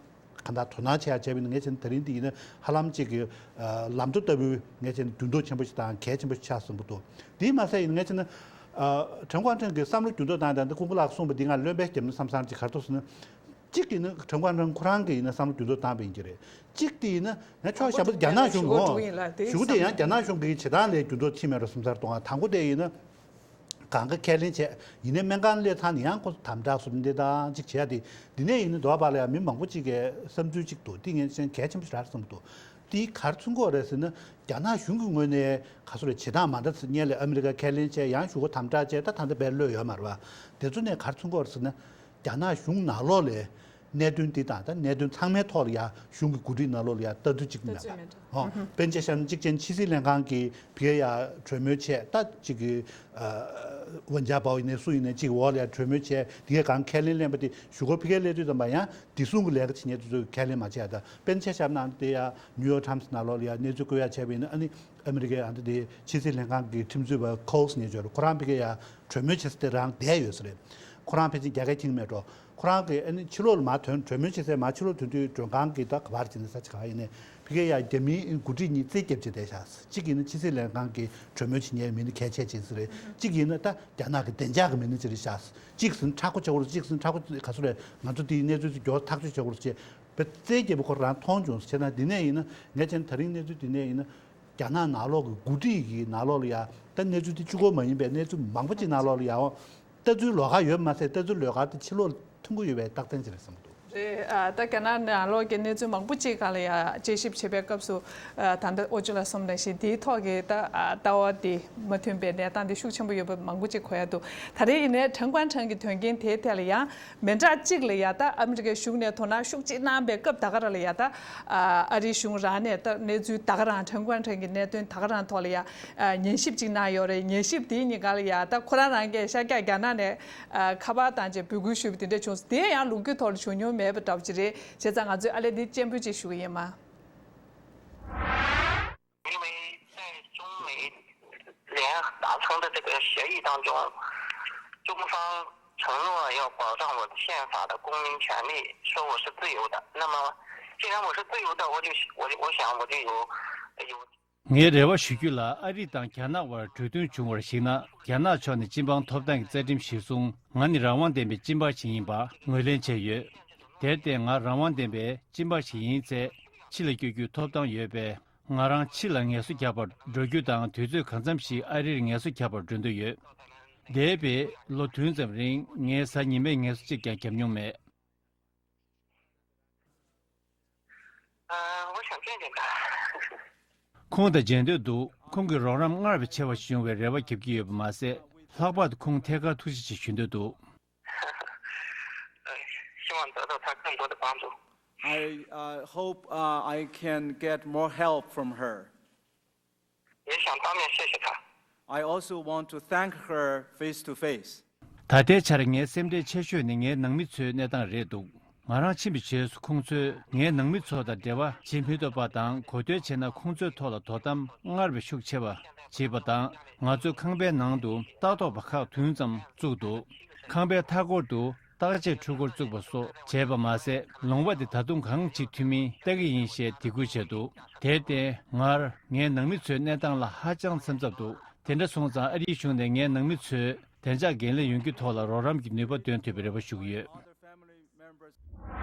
གང་ལྟར་དོ་སྣང་བྱེད་ཡག་བྱས་པ་ཡིན་ན། ངས་བྱས་ན་དེ་རིང་འདི་ཡིན་ན་ཧ་ལམ་གཅིག་གི་ལམ་འགྲོ་ལྟ་བུའི་ངས་བྱས་ན་འགྱུར་ལྡོག་ཆེན་པོ་ཞིག་དང་གལ་ཆེན་པོ་ཞིག་ཆགས་སོང་གི་འདུག་དེས་མ་ཟད་ཡིན་ན་ངས་བྱས་ན། ཨ་ཁྲེན་ཀོང་ཀྲེང་གི་བསམ་བློ་འགྱུར་ལྡོག་བཏང་། ད་ལྟ་ཀུན་དགའ་ལགས་གསུངས་པ་འདི་ང་ལོན་པས་བརྒྱབ་ན་བསམ་བསམ་ཅིག་ག་རེ་འདུག་ཟེར་ན། གཅིག་ཡིན་ན་ཁྲེན་ཀོང་ཀྲེང་ཁོ་རང་གིས་ཡིན་ན་བསམ་བློ་འགྱུར་ལྡོག་བཏང་པ་ཡིན་གྱི་རེད། གཅིག་དེ་ཡིན་ན་ང་ཕྱོགས་གཞན་པ་རྒྱ་ནག་གཞུང་གི་འོང་། གཞུག་གུ་དེ་ཡང་རྒྱ་ནག་གཞུང་གི་བྱེད་སྟངས་ལ་འགྱུར་ལྡོག་ཕྱིན་མེད་འགྲོ་བསམ་ཚར་གཏོང་བ། དང་པོ་དེ་ཡིན་ན། གང་ག་ཁས་ལེན་བྱས། ཡིན་ནའི་སྨན་ཁང་སླེབས་ཚར་ནས་ཡང་ཁོ་ཚོ་དམ་དྲག་སོགས་འདི་དང་གཅིག་བྱས་ཏེ། འདི་ནས་ཡིན་ན་འདི་བར་ལ་ཡང་མི་མང་པོ་གཅིག་གིས་བསམ་ཚུལ་གཅིག་འདུག་དེ་ངས་ཅན་གལ་ཆེན་པོ་ཞིག་རེད་བསམ་འདུག་དེ་ག་རེ་མཚོན་གྱི་ཡོད་རེད་ཟེར་ན། རྒྱ་ནག་གཞུང་གི་ངོས་ནས་ག་ཚོད་རེད། བྱེད་སྟངས་མ་འདྲ་ཚོ་སྔོན་ལ་ཨ་མི་རི་ཀ་ཁས་ལེན་བྱས། ཡང་གཞུག་གུ་དམ་དྲག་བྱས། ད་ད་ལྟ་བས་ལོས་ཡོད་མ་རེད་པ། དེ་ཚོ་ནས་ག་རེ་མཚོན་གྱི་ཡོད་རེད་ཟེར་ན། རྒྱ་ནག་གཞུང་ནང་ལོགས་ལ་གནད་དོན་འདི་དང་། ད་གནད་དོན་ཚང་མའི་ཐོག་ལ་ཡ་གཞུང་གི་འགོ་ཁྲིད་ནང་ལོགས་ལ་ཡ་ལྟ་ཚུལ་གཅིག་མེད་པ། ལྟ་ཚུལ་མེད་པ། ཧོ། དཔེར་ན་ཆ་བཞག་ན་གཅིག་བྱས་ན་ཕྱི་སྲིད་ལྷན་ཁང་གིས་ཕ་གིར་ཡ་གྲོས་མོལ་བྱས། ད་གཅིག་གི་ཨ་ཝུན་ཅཱ་པའོ་ཡིན་ནའི་སུ་ཡིན་ནའི་གཅིག་འོག་ལ་ཡ་གྲོས་མོལ་བྱས། དེ་གས་གང་ཁས་ལེན་ལེན་པ་དེ་གཞུག་གུ་ཕ་གིར་སླེབས་དུས་ཙམ་པ་ཡང་བདེ་སྲུང་གི་ལས་ཀ་བྱེད་མཁན་དེ་ཚོས་ཁས་ལེན་མ་བྱས་ཡ། ད་དཔེར་ན་ཆ་བཞག་ན་དེ་ཡ་ནིའུ་ཡོག་ཊའིམ་སི་ནང་ལོགས་ལ་ཡ་གནས་ཚུལ་བཀོད་ཡ་བྱས་པ་ཡིན་ན། ཨ་ནི་ཨ་མི་རི་ཀའི་ཨ་འདི་དེ་ཕྱི་སྲིད་ལྷན་ཁང་གི་ཁྲིམས་རྩོད་པ་ཁོལ་ཟེར་མཁན་ཅིག་ཡོད་རེད། ཁོ་རང་ཕ་གིར་ཡ་གྲོས་མོལ་བྱེད་ས་དེ་རང་བསྡད་ཡོད་ས་རེད། ཁོ་རང་ཕལ་ཆེར་རྒྱ་སྐད་མཁྱེན་མེད་འགྲོ། ཁོ་རང་གིས་ཨ་ནི་ཕྱི་ལོགས་ལ་མར་ཐོན། གྲོས་མོལ་བྱེད་སའི་མར་ཕྱི་ལོགས་ཐོན་དུས་མགྲོན་ཁང་གི་ད་ག་པར་བྱེད་ན་ས་ཆ་ག་པར་ཡིན་ནའི་ཕ་གིར་ཡ་རྒྱ་མིའི་འགོ་ཁྲིད་གཉིས་རྩིས་རྒྱབ་བྱས་བསྡད་ཤག་གཅིག་ཡིན་ན་ཕྱི་སྲིད་ལྷན་ཁང་གི་གྲོས་མོལ་བྱེད་མཁན་མི་སྣ་གལ་ཆེ་ཅན་ཞིག་རེད། གཅིག་ཡིན་ན་ད་རྒྱ་ནག་གི་བདེ་འཇགས་ཀྱི་མི་སྣ་ཅིག་རེད་ཤག་གཅིག་ཟེར་ན་མཁྲེགས་པོ་ཆགས་ཀྱི་རེད། གཅིག་ཟེར་ན་མཁྲེགས་པོ་ག་ཚོད་རེད། ང་ཚོ་དེའི་གནས་ཚུལ་དེ་མགྱོགས་ཐག་གཅོད་བྱེད་དགོས་རེད་ཅེས་བྱས་རྩིས་རྒྱབ་པ་ཁོ་རང་མཐོང་བྱུང་། བྱས་ན་འདི་ནས་ཡིན་ན། ངས་བྱས་ན་ད་རིང་གནས་ཚུལ་འདི་ནས་ཡིན་ན། རྒྱ་ནག་ནང་ལོགས་ཀྱི་འགོ་ཁྲིད་ཀྱི་ནང་ལོགས་ལ་ཡ། ད་གནས་ཚུལ་དེ་གཅིག་པོ་མ་ཡིན་པའི་གནས་ཚུལ་མང་པོ་ཅིག་ནང་ལོགས་ལ་ཡ། ལྟ་ཚུལ་ལོགས་ཀ་ཡོད་མ་ཟད། ལྟ་ཚུལ་ལོགས་ཀ་དེ་ཕྱི་ལོགས་ལ་ཐོན་གྱི་ཡོད་པའི་རྟགས་མཚན་ཅིག་རེད་བསམ་གྱི་འདུག་རེད། ཨ་ད་རྒྱ་ནག་ནང་ལོགས་ཀྱི་གནས་ཚུལ་མང་པོ་ཅིག་སྒང་ལ་ཡ་དཔྱད་ཞིབ་བྱེད་པའི་སྐབས་སུ། ཨ་ད་ལྟ་ཨོ་ཅོ་ལགས་གསུངས་ནང་བཞིན་དེའི་ཐོག་གི་ད་ཨ་ལྟ་བ་དེ་མ་མཐུན་པའི་གནས་སྟངས་དེ་ཤུགས་ཆེན་པོ་ཡོད་པ་མང་པོ་ཅིག་གོ་ཡ་འདུག་ད་རེས་ཡིན་ནའི་ཁྲེན་ཀོང་ཀྲེང་གི་དོན་རྐྱེན་དེའི་ཐད་ལ་ཡང་། མི་འདྲ་གཅིག་ལ་ཡ་ད་ཨ་མི་རི་ཀའི་གཞུང་ནས་དོ་སྣང་ཤུགས་ཆེ་གནང་པའི་སྐབས་ད་ག་རང་ལ་ཡ། ད་ཨ་རིའི་གཞུང་རང་ནས་ད་གནས་ཚུལ་ད་ག་རང་ཁྲེན་ཀོང་ཀྲེང་གི་གནད་དོན་ད་ག་རང་ཐོག་ལ་ཡ་ཉན་ཞིབ་ཅིག་གནང་ཡོད་རེད། ཉན་ཞིབ་དེའི་ཉིན་གང་ལ་ཡ་ད་ཁོ་རང་རང་གིས་ཤར་རྒྱག་རྒྱ་ནག་ནས་ཁ་པར་བཏང་བྱས་འབོད་སྐུལ་ཞུས་པ་དེ་འདྲ་བྱུང་སོང་། དེ་ཡང་ལོ་རྒྱུས་ཐོག་ལ་བྱུང་མྱོང་མེད་པ་འདྲ་པོ་ཅིག་རེད། བྱས་ཙང་ང་ཚོས་ཨ་ལས་འདི་སྤྱན་འབུལ་ཅིག་ཞུ་གི་ཡིན་མ། 因为在中美的这个协议当中，中方承诺要保障我的宪法的公民权利，说我是自由的。那么，既然我是自由的，我就我我想我就有有 ངའི་རེ་བ་ཞུ་རྒྱུ་ལ། ཨ་རི་དང་རྒྱ་ནག་དབར་གྲོས་མཐུན་བྱུང་བར་གཞིགས་ན། རྒྱ་ནག་ཕྱོགས་ནས་སྤྱི་འབངས་ཐོབ་ཐང་གི་རྩ་ཁྲིམས་གཞིར་བཟུང་ང་ནི་རང་དབང་ལྡན་པའི་སྤྱི་འབངས་ཤིག་ཡིན་པ་ངོས་ལེན་བྱས་ཡོད། དེར་བརྟེན་ང་རང་དབང་ལྡན་པའི་སྤྱི་འབངས་ཤིག་ཡིན་ཚེ། ཕྱི་ལ་བསྐྱོད་རྒྱུའི་ཐོབ་ཐང་ཡོད་པས། ང་རང་ཕྱི་ལ་ངལ་གསོ་རྒྱག་པར་འགྲོ་རྒྱུ་དང་། དུས་ཚོད་གང་འཚམ་ཞིག་ཨ་རིར་ངལ་གསོ་རྒྱག་པར་འགྲོ་འདོད་ཡོད། འདས་པའི་ལོ་བདུན་ཙམ་རིང་ངས་གཟའ་ཉི་མའི་ངལ་གསོ་གཅིག་ཀྱང་བརྒྱབ་མྱོང་མེད། 呃，我想见见他。 ཁོང་དང་མཇལ་འདོད་འདུག་ཁོང་གི་རོགས་རམ་སྔར་བས་ཆེ་བ་ཞིག་ཡོང་བའི་རེ་བ་བརྒྱབ་ཀྱི་ཡོད་པ་མ་ཟད། ལྷག་པར་དུ་ཁོང་ཐད་ཀར་ཐུགས་རྗེ་ཆེ་ཞུ་འདོད་འདུག 呃，希望得到他更多的帮助。 I uh, hope uh, I can get more help from her. 也想当面谢谢他。 I also want to thank her face to face. ད་ལྟའི་ཆར་ངའི་སེམས་ཁྲལ་ཆེ་ཤོས་ནི་ངའི་ནང་མི་ཚོའི་གནས་སྟངས་རེད་འདུག་ང་རང་ཕྱིན་པའི་རྗེས་སུ་ཁོང་ཚོས་ངའི་ནང་མི་ཚོ་དང་འབྲེལ་བ་བྱེད་མི་ཐུབ་པ་དང་། གོ་ཐོས་བྱས་ན་ཁོང་ཚོའི་ཐོག་ལ་དོ་དམ་སྔར་བས་ཤུགས་ཆེ་བ་བྱེད་པ་དང་། ང་ཚོའི་ཁང་པའི་ནང་དུ་ལྟ་རྟོག་པ་ཁག་བདུན་ཙམ་བཙུགས་འདུག་ཁང་པའི་མཐའ་སྐོར་དུ་བརྟག་དཔྱད་འཕྲུལ་འཁོར་བཙུགས་པ་སོགས་བྱས་པ་མ་ཟད། ལུང་པ་དེ་ད་དུང་གང་ཅིའི་ཐུན་མིན་ལྟ་གི་ཡིན་ཞེས་དེ་སྐུལ་བྱས་འདུག་དེར་བརྟེན་ངར་ངའི་ནང་མི་ཚོའི་གནས་སྟངས་ལ་ཧ་ཅང་སེམས་འཚབ་འདུག་དེ་འདྲ་སོང་ཙང་ཨ་རིའི་གཞུང་ནས་ངའི་ནང་མི་ཚོས་བདེ་འཇགས་འགན་ལེན་ཡོང་རྒྱུའི་ཐོག་ལ་རོགས་རམ་གྱི་ནུས་པ་འདོན་ཐུབ་པའི་རེ་བ་ཞུ་གི་ཡོད།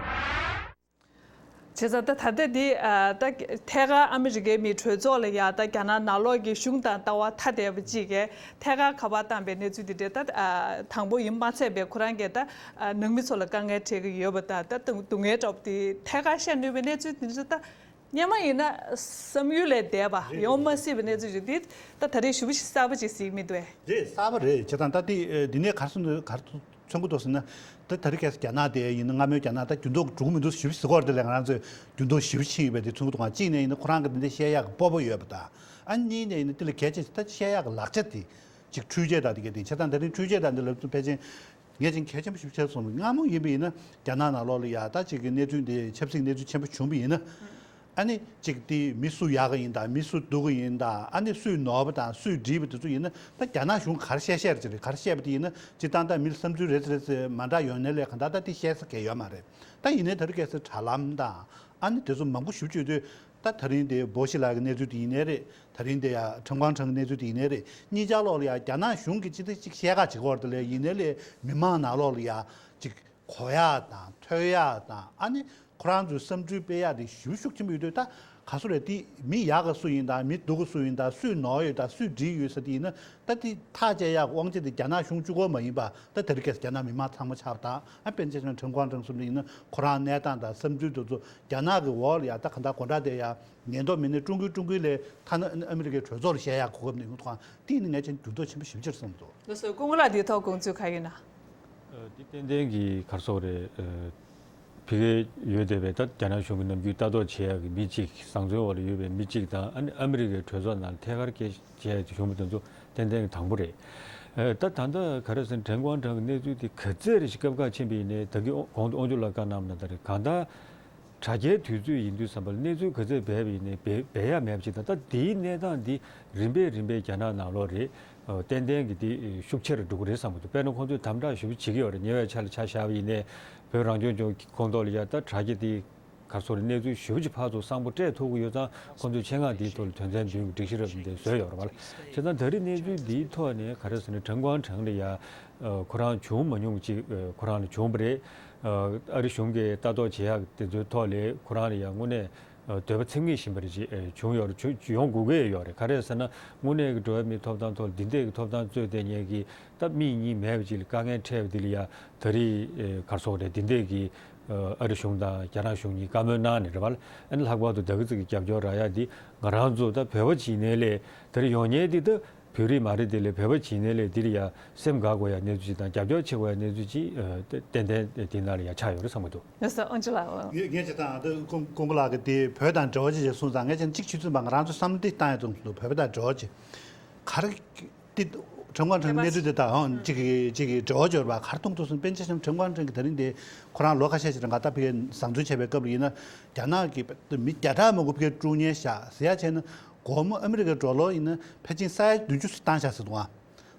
བྱས་ཙང་ད་ད་ལྟ་འདི་ཨ་ད་ཐད་ཀར་ཨ་མི་རི་ཀའི་མི་གྲོས་ཚོགས་ལ་ཡ་ད་རྒྱ་ནག་ནང་ལོགས་ཀྱི་གཞུང་དང་ལྟ་བ་ཐ་དད་པ་གཅིག་གིས་ཐད་ཀར་ཁ་པར་བཏང་པའི་གནས་ཚུལ་འདི་འདྲ་ད་ཨ་དང་པོ་ཡིན་མ་ཚད་པའི་ཁོ་རང་གིས་ད་ཨ་ནང་མི་ཚོ་ལ་དཀའ་ངལ་འཕྲད་ཀྱི་ཡོད་པ་དང་། ད་སྡུག་བསྔལ་འདྲ་པོ་དེ་ཐད་ཀར་བཤད་ནུས་པའི་གནས་ཚུལ་འདི་འདྲ་ད་སྔོན་མ་ཡིན་ན་བསམ་ཡུལ་ལས་འདས་པ་ཡོང་མ་སྲིད་པའི་གནས་ཚུལ་ཞིག་འདི་ད་ད་རེས་ཞེ་པོ་ཞིག་གསར་པ་ཅིག་གཟིགས་མི་འདུག་གས། རེད། གསར་པ་རེད། བྱས་ཙང་ད་དེ་འདི་ནས་གར་སོང་དུས་གར་མཚོན་གྱི་འདུག་ཟེར་ན། ད་ད་རེས་ཁ་སང་རྒྱ་ནག་དེ་ཡིན་ན་སྔ་མོའི་རྒྱ་ནག་ད་འགྱུར་ལྡོག་འགྲོ་གི་མི་འདུག་ཞེ་པོ་ཟེར་གྱི་ཡོད་རེད། དེ་ལས་ང་རང་ཚོས་འགྱུར་ལྡོག་ཞེ་པོ་ཕྱིན་ཡོད་པའི་དེ་མཚོན་གྱི་འདུག་ག་གཅིག་ནས་ཡིན་ན་ཁོ་རང་གི་འདི་འདྲ་བཤད་ཡག་གི་སྤོབས་པ་ཡོད་པ་དང་། ཨ་གཉིས་ནས་ཡིན་ན་དེ་ལས་གལ་ཆེ་ཤོས་ད་བཤད་ཡག་གི་ལག་ཆ་དེ་ཅིག་འཕྲུལ་ཆས་དང་དེ་ག་དེ་བྱས་ཙང་། ད་རིང་འཕྲུལ་ཆས་དང་འདི་ལབ་དུས་ཕལ་ཆེར་ངས་ཅིག་གལ་ཆེན་པོ་ཞེ་པོ་ཆགས་སོང་། སྔ་མོ་ཡིན་པ་ཡིན་ན་རྒྱ་ནག་ནང་ལོགས་ལ་ཡ་ད་ཅིག་གི་གནས་ཚུལ་འདི་ཆབ་སྲིད་གནས་ཚུལ་ཆེན་པོ་བྱུང་བ་ཡིན་ན། ཨ་ནི་གཅིག་དེ་མི་སུ་ཡག་གི་ཡིན་དང་མི་སུ་སྡུག་གི་ཡིན་དང་། ཨ་ནི་སུས་ནོར་བ་དང་སུས་འགྲིག་པ་དེ་ཚོ་ཡིན་ན། ད་རྒྱ་ནག་གཞུང་ག་རེ་བཤད་བཤད་རེད། ག་རེ་བཤད་པ་དེ་ཡིན་ན། སྤྱིར་བཏང་ད་མི་ལ་བསམ་ཚུལ་རེ་ཚེ་རེ་ཚེ་མ་འདྲ་ཡོང་ནའི་ལས་གང་ལྟར་ད་དེ་བཤད་ས་གང་ཡང་ཡོད་མ་རེད། ད་ཡིན་ནའི་ད་རེས་ཁ་སང་དྲ་ལམ་དང་ཨ་ནི་དེ་ཚོ་མང་པོ་ཞེ་པོ་ཅིག་ཡོད་དུས། ད་ད་རིང་དེ་སྦོ་ཤི་ལགས་ཀྱི་གནས་ཚུལ་དེ་ཡིན་ནའི་རེད། ད་རིང་དེ་ཡ་ཁྲེན་ཀོང་ཀྲང་གི་གནས་ཚུལ་དེ་ཡིན་ནའི་རེད། གཉིས་ཆར་ལོགས་ལ་ཡ་རྒྱ་ནག་གཞུང་གིས་ཅི་ཐད་ཅིག་བཤད་ཁ་བྱེད་ཀྱི་ཡོད་རེད། དེ་ལས་ཡིན་ནའི་ལས་མི་མང་ནང་ལོགས་ལ་ཡ་ཅིག་གོ་ཡག་དང་ཐོས་ཡག་དང་། ཨ་ནི་ཁོ་རང་ཚོའི་བསམ་ཚུལ་སྤེལ་ཡག་དེ་ཞེ་པོ་ཤུགས་ཆེན་པོ་ཡོད་དུས། ད་ག་སུ་རེད། དེ་མི་ཡག་ག་སུ་ཡིན་དང་མི་སྡུག་ག་སུ་ཡིན་དང་སུས་ནོར་ཡོད་དང་སུས་འགྲིག་ཡོད་ཟེར་དེ་ཡིན་ན། ད་དེ་ཐག་བཅད་ཡག་དབང་ཆ་དེ་རྒྱ་ནག་གཞུང་གཅིག་པོ་མ་ཡིན་པ། ད་དེ་རིང་ཁ་སང་རྒྱ་ནག་མི་མང་ཚང་མ་ཆགས་པ་དང་། ཨ་དཔེར་ན་ཆ་བཞག་ན་ཁྲེན་ཀོང་ཀྲང་གསུམ་དེ་ཡིན་ན་ཁོ་རང་གནས་སྟངས་དང་བསམ་ཚུལ་དེ་ཚོ་རྒྱ་ནག་གི་འོག་ལ་ཡ་ད་ག་འདྲ་གོ་འདྲ་དེ་ཡ་ཉེན་རྟོག་མི་སྣས་ཀྲུང་གོའི་ཀྲུང་གོའི་ལས་ཐ་ན་ཨ་མི་རི་ཀའི་གྲོས་ཚོགས་ལ་བཤད་ཡག་གོ་སྐབས་ནས་ཡོང་དུས། དེ་ཡིན་ན་ངས་ཅིག་འགྱུར་ལྡོག་ཆེན་པོ་ཞེ་པོ་ཅིག་རེད་བསམ་འདུག་ལགས་སོ། ཀོང་ཀོ་ལགས་འདིའི་ཐོག་དགོངས་ཚུལ་ག་ཡིན་ན། ཨ་འདི་ཏན་ཏན་གྱི་ག་རེ་ཟེར་དགོས་རེད། ཨ་ཕ་གིར་ཡོད་བསྡད་པའི་ད་རྒྱ་ནག་གཞུང་གི་ནམ་རྒྱུན་ལྟ་རྟོག་བྱེད་ཡག་གི་མི་གཅིག་བཟང་བཙོན་འོག་ལ་ཡོད་པའི་མི་གཅིག་དང་། ཨ་ནི་ཨ་མི་རི་ཀའི་གྲོས་ཚོགས་ནང་ཐད་ཀར་སྐད་ཆ་བྱས་ཏེ་བྱུང་བ་དེ་ཚོ་ཏན་ཏན་གྱི་དང་པོ་རེད། ཨ་ད་ད་ལྟ་ག་རེ་ཟེར་ན་ཁྲེན་ཀོང་ཀྲང་གི་གནས་ཚུལ་དེ་ག་ཚད་རེ་ཞིག་སྐབས་འགག་ཕྱིན་པ་ཡིན་ནའི། ད་གིན་གོང་དུ་དབང་ཕྱུག་ལགས་བཀའ་གནང་བ་ནང་ལྟར་རེད། གང་ལྟར་དྲ་རྒྱའི་དུས་ཚོད་ཡིན་དུས་ཙམ་པ་ལ་གནས་ཚུལ་ག་ཚད་སྦས་པ་ཡིན་ནའི་སྦས་སྦས་ཡག་མེད་པ་ཅིག་དང་། ད་དེའི་གནས་སྟངས་འདི་རིམ་པས་རིམ་པས་རྒྱ་ནག་ནང་ལོགས་རེད། ཨ་ཏན་ཏན་གྱི་དེ་ཤུགས་ཆེ་རུ་འགྲོ་གི་རེད་བསམ་གྱི་འདུག་དཔེར་ན་ཁོང་ཚོས་དམ་དྲག་ཞེ་པོ་བྱེད་ཀྱི་ཡོད་རེད། ཉེ་བའི་ཆར་ལ་ཆ་བཞག་པ་ཡིན་ནའི་བོད་རང་སྐྱོང་ལྗོངས་ཁོངས་གཏོགས་ལ་ཡ་ད་དྲ་རྒྱ་དེ་ག་རེ་ཟེར་དགོས་རེད། གནས་ཚུལ་ཞེ་པོ་ཅིག་ཕར་ཚུར་གསང་པོ་སྤྲད་ཐུབ་ཀྱི་ཡོད་ཙང་། ཁོང་ཚོས་ཆེད་མངགས་དེའི་ཐོག་ལ་དོན་ཚན་བདུན་གྱི་སྒྲིག་གཞི་རབ་དེ་བཟོས་ཡོད་རེད་པ། བྱས་ཙང་ད་རེས་གནས་ཚུལ་འདིའི་ཐོག་ནས་ག་རེ་ཟེར་ན་ཁྲེན་ཀོང་ཀྲང་ལ་ཡ་ཨ་ཁོ་རང་བྱུང་མ་མྱོང་ཅིག་ཨ་ཁོ་རང་ལ་བྱུང་བ་རེད། ཨ་ཨ་རི་གཞུང་གིས་ལྟ་རྟོག་བྱེད་ཡག་དེ་ཚོའི་ཐོག་ལ་ཁོ་རང་ལ་ཡ་དངོས་གནས་ཨ་འདོད་པ་ཚིམ་མཁན་ཞིག་ཡིན་པ་རེད། བྱུང་ཡོད་རེད། བྱུང་ཡོང་དགོས་ཀྱི་ཡོད་རེད། ག་རེ་ཟེར་ན་དངོས་གནས་ཀྱི་འགྲོ་བ་མིའི་ཐོབ་ཐང་ཐོག་འདི་འདྲས་ཀྱི་ཐོབ་ཐང་རྩོད་བསྡད་མཁན་གྱི་ད་མིག་གཉིས་མེད་པ་ཅིག་ལ་དཀའ་ངལ་འཕྲད་པ་འདི་ལ་ཡ་ད་རེས་ཨ་ག་རེ་ཟེར་དགོས་རེད། འདི་འདྲས་ཀྱི་ཨ་རི་གཞུང་དང་རྒྱ་ནག་གཞུང་གཉིས་བཀའ་མོལ་གནང་ནས་རེད་པ། ཨ་ནི་ལྷག་པར་དུ་ད་གི་ཙི་གི་རྒྱབ་སྐྱོར་རག་ཡག་འདི་ང་རང་ཚོ་ད་བོད་པ་ཅིག་ཡིན་ནའི་ལས། ད་རེས་ཡོང་མཁན་འདི་ད་བོད་རིགས་མ་རེད། དེ་ལས་བོད་པ་ཅིག་ཡིན་ནའི་ལས་འདི་ལ་ཡ་སེམས་དགའ་དགོས་ཡག་གནས་ཚུལ་ཅིག་དང་། རྒྱབ་སྐྱོར་བྱེད་དགོས་ཡག་གནས་ཚུལ་ཅིག་ཨ་ཏན་ཏན་འདི་ནང་ལ་ཡ་ཆགས་ཡོད་རེད་བསམ་གྱི་འདུག་ལགས་སོ། ཨོན་ཅི་ལགས། ངས་ངས་བྱས་ཙང་ད་ཀོང་ཀོང་ཀོ་ལགས་ཀྱིས་དེ་བོད་དང་འབྲེལ་བ་ཅིག་བྱས་གསུངས་ཙང་། ངས་ཀྱང་གཅིག་ཆུ་ཚོད་མ་ང་རང་ཚོ་བསམ་བློ་འདི་བཏང་ཡག་བཙུགས་འདུག་བོད་པ་དང་འབྲེལ་བ་ཅིག་ག་རེ། དེ་ཁྲེན་ཀོང་ཀྲང་གནས་ཚུལ་དེ་དང་ཨང་གཅིག་གི་གཅིག་གི་འབྲེལ་བ་འབྱོར་བ་ག་རེ་མཐོང་འདུག་ཟེར་ན། དཔེར་ན་ཆ་བཞག་ན་ཁྲེན་ཀོང་ཀྲང་གིས་ད་རིང་དེ་ཁོ་རང་ལོ་ཁ་ཤས་ཤིག་རིང་ང་ད་ཕ་གིར་བཟང་བཙོན་བྱས་པའི་སྐབས་ལ་ཡིན་ན། རྒྱ་ནག་གིས་མི་བརྒྱ་ཕྲག་མང་པོ་ཕ་གིར་དཀྲུག་ཉེན་བཞག་ཟེར་ཡག་བྱས་ན། སྒོར་མོ་ཨ་མི་རི་ཀའི་ཌོ་ལར་ཡིན་ན་ཕལ་ཆེར་ས་ཡ་བདུན་ཅུ་ཙམ་བཏང་བཞག་ཟེར་འདུག་ཨ།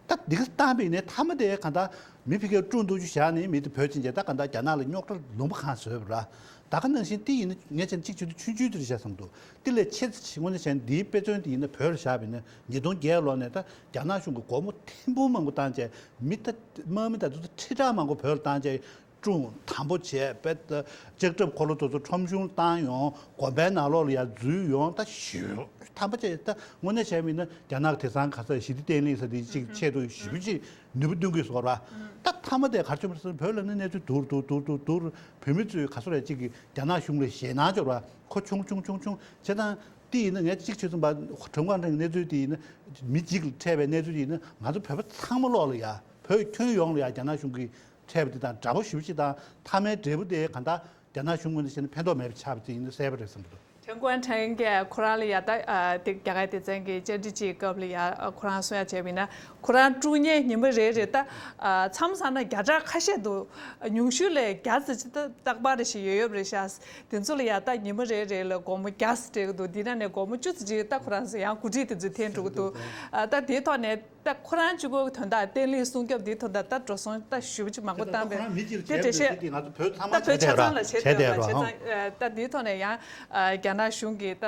ད་འདི་ག་བཏང་པ་ཡིན་ནའི་མཐའ་མ་དེ་གང་ལྟར་མི་ཕ་གིར་དཀྲུག་འདུག་རྒྱུ་བཞག་ནས་མི་དེ་བོད་ཕྱིན་རྗེས་ད་གང་ལྟར་རྒྱ་ནག་ལ་རྙོག་དྲ་ལུང་པ་གང་བཟོས་པ་ར། ད་ག་ནང་བཞིན་དེ་ཡིན་ན་ངས་བྱས་ན་གཅིག་བྱས་དུས་ཆུང་ཆུང་དེ་རེད་ཤག་བསམ་འདུག་དེ་ལས་ཆེ་ཙམ་ཞིག་དངོས་གནས་བྱས་ན་འདིའི་དཔེ་མཚོན་དེ་ཡིན་ན་བོད་ལ་བཞག་པ་ཡིན་ན་ཉིས་སྟོང་བརྒྱད་ལོ་ནས་ད་རྒྱ་ནག་གཞུང་གིས་སྒོར་མོ་ཐེར་འབུམ་མང་པོ་བཏང་བྱས་མི་ད་དམག་མི་ད་དུང་ཁྲི་ཕྲག་མང་པོ་བོད་ལ་བཏང་བྱས། སྲུང་དམ་པོ་བྱས་པས། ལྕགས་ཁྲབ་འཁོར་ལོ་དེ་ཚོ་ཁྲོམ་གཞུང་བཏང་ཡོང་། དགོན་པའི་ནང་ལོགས་ལ་ཡར་འཛུལ་ཡོང་། ད་ཞུ་དམ་པོ་བྱས། ད་དངོས་གནས་བྱས་པ་ཡིན་ན་རྒྱ་ནག་གི་དེང་སང་ག་ས་ཞི་བདེ་བརྟན་ལྷིང་ཟེར་དེ་གཅིག་ཆེད་དུ་ཞེ་པོ་ཅིག་ནུས་པ་བཏོན་གྱི་ཡོད་རེད་པ། ད་མཐའ་མ་དེ་ག་རེ་བྱུང་བ་རེད་ཟེར་ན་བོད་ལ་ནི་གནས་ཚུལ་སྡུག་རུ་སྡུག་རུ་སྡུག་རུ་སྡུག་རུ། བོད་མི་ཚོས་ག་ཚོད་རེད་ཅིག་གིས་རྒྱ་ནག་གཞུང་ལ་ཞེད་སྣང་བྱས་པ། ཁོ་ཆུང་ཆུང་ཆུང་ཆུང་བྱས་དང་། དེ་ཡིན་ན་ངས་གཅིག་བྱས་ཙམ་པ་ཁྲིན་ཀོན་ཁྲན་གྱི་གནས་ཚུལ་དེ་ཡིན་ན་མི་གཅིག་ལ་འཕྲད་པའི་གནས་ཚུལ་དེ་ཡིན་ན་ང་ཚོ་བོད་པ་ཚང་མ་ལོག་ལ་ཡ་བོད་ཁྱོན་ཡོངས་ལ་ཡ་རྒྱ་ནག་གཞུང་གིས་འཕྲད་པ་འདི་དང་འདྲ་པོ་ཞེ་པོ་ཅིག་དང་མཐའ་མའི་འབྲས་བུ་དེ་གང་ལྟར་རྒྱ་ནག་གཞུང་ངོས་ནས་བཤད་ན་ཕན་ཐོགས་མེད་པ་ཆགས་པ་དེ་ཡིན་ན་གསལ་པོ་རེད་བསམ་གྱི་འདུག་ཁྲེན་ཀོན་ཁྲེན་གྱིས་ཁོ་རང་ལ་ཡ་ད་ཨ་དེ་རྒྱ་གར་སྡེ་ཚན་གྱི་བཅར་འདྲི་ཅིག་སྐབས་ལ་ཡ་ཨ་ཁོ་རང་གསུང་ཡ་བྱས་པ་ཡིན་ན་ཁོ་རང་དཀྲུག་མཁན་ཉི་མ་རེ་རེ་ད་ཨ་མཚམས་བསགས་ན་བརྒྱ་ཕྲག་ཁ་ཤས་འདུག་ཉུང་ཤོས་ལ་བརྒྱ་ཙམ་ཅིག་ད་རྟག་པར་རེ་ཞིག་ཡོད་ཡོད་རེད་ཤག་དེ་ཚོ་ལ་ཡ་ད་ཉི་མ་རེ་རེ་ལ་སྒོར་མོ་བརྒྱ་ཙམ་སྤྲད་ཀྱི་འདུག་འདི་ནང་ནས་སྒོར་མོ་བཅུ་ཙམ་ཅིག་ད་ཁོ་རང་ཚོ་ཡང་གོ་སྒྲིག་དེ་ཚོ་འཐེན་འགྲོ་གི་འདུག་ཨ་ད་དེའི་ཐོག་ནས། ད་ཁོ་རང་གཅིག་པོ་གི་དོན་དག་བརྟན་ལྷིང་སྲུང་སྐྱོབ་འདིའི་དོན་དག་ད་འགྲོ་སོང་ད་ཞེ་པོ་ཅིག་མང་པོ་བཏང་པས། དེ་འགྲེལ་བཤད་ད་བོད་ཆ་ཚང་ལ་བྱེད་བསྡད་ཡོད་རེད། ད་འདིའི་ཐོག་ནས་ཡང་རྒྱ་ནག་གཞུང་གི་ད་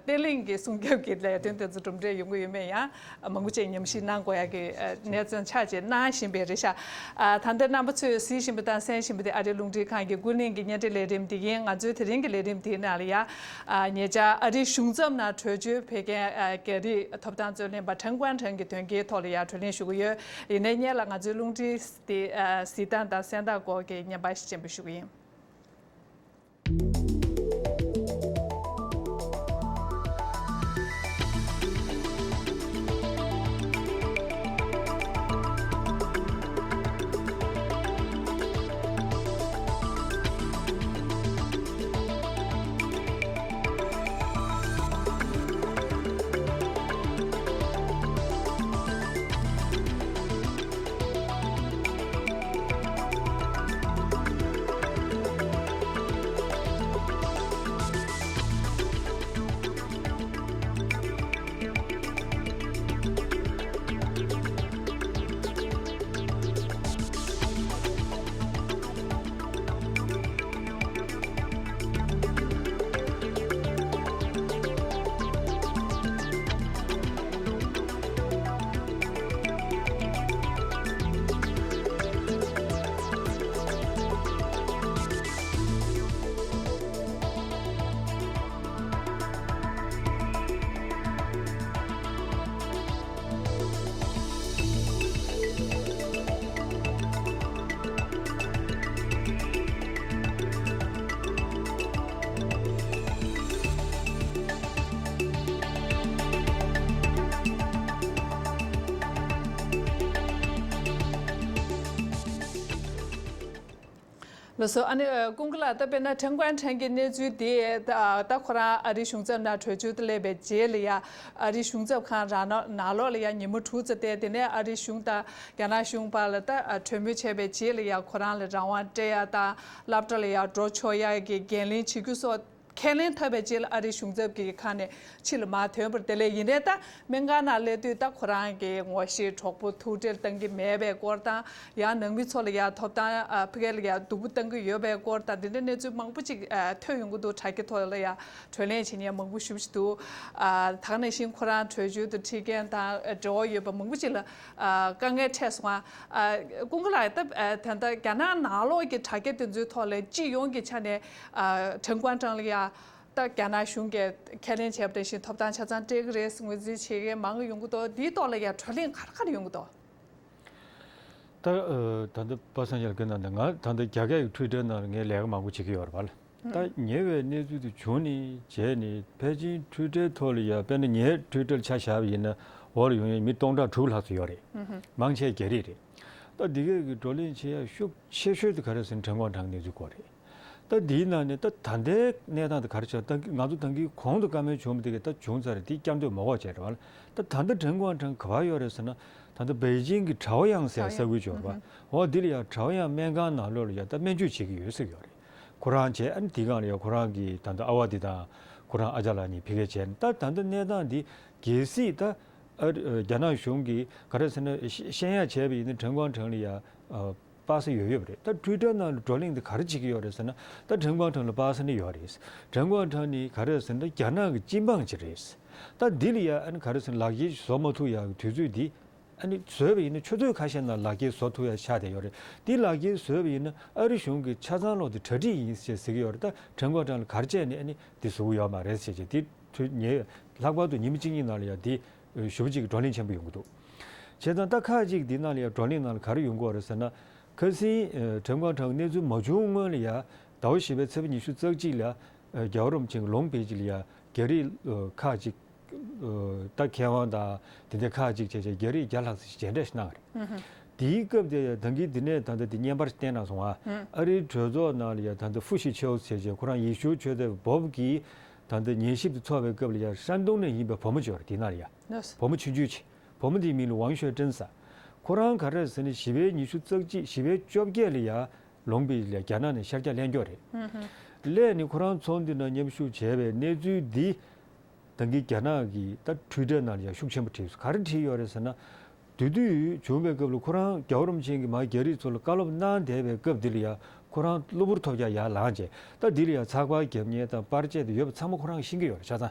བརྟན་ལྷིང་གི་སྲུང་སྐྱོབ་ཀྱི་ལས་དོན་དེ་ཚོ་གྲུབ་འབྲས་ཡོང་གི་ཡོད་མེད་ཡང་མང་པོ་ཅིག་ཉམས་ཞིབ་གནང་དགོས་ཡ་གི་གནས་ཚུལ་ཆགས་བྱས་གནང་བཞིན་པའི་རེད་ཤག་ད་ལྟ་རྣམ་པ་ཚོས་གཟིགས་བཞིན་པ་དང་གསན་བཞིན་པ་དེ་ཨ་རིའི་རླུང་འཕྲིན་ཁང་གི་ཀུན་གླེང་གི་བརྙན་འཕྲིན་ལས་རིམ་དེ་ཡིན། ང་ཚོའི་དེ་རིང་གི་ལས་རིམ་དེའི་ནང་ལ་ཡ། ཉེ་ཆར་ཨ་རིའི་གཞུང་ཚབ་ནང་བྲོས་བྱོལ་ཕེབས་མཁན་རྒྱ་རིགས་ཐོབ་ཐང་རྩོད་ལེན་པ་ཁྲེན་ཀོན་ཁྲེན་གྱི་དོན་རྐྱེན་ཐོག་ལ་ཡང་བགྲོ་གླེང་ཞུ་གི་ཡོད། ཡིན་ནའི་སྔོན་ལ་ང་ཚོའི་རླུང་འཕྲིན་དེ་གཟིགས་སྟངས་དང་གསན་སྟངས་སྐོར་གྱི་བརྙན་པར་ཞིག་སྤྱན་འབུལ་ཞུ་གི་ཡིན། ལགས་སོ། ཨ་ནི་ཀུན་དགའ་ལགས། ད་དཔེར་ན་ཁྲེན་ཀོན་ཁྲེན་གྱི་གནས་ཚུལ་དེ་ད་ཁོ་རང་ཨ་རིའི་གཞུང་ཚབ་ནང་བྲོས་བྱོལ་དུ་སླེབས་པའི་རྗེས་ལ་ཡ་ཨ་རིའི་གཞུང་ཚབ་ཁང་རང་ནང་ལོགས་ལ་ཡ་ཉིན་མོ་དྲུག་ཙམ་བསྡད། དེ་ནས་ཨ་རིའི་གཞུང་དང་རྒྱ་ནག་གཞུང་བར་ལ་ད་གྲོས་མོལ་བྱས་པའི་རྗེས་ལ་ཡ་ཁོ་རང་ལ་རང་དབང་སྤྲད་ཡ་དང་སློབ་གྲྭ་ལ་ཡ་འགྲོ་ཆོག་ཡ་གི་འགན་ལེན་བྱེད་རྒྱུ་སོགས། ཁས་ལེན་ཐོབ་པའི་རྗེས་ལ་ཨ་རིའི་གཞུང་ཚབ་ཀྱི་ཁ་ནས་ཕྱི་ལ་མར་ཐོན་པར། དེ་ལས་ཡིན་ནའི་ད་སྨན་ཁང་ནང་སླེབས་དུས་ད་ཁོ་རང་གི་ངོ་ཤེས་གྲོགས་པོ་ཐུག་འཕྲད་གཏང་གི་མེད་པའི་སྐོར་དང་། ཡང་ནང་མི་ཚོ་ལ་ཡང་ཐོབ་ཐང་ཨ་ཕ་གི་ལ་ཡང་སྡུག་པོ་གཏང་གི་ཡོད་པའི་སྐོར་དང་། འདི་འདྲའི་གནས་ཚུལ་མང་པོ་ཅིག་ཨ་ཐོན་ཡོང་གི་འདུག་དྲ་རྒྱ་ཐོག་ལ་ཡང་བགྲོ་གླེང་བྱེད་མཁན་མང་པོ་ཞེ་པོ་ཅིག་འདུག་ཨ་ད་ག་ནང་བཞིན་ཁོ་རང་བྲོས་བྱོལ་དུ་ཁྲིད་མཁན་དང་འབྲེལ་བ་ཡོད་པ་མང་པོ་ཅིག་ལ་ཨ་དཀའ་ངལ་འཕྲད་སོང་ང་། ཨ་ཀུན་དགའ་ལགས། ད་ཨ་ད་ལྟ་རྒྱ་ནག་ནང་ལོགས་ཀྱི་དྲ་རྒྱ་དེ་ཚོའི་ཐོག་ལ་སྤྱི་ཡོངས་ཀྱི་ཆ་ནས་ཨ་ཁྲེན་ཀོན་ཁྲེན་ལ་ཡ་ད་རྒྱ་ནག་གཞུང་གིས་ཁས་ལེན་བྱས་པ་དེ་བཞིན་ཐོབ་ཐང་ཆ་ཚང་སྤྲད་ཀྱི་རེད་ཟེར་ངོས་འཛིན་བྱེད་མཁན་མང་ཡོང་གི་འདུག་འདིའི་ཐོག་ལ་ཡ་བགྲོ་གླེང་ག་རེ་ག་རེ་ཡོང་གི་འདུག་ད་ཨ་ད་ལྟ་པ་སངས་ཡར་སྐད་ནང་དུ་ང་ད་ལྟ་རྒྱ་སྐད་ཀྱི་ཊུའི་ཊར་ནང་ལ་ངས་ལས་ཀ་མང་པོ་བྱེད་ཀྱི་ཡོད་རེད་པ། ད་ཉེ་བའི་གནས་ཚུལ་དེ་བྱུང་ནས་བྱས་ནས་ཕལ་ཆེར་ཊུའི་ཊར་ཐོག་ལ་ཡ་དཔེར་ན་ངའི་ཊུའི་ཊར་ཆ་བཞག་པ་ཡིན་ན་འོག་ལ་ཡོང་མཁན་མི་སྟོང་ཕྲག་དྲུག་ལྷག་ཙམ་ཡོད་རེད། མང་ཆེ་རྒྱ་རིགས་རེད། ད་འདི་གས་ཀྱི་བགྲོ་གླེང་བྱེད་ཡ་ཤུགས་ཆེ་ཤོས་དེ་ག་རེ་ཟེར་ན་ཁྲེན་ཀོན་ཁྲེན་གནས་ཚུལ་སྐོར་རེད། ད་འདིའི་ནང་ནས་ད་ད་ལྟའི་གནས་སྟངས་དེ་ག་རེ་ཆགས། ད་ང་ཚོ་ད་གིན་གོང་དུ་བཀའ་མོལ་བྱུང་བ་དེ་གས་ད་བྱུང་ཚར་རེད། དེ་བསྐྱར་ཟློས་མ་དགོས་བྱས་རེད་པ། ད་ད་ལྟ་ཁྲེན་ཀོན་ཁྲེན་ག་པར་ཡོད་རེད་ཟེར་ན། ད་ལྟ་པེ་ཅིང་གི་ཁྲའོ་དབྱང་ཟེར་ས་ཁུལ་ཅིག་ཡོད་རེད་པ། འོ་འདི་ལ་ཡ་ཁྲའོ་དབྱང་སྨན་ཁང་ནང་ལོགས་ལ་ཡ་ད་སྨན་བཅོས་བྱེད་ཀྱི་ཡོད་ཟེར་གྱི་ཡོད་རེད། ཁོ་རང་བྱས། ཨ་ནི་དེའི་སྒང་ལ་ཡ་ཁོ་རང་གི་ད་ལྟ་ཨ་བ་དེ་དང་ཁོ་རང་ཨ་ཅག་ལགས་གཉིས་ཕ་གིར་བྱས་ནས། ད་ད་ལྟ་གནས་སྟངས་འདི་གལ་སྲིད་ད་ ཨ་རི་ཨ་རྒྱ་ནག་གཞུང་གིས་ག་རེ་ཟེར་ན་ཤ་ཤེས་ཡག་བྱས་པ་ཡིན་ན་ཁྲེན་ཀོང་ཁྲེང་ལ་ཡ་ཨ་པ་སེ་ཡོད་ཡོད་པ་རེད། ད་ཊུའི་ཊར་ནང་ལ་བགྲོ་གླེང་དེ་ག་རེ་བྱེད་ཀྱི་ཡོད་རེད་ཟེར་ན། ད་ཁྲེན་ཀོང་ཁྲེང་ལ་པ་སེ་ནི་ཡོད་རེད། ཁྲེན་ཀོང་ཁྲེང་ནི་ག་རེ་ཟེར་ན་རྒྱ་ནག་གི་སྤྱི་འབངས་ཅིག་རེད། ད་འདི་ལ་ཡ་ཨ་ནི་ག་རེ་ཟེར་ན་ལག་འཁྱེར་བཟོ་མ་ཐུབ་ཡག་གི་དུས་ཚོད་འདི། ཨ་ནི་བཟོས་པ་ཡིན་ན་ཆུ་ཚོད་ཁ་ཤས་ནང་ལག་འཁྱེར་བཟོ་ཐུབ་ཡ་ཆགས་བསྡད་ཡོད་རེད། འདི་ལག་འཁྱེར་བཟོས་པ་ཡིན་ན་ཨ་རི་གཞུང་གི་ཆ་ཚང་ལོག་དེ་གྲ་སྒྲིག་ཡིན་ཞེས་ཟེར་གྱི་ཡོད་རེད། ད་ཁྲེན་ཀོང་ཁྲེང་ལ་ག་རེ་བྱས་ནས་ཨ་ནི་འདི་བཟོ་གི་ཡོད་མ་རེད་ཟེར་བྱས་འདི་དུས་ཉེ་ལྷག་པར་དུ་ཉི་མ་གཅིག་གཉིས་ནང་ལ་ཡ་འདི་ཞེ་པོ་ཅིག་བགྲོ་གླེང་ཆེན་པོ་ཡོང་གི་འདུག་བྱས་ཙང་ད་ཁག་ཅིག་འདི་ནང་ལ་ཡ་བགྲོ་གླེང་ནང་ལ་ག་རེ་ཡོང་གི་ཡོད་རེད་ཟེར་ན། ཁ་སང་ཁྲེན་ཀོང་ཁྲེང་གནས་ཚུལ་མ་བྱུང་སྔོན་ལ་ཡ་ཟླ་བ་བཞི་པའི་ཚེས་པ་ཉི་ཤུ་རྩ་གཅིག་ལ་རྒྱལ་བ་རིན་པོ་ཆེ་ལོང་པེ་ཅི་ལ་ཡ་རྒྱ་རིགས་ཁག་ཅིག་ད་མཁས་དབང་དང་དེ་འདྲའི་ཁག་ཅིག་བྱས་བྱས་རྒྱ་རིགས་བརྒྱ་ལྷག་ཙམ་ཞིག་མཇལ་འཕྲད་ཞིག་གནང་བ་རེད། དེའི་སྐབས་དེ་ད་གིན་འདི་ནས་ད་ལྟ་དེ་བརྙན་པར་བསྟན་གནང་སོང་ང་། ཨ་རིའི་གྲོས་ཚོགས་ནང་ལ་ཡ་ད་ལྟ་ཧྥུ་ཞི་ཆེའུ་ཟེར་བྱས་ཁོ་རང་ཡེ་ཤུའི་ཆོས་དད་པ་བོབ་ཀྱིས་ད་ལྟ་ཉན་ཞིབ་དེ་ཚོགས་པའི་སྐབས་ལ་ཡ་ཧྲན་ཏུང་ནས་ཡིན་པའི་བུ་མོ་ཅིག་ཡོད་རེད། དེ་ནང་ལ་ཡ་བུ་མོ་ཆུང་ཆུང་ཅིག་བུ་མོ་དེའི་མིང་ལ་ཝང་ཤོས་ཀྲིན་ཟེར། ཁོ་རང་ག་རེ་ཟེར་ན་བཞི་པའི་ཉི་ཤུ་རྩ་གཅིག་བཞི་པའི་བཅོ་བརྒྱད་ལ་ཡ་ལོང་པེ་ལ་རྒྱ་ནག་ནས་ཤར་རྒྱག་སླེབས་ཀྱི་ཡོད་རེད། སླེབས་ནས་ཁོ་རང་ཚོགས་འདུ་ནང་མཉམ་ཞུགས་བྱས་པའི་གནས་ཚུལ་འདི་ད་གིན་རྒྱ་ནག་གི་ད་ཊུའི་ཊར་ནང་ལ་ཡང་ཤུགས་ཆེན་པོ་བྲིས་སོང་། ག་རེ་བྲིས་ཡོད་རེད་ཟེར་ན། དེ་དུས་བྱུང་བའི་སྐབས་ལ་ཁོ་རང་རྒྱལ་བ་རིན་པོ་ཆེ་གིས་མར་རྒྱ་རིགས་ཚོ་ལ་བཀའ་སློབ་གནང་བསྡད་པའི་སྐབས་འདི་ལ་ཡང་ཁོ་རང་གློ་བུར་ཐོལ་རྒྱག་ཡར་ལངས་བྱས། ད་འདི་ལ་ཡང་ཚགས་པར་རྒྱབ་མཁན་དང་པར་ཆས་དེ་ཡོད་པ་ཚང་མ་ཁོ་རང་གིས་ཤེས་ཀྱི་ཡོད་རེད། ཆ་ཚང་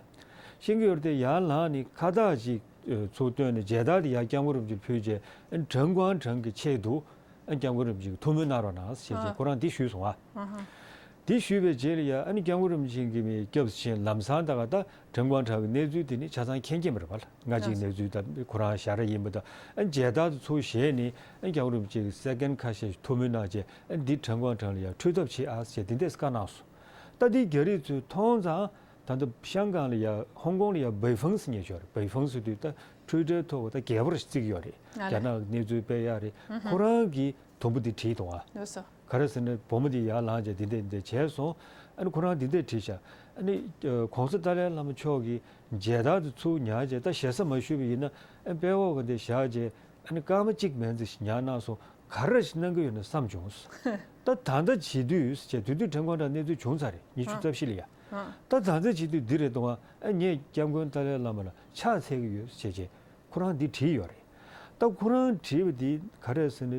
ཤེས་ཀྱི་ཡོད་རེད་དེ། ཡར་ལངས་ནས་ཁ་བཏགས་ཅིག་ཚུར་བཏོན་ནས་མཇལ་དར་དེ་ཡར་སྐྱབས་མགོན་རིན་པོ་ཆེར་ཕུལ་བྱས། ཁྲེན་ཀོང་ཁྲེང་གི་ཆེད་དུ་སྐྱབས་མགོན་རིན་པོ་ཆེ་གིས་ཐུགས་སྨོན་གནང་རོགས་གནང་ཞེས་བྱས་ཁོ་རང་འདི་ཞུས་སོང་ང་། འདི་ཞུས་པའི་རྗེས་ལ་ཡ་ཨ་ནི་སྐྱབས་མགོན་རིན་པོ་ཆེ་གིས་མི་སྐྱབས་སུ་མཆི་ལམ་སང་ད་ག་ད་ཁྲེན་ཀོང་ཁྲེང་གི་གནས་ཚུལ་དེ་ནི་ཆ་ཚང་མཁྱེན་གྱི་མ་རེད་པ། ལྔ་གཅིག་གནས་ཚུལ་དང་ཁོ་རང་ཞལ་རས་ཡིན་པ་དང་ཨ་མཇལ་དར་དུ་ཚུར་བཞེས་ནས་ཨ་སྐྱབས་མགོན་རིན་པོ་ཆེ་གི་སེ་ཀན་ཁ་ཤས་ཐུགས་སྨོན་གནང་བྱས། ཨ་འདི་ཁྲེན་ཀོང་ཁྲེང་ལ་ཡ་འཕྲོད་ཐབས་བྱེད་ཨ་ཞེས་དེ་འདྲས་བཀའ་གནང་སོང་། ད་འདི་རྒྱ་རིགས་ཚོས་མཐོང་ཙང་ད་ལྟ་ཤང་ཀང་ལ་ཡ་ཧོང་ཀོང་ལ་ཡ་བའི་ཧྥང་ཟེར་མཁན་ཞིག་ཡོད་རེད། བའི་ཧྥང་ཟེར་དུས་ད་ཊུའི་ཊར་ཐོག་ད་རྒྱལ་པོ་རེ་བརྩི་གི་ཡོད་རེད། རྒྱ་ནག་གི་གནས་ཚུལ་སྤེལ་ཡག་རེད། ཁོ་རང་གིས་དུམ་བུ་འདི་བྲིས་འདུག་ཨ། ག་རེ་ཟེར་ན་བུ་མོ་འདི་ཡར་ལངས་བྱས་འདི་འདྲས་འདི་འདྲས་བྱས་སོང་། ཨ་ནི་ཁོ་རང་འདི་འདྲས་བྲིས་ཤག་ཨ་ནི་ཨ་༸གོང་ས་ཏཱ་ལའི་བླ་མ་མཆོག་གིས་མཇལ་དར་དེ་ཚུར་ཉར་བྱས། ད་ཞེ་ས་མ་ཞུས་པ་ཡིན་ན་ཨ་ནི་དཔྲལ་འོག་གི་འདི་བཞག་བྱས་ཨ་ནི་སྐར་མ་གཅིག་མན་ཙམ་ཞིག་ཉར་གནང་སོང་། ག་རེ་ཞིག་གནང་གི་ཡོད་ན་བསམ་བྱུང་། ད་ད་ལྟ་བྱེད་དུས་ཟེར་བྱས་དེ་དུས་ཁྲེན་ཀོང་ཁྲེང་གནས་ཚུལ་བྱུང་ཚར་རེད། ཉི་ཤུ་རྩ་བཞི་ལ་ཡ། ད་ད་ལྟ་བྱེད་དུས་འདི་རེད་འདུག་ཨ། ཨ་ངས་སྐྱབས་མགོན་ཏཱ་ལའི་བླ་མ་ལ་ཕྱག་འཚལ་གྱི་ཡོད་ཟེར་བྱས་ཁོ་རང་འདི་བྲིས་ཡོད་རེད། ད་ཁོ་རང་བྲིས་པ་འདི་ག་རེ་ཟེར་ན།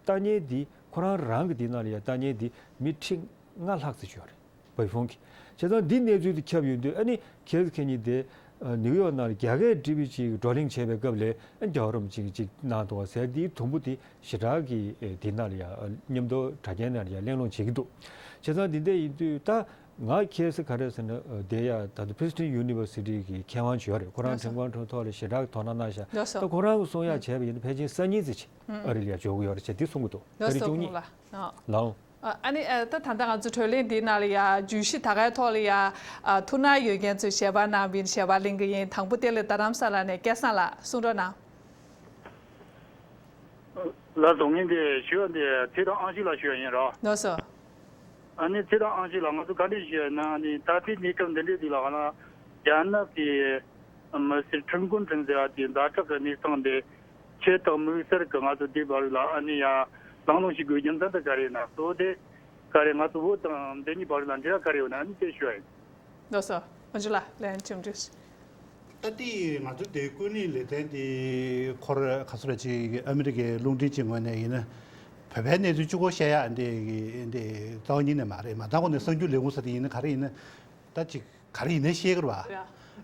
ལྟ་མཁན་འདི་ཁོ་རང་རང་གི་འདི་ནང་ལ་ཡ་ལྟ་མཁན་འདི་མི་ཁྲི་ལྔ་ལྷག་ཙམ་ཡོད་རེད། བའི་ཧྥང་གི། བྱས་ཙང་འདི་གནས་ཚུལ་དེ་ཁྱབ་ཡོང་དུས་ཨ་ནི་ཁྱེད་ཁྱེད་གཉིས་དེ་ནིའུ་ཡོག་ནང་ལ་རྒྱ་སྐད་འབྲི་བའི་ཅིག་བགྲོ་གླེང་བྱས་པའི་སྐབས་ལ་ཨ་རྒྱལ་བ་རིན་པོ་ཆེ་གིས་ཅིག་གནང་འདུག་བ་ཟེར། འདིའི་དུམ་བུ་དེ་ཞེ་དྲག་གི་འདི་ནང་ལ་ཡ་མཉམ་དུ་དྲ་རྒྱའི་ནང་ལ་ཡ་གླེང་སློང་བྱེད་ཀྱི་འདུག་བྱས་ཙང་འདི་འདྲ་ཡིན་དུས་ད་ང་ཁྱེད་ས་ག་རེ་ཟེར་ན་དེ་ཡ་ད་ལྟ་Princeton University གི་མཁས་དབང་ཅིག་ཡོད་རེད། ཁོ་རང་ཁྲེན་ཀོང་ཁྲེང་ཐོག་ལ་ཞེ་དྲག་དོ་སྣང་གནང་ཤག་ད་ཁོ་རང་གིས་གསུང་ཡ་བྱས་པ་ཡིན་ན་ཕལ་ཆེར་སང་ཉིན་ཙམ་ཅིག་ཨ་རི་ལ་ཡ་འབྱོར་གྱི་ཡོད་རེད་ཟེར་འདི་གསུང་གི་འདུག་ད་རེས་བཅུ་གཉིས་ལ། ཨ་ནི་ཨ་ད་ད་ལྟ་ང་ཚོ་བགྲོ་གླེང་འདིའི་ནང་ལ་ཡ་བརྗོད་གཞི་ད་གའི་ཐོག་ལ་ཡ་ཨ་ཐུགས་སྣང་ཡོད་མཁན་ཚོས་ཞལ་པར་གནང་བ་ཡིན། ཞལ་པར་ལེན་གྱི་ཡིན། དང་པོ་དེ་ལ་རྡ་རམ་ས་ལ་ནས་སྐལ་བཟང་ལགས་གསུང་རོགས་གནང་། ལགས་སོ། ངས་འདི་ཞུ་བ་འདི་ཚེ་རིང་ཨང་ཞུ་ལ་ཞུ་བ་ཡིན་རོ། ལགས་སོ། ཨ་ནི་ཚེ་རིང་ཨང་ཞུ་ལགས་ང་ཚོ་ག་འདྲ་ཞུ་ཡ་ན་ཨ་ནི་ད་ལྟའི་གནས་སྐབས་འདི་འདྲའི་དུས་ལ་ང་རྒྱ་ནག་གི་མི་སེར་ཁྲིན་ཀུན་ཁྲིན་ཟེར་བ་དེ་ཛ་དྲག་གི་གནས་སྟངས་འདི། ཆོས་དང་དམིགས་བསལ་གྱི་ང་ཚོ་དེའི་བར་ལ་ཨ་ནི་ཡ་གླེང་སློང་བྱེད་དགོས་རྒྱུ་མཚན་དེ་ག་རེ་ཡིན་ན། གཙོ་བོ་དེ་ག་རེ་ང་ཚོ་བོད་དང་འདི་གཉིས་བར་ལ་འབྲེལ་བ་ག་རེ་ཡོད་ན་ཨ་ནི་དེ་ཞུ་བ་ཡིན། ལགས་སོ། ཨོ་ཇུ་ལགས་ལན་ཆུང་དྲི། ད་ལྟའི་ང་ཚོ་དེ་ཀུན་གླེང་ལེ་ཚན་དེ་ཁོར་ག་ཚོད་རེ་ཅིག་ཨ་མི་རི་ཀའི་རླུང་འཕྲིན་གྱི་ངོས་ནས་ཡིན་ན་བོད་པའི་གནས་ཚུལ་གཅིག་པོ་བཤད་ཡག་འདི་འདི་རྩ་བ་ཉིད་ནས་མ་རེད། མ་མཐའ་ཁོ་ནས་གསར་འགྱུར་ལས་ཁུངས་ས་དེ་ཡིན་ན་ག་རེ་ཡིན་ན་ད་ཅིག་ག་རེ་ཡིན་ནའི་བཤད་ཀྱི་རེད་བ། ཡ།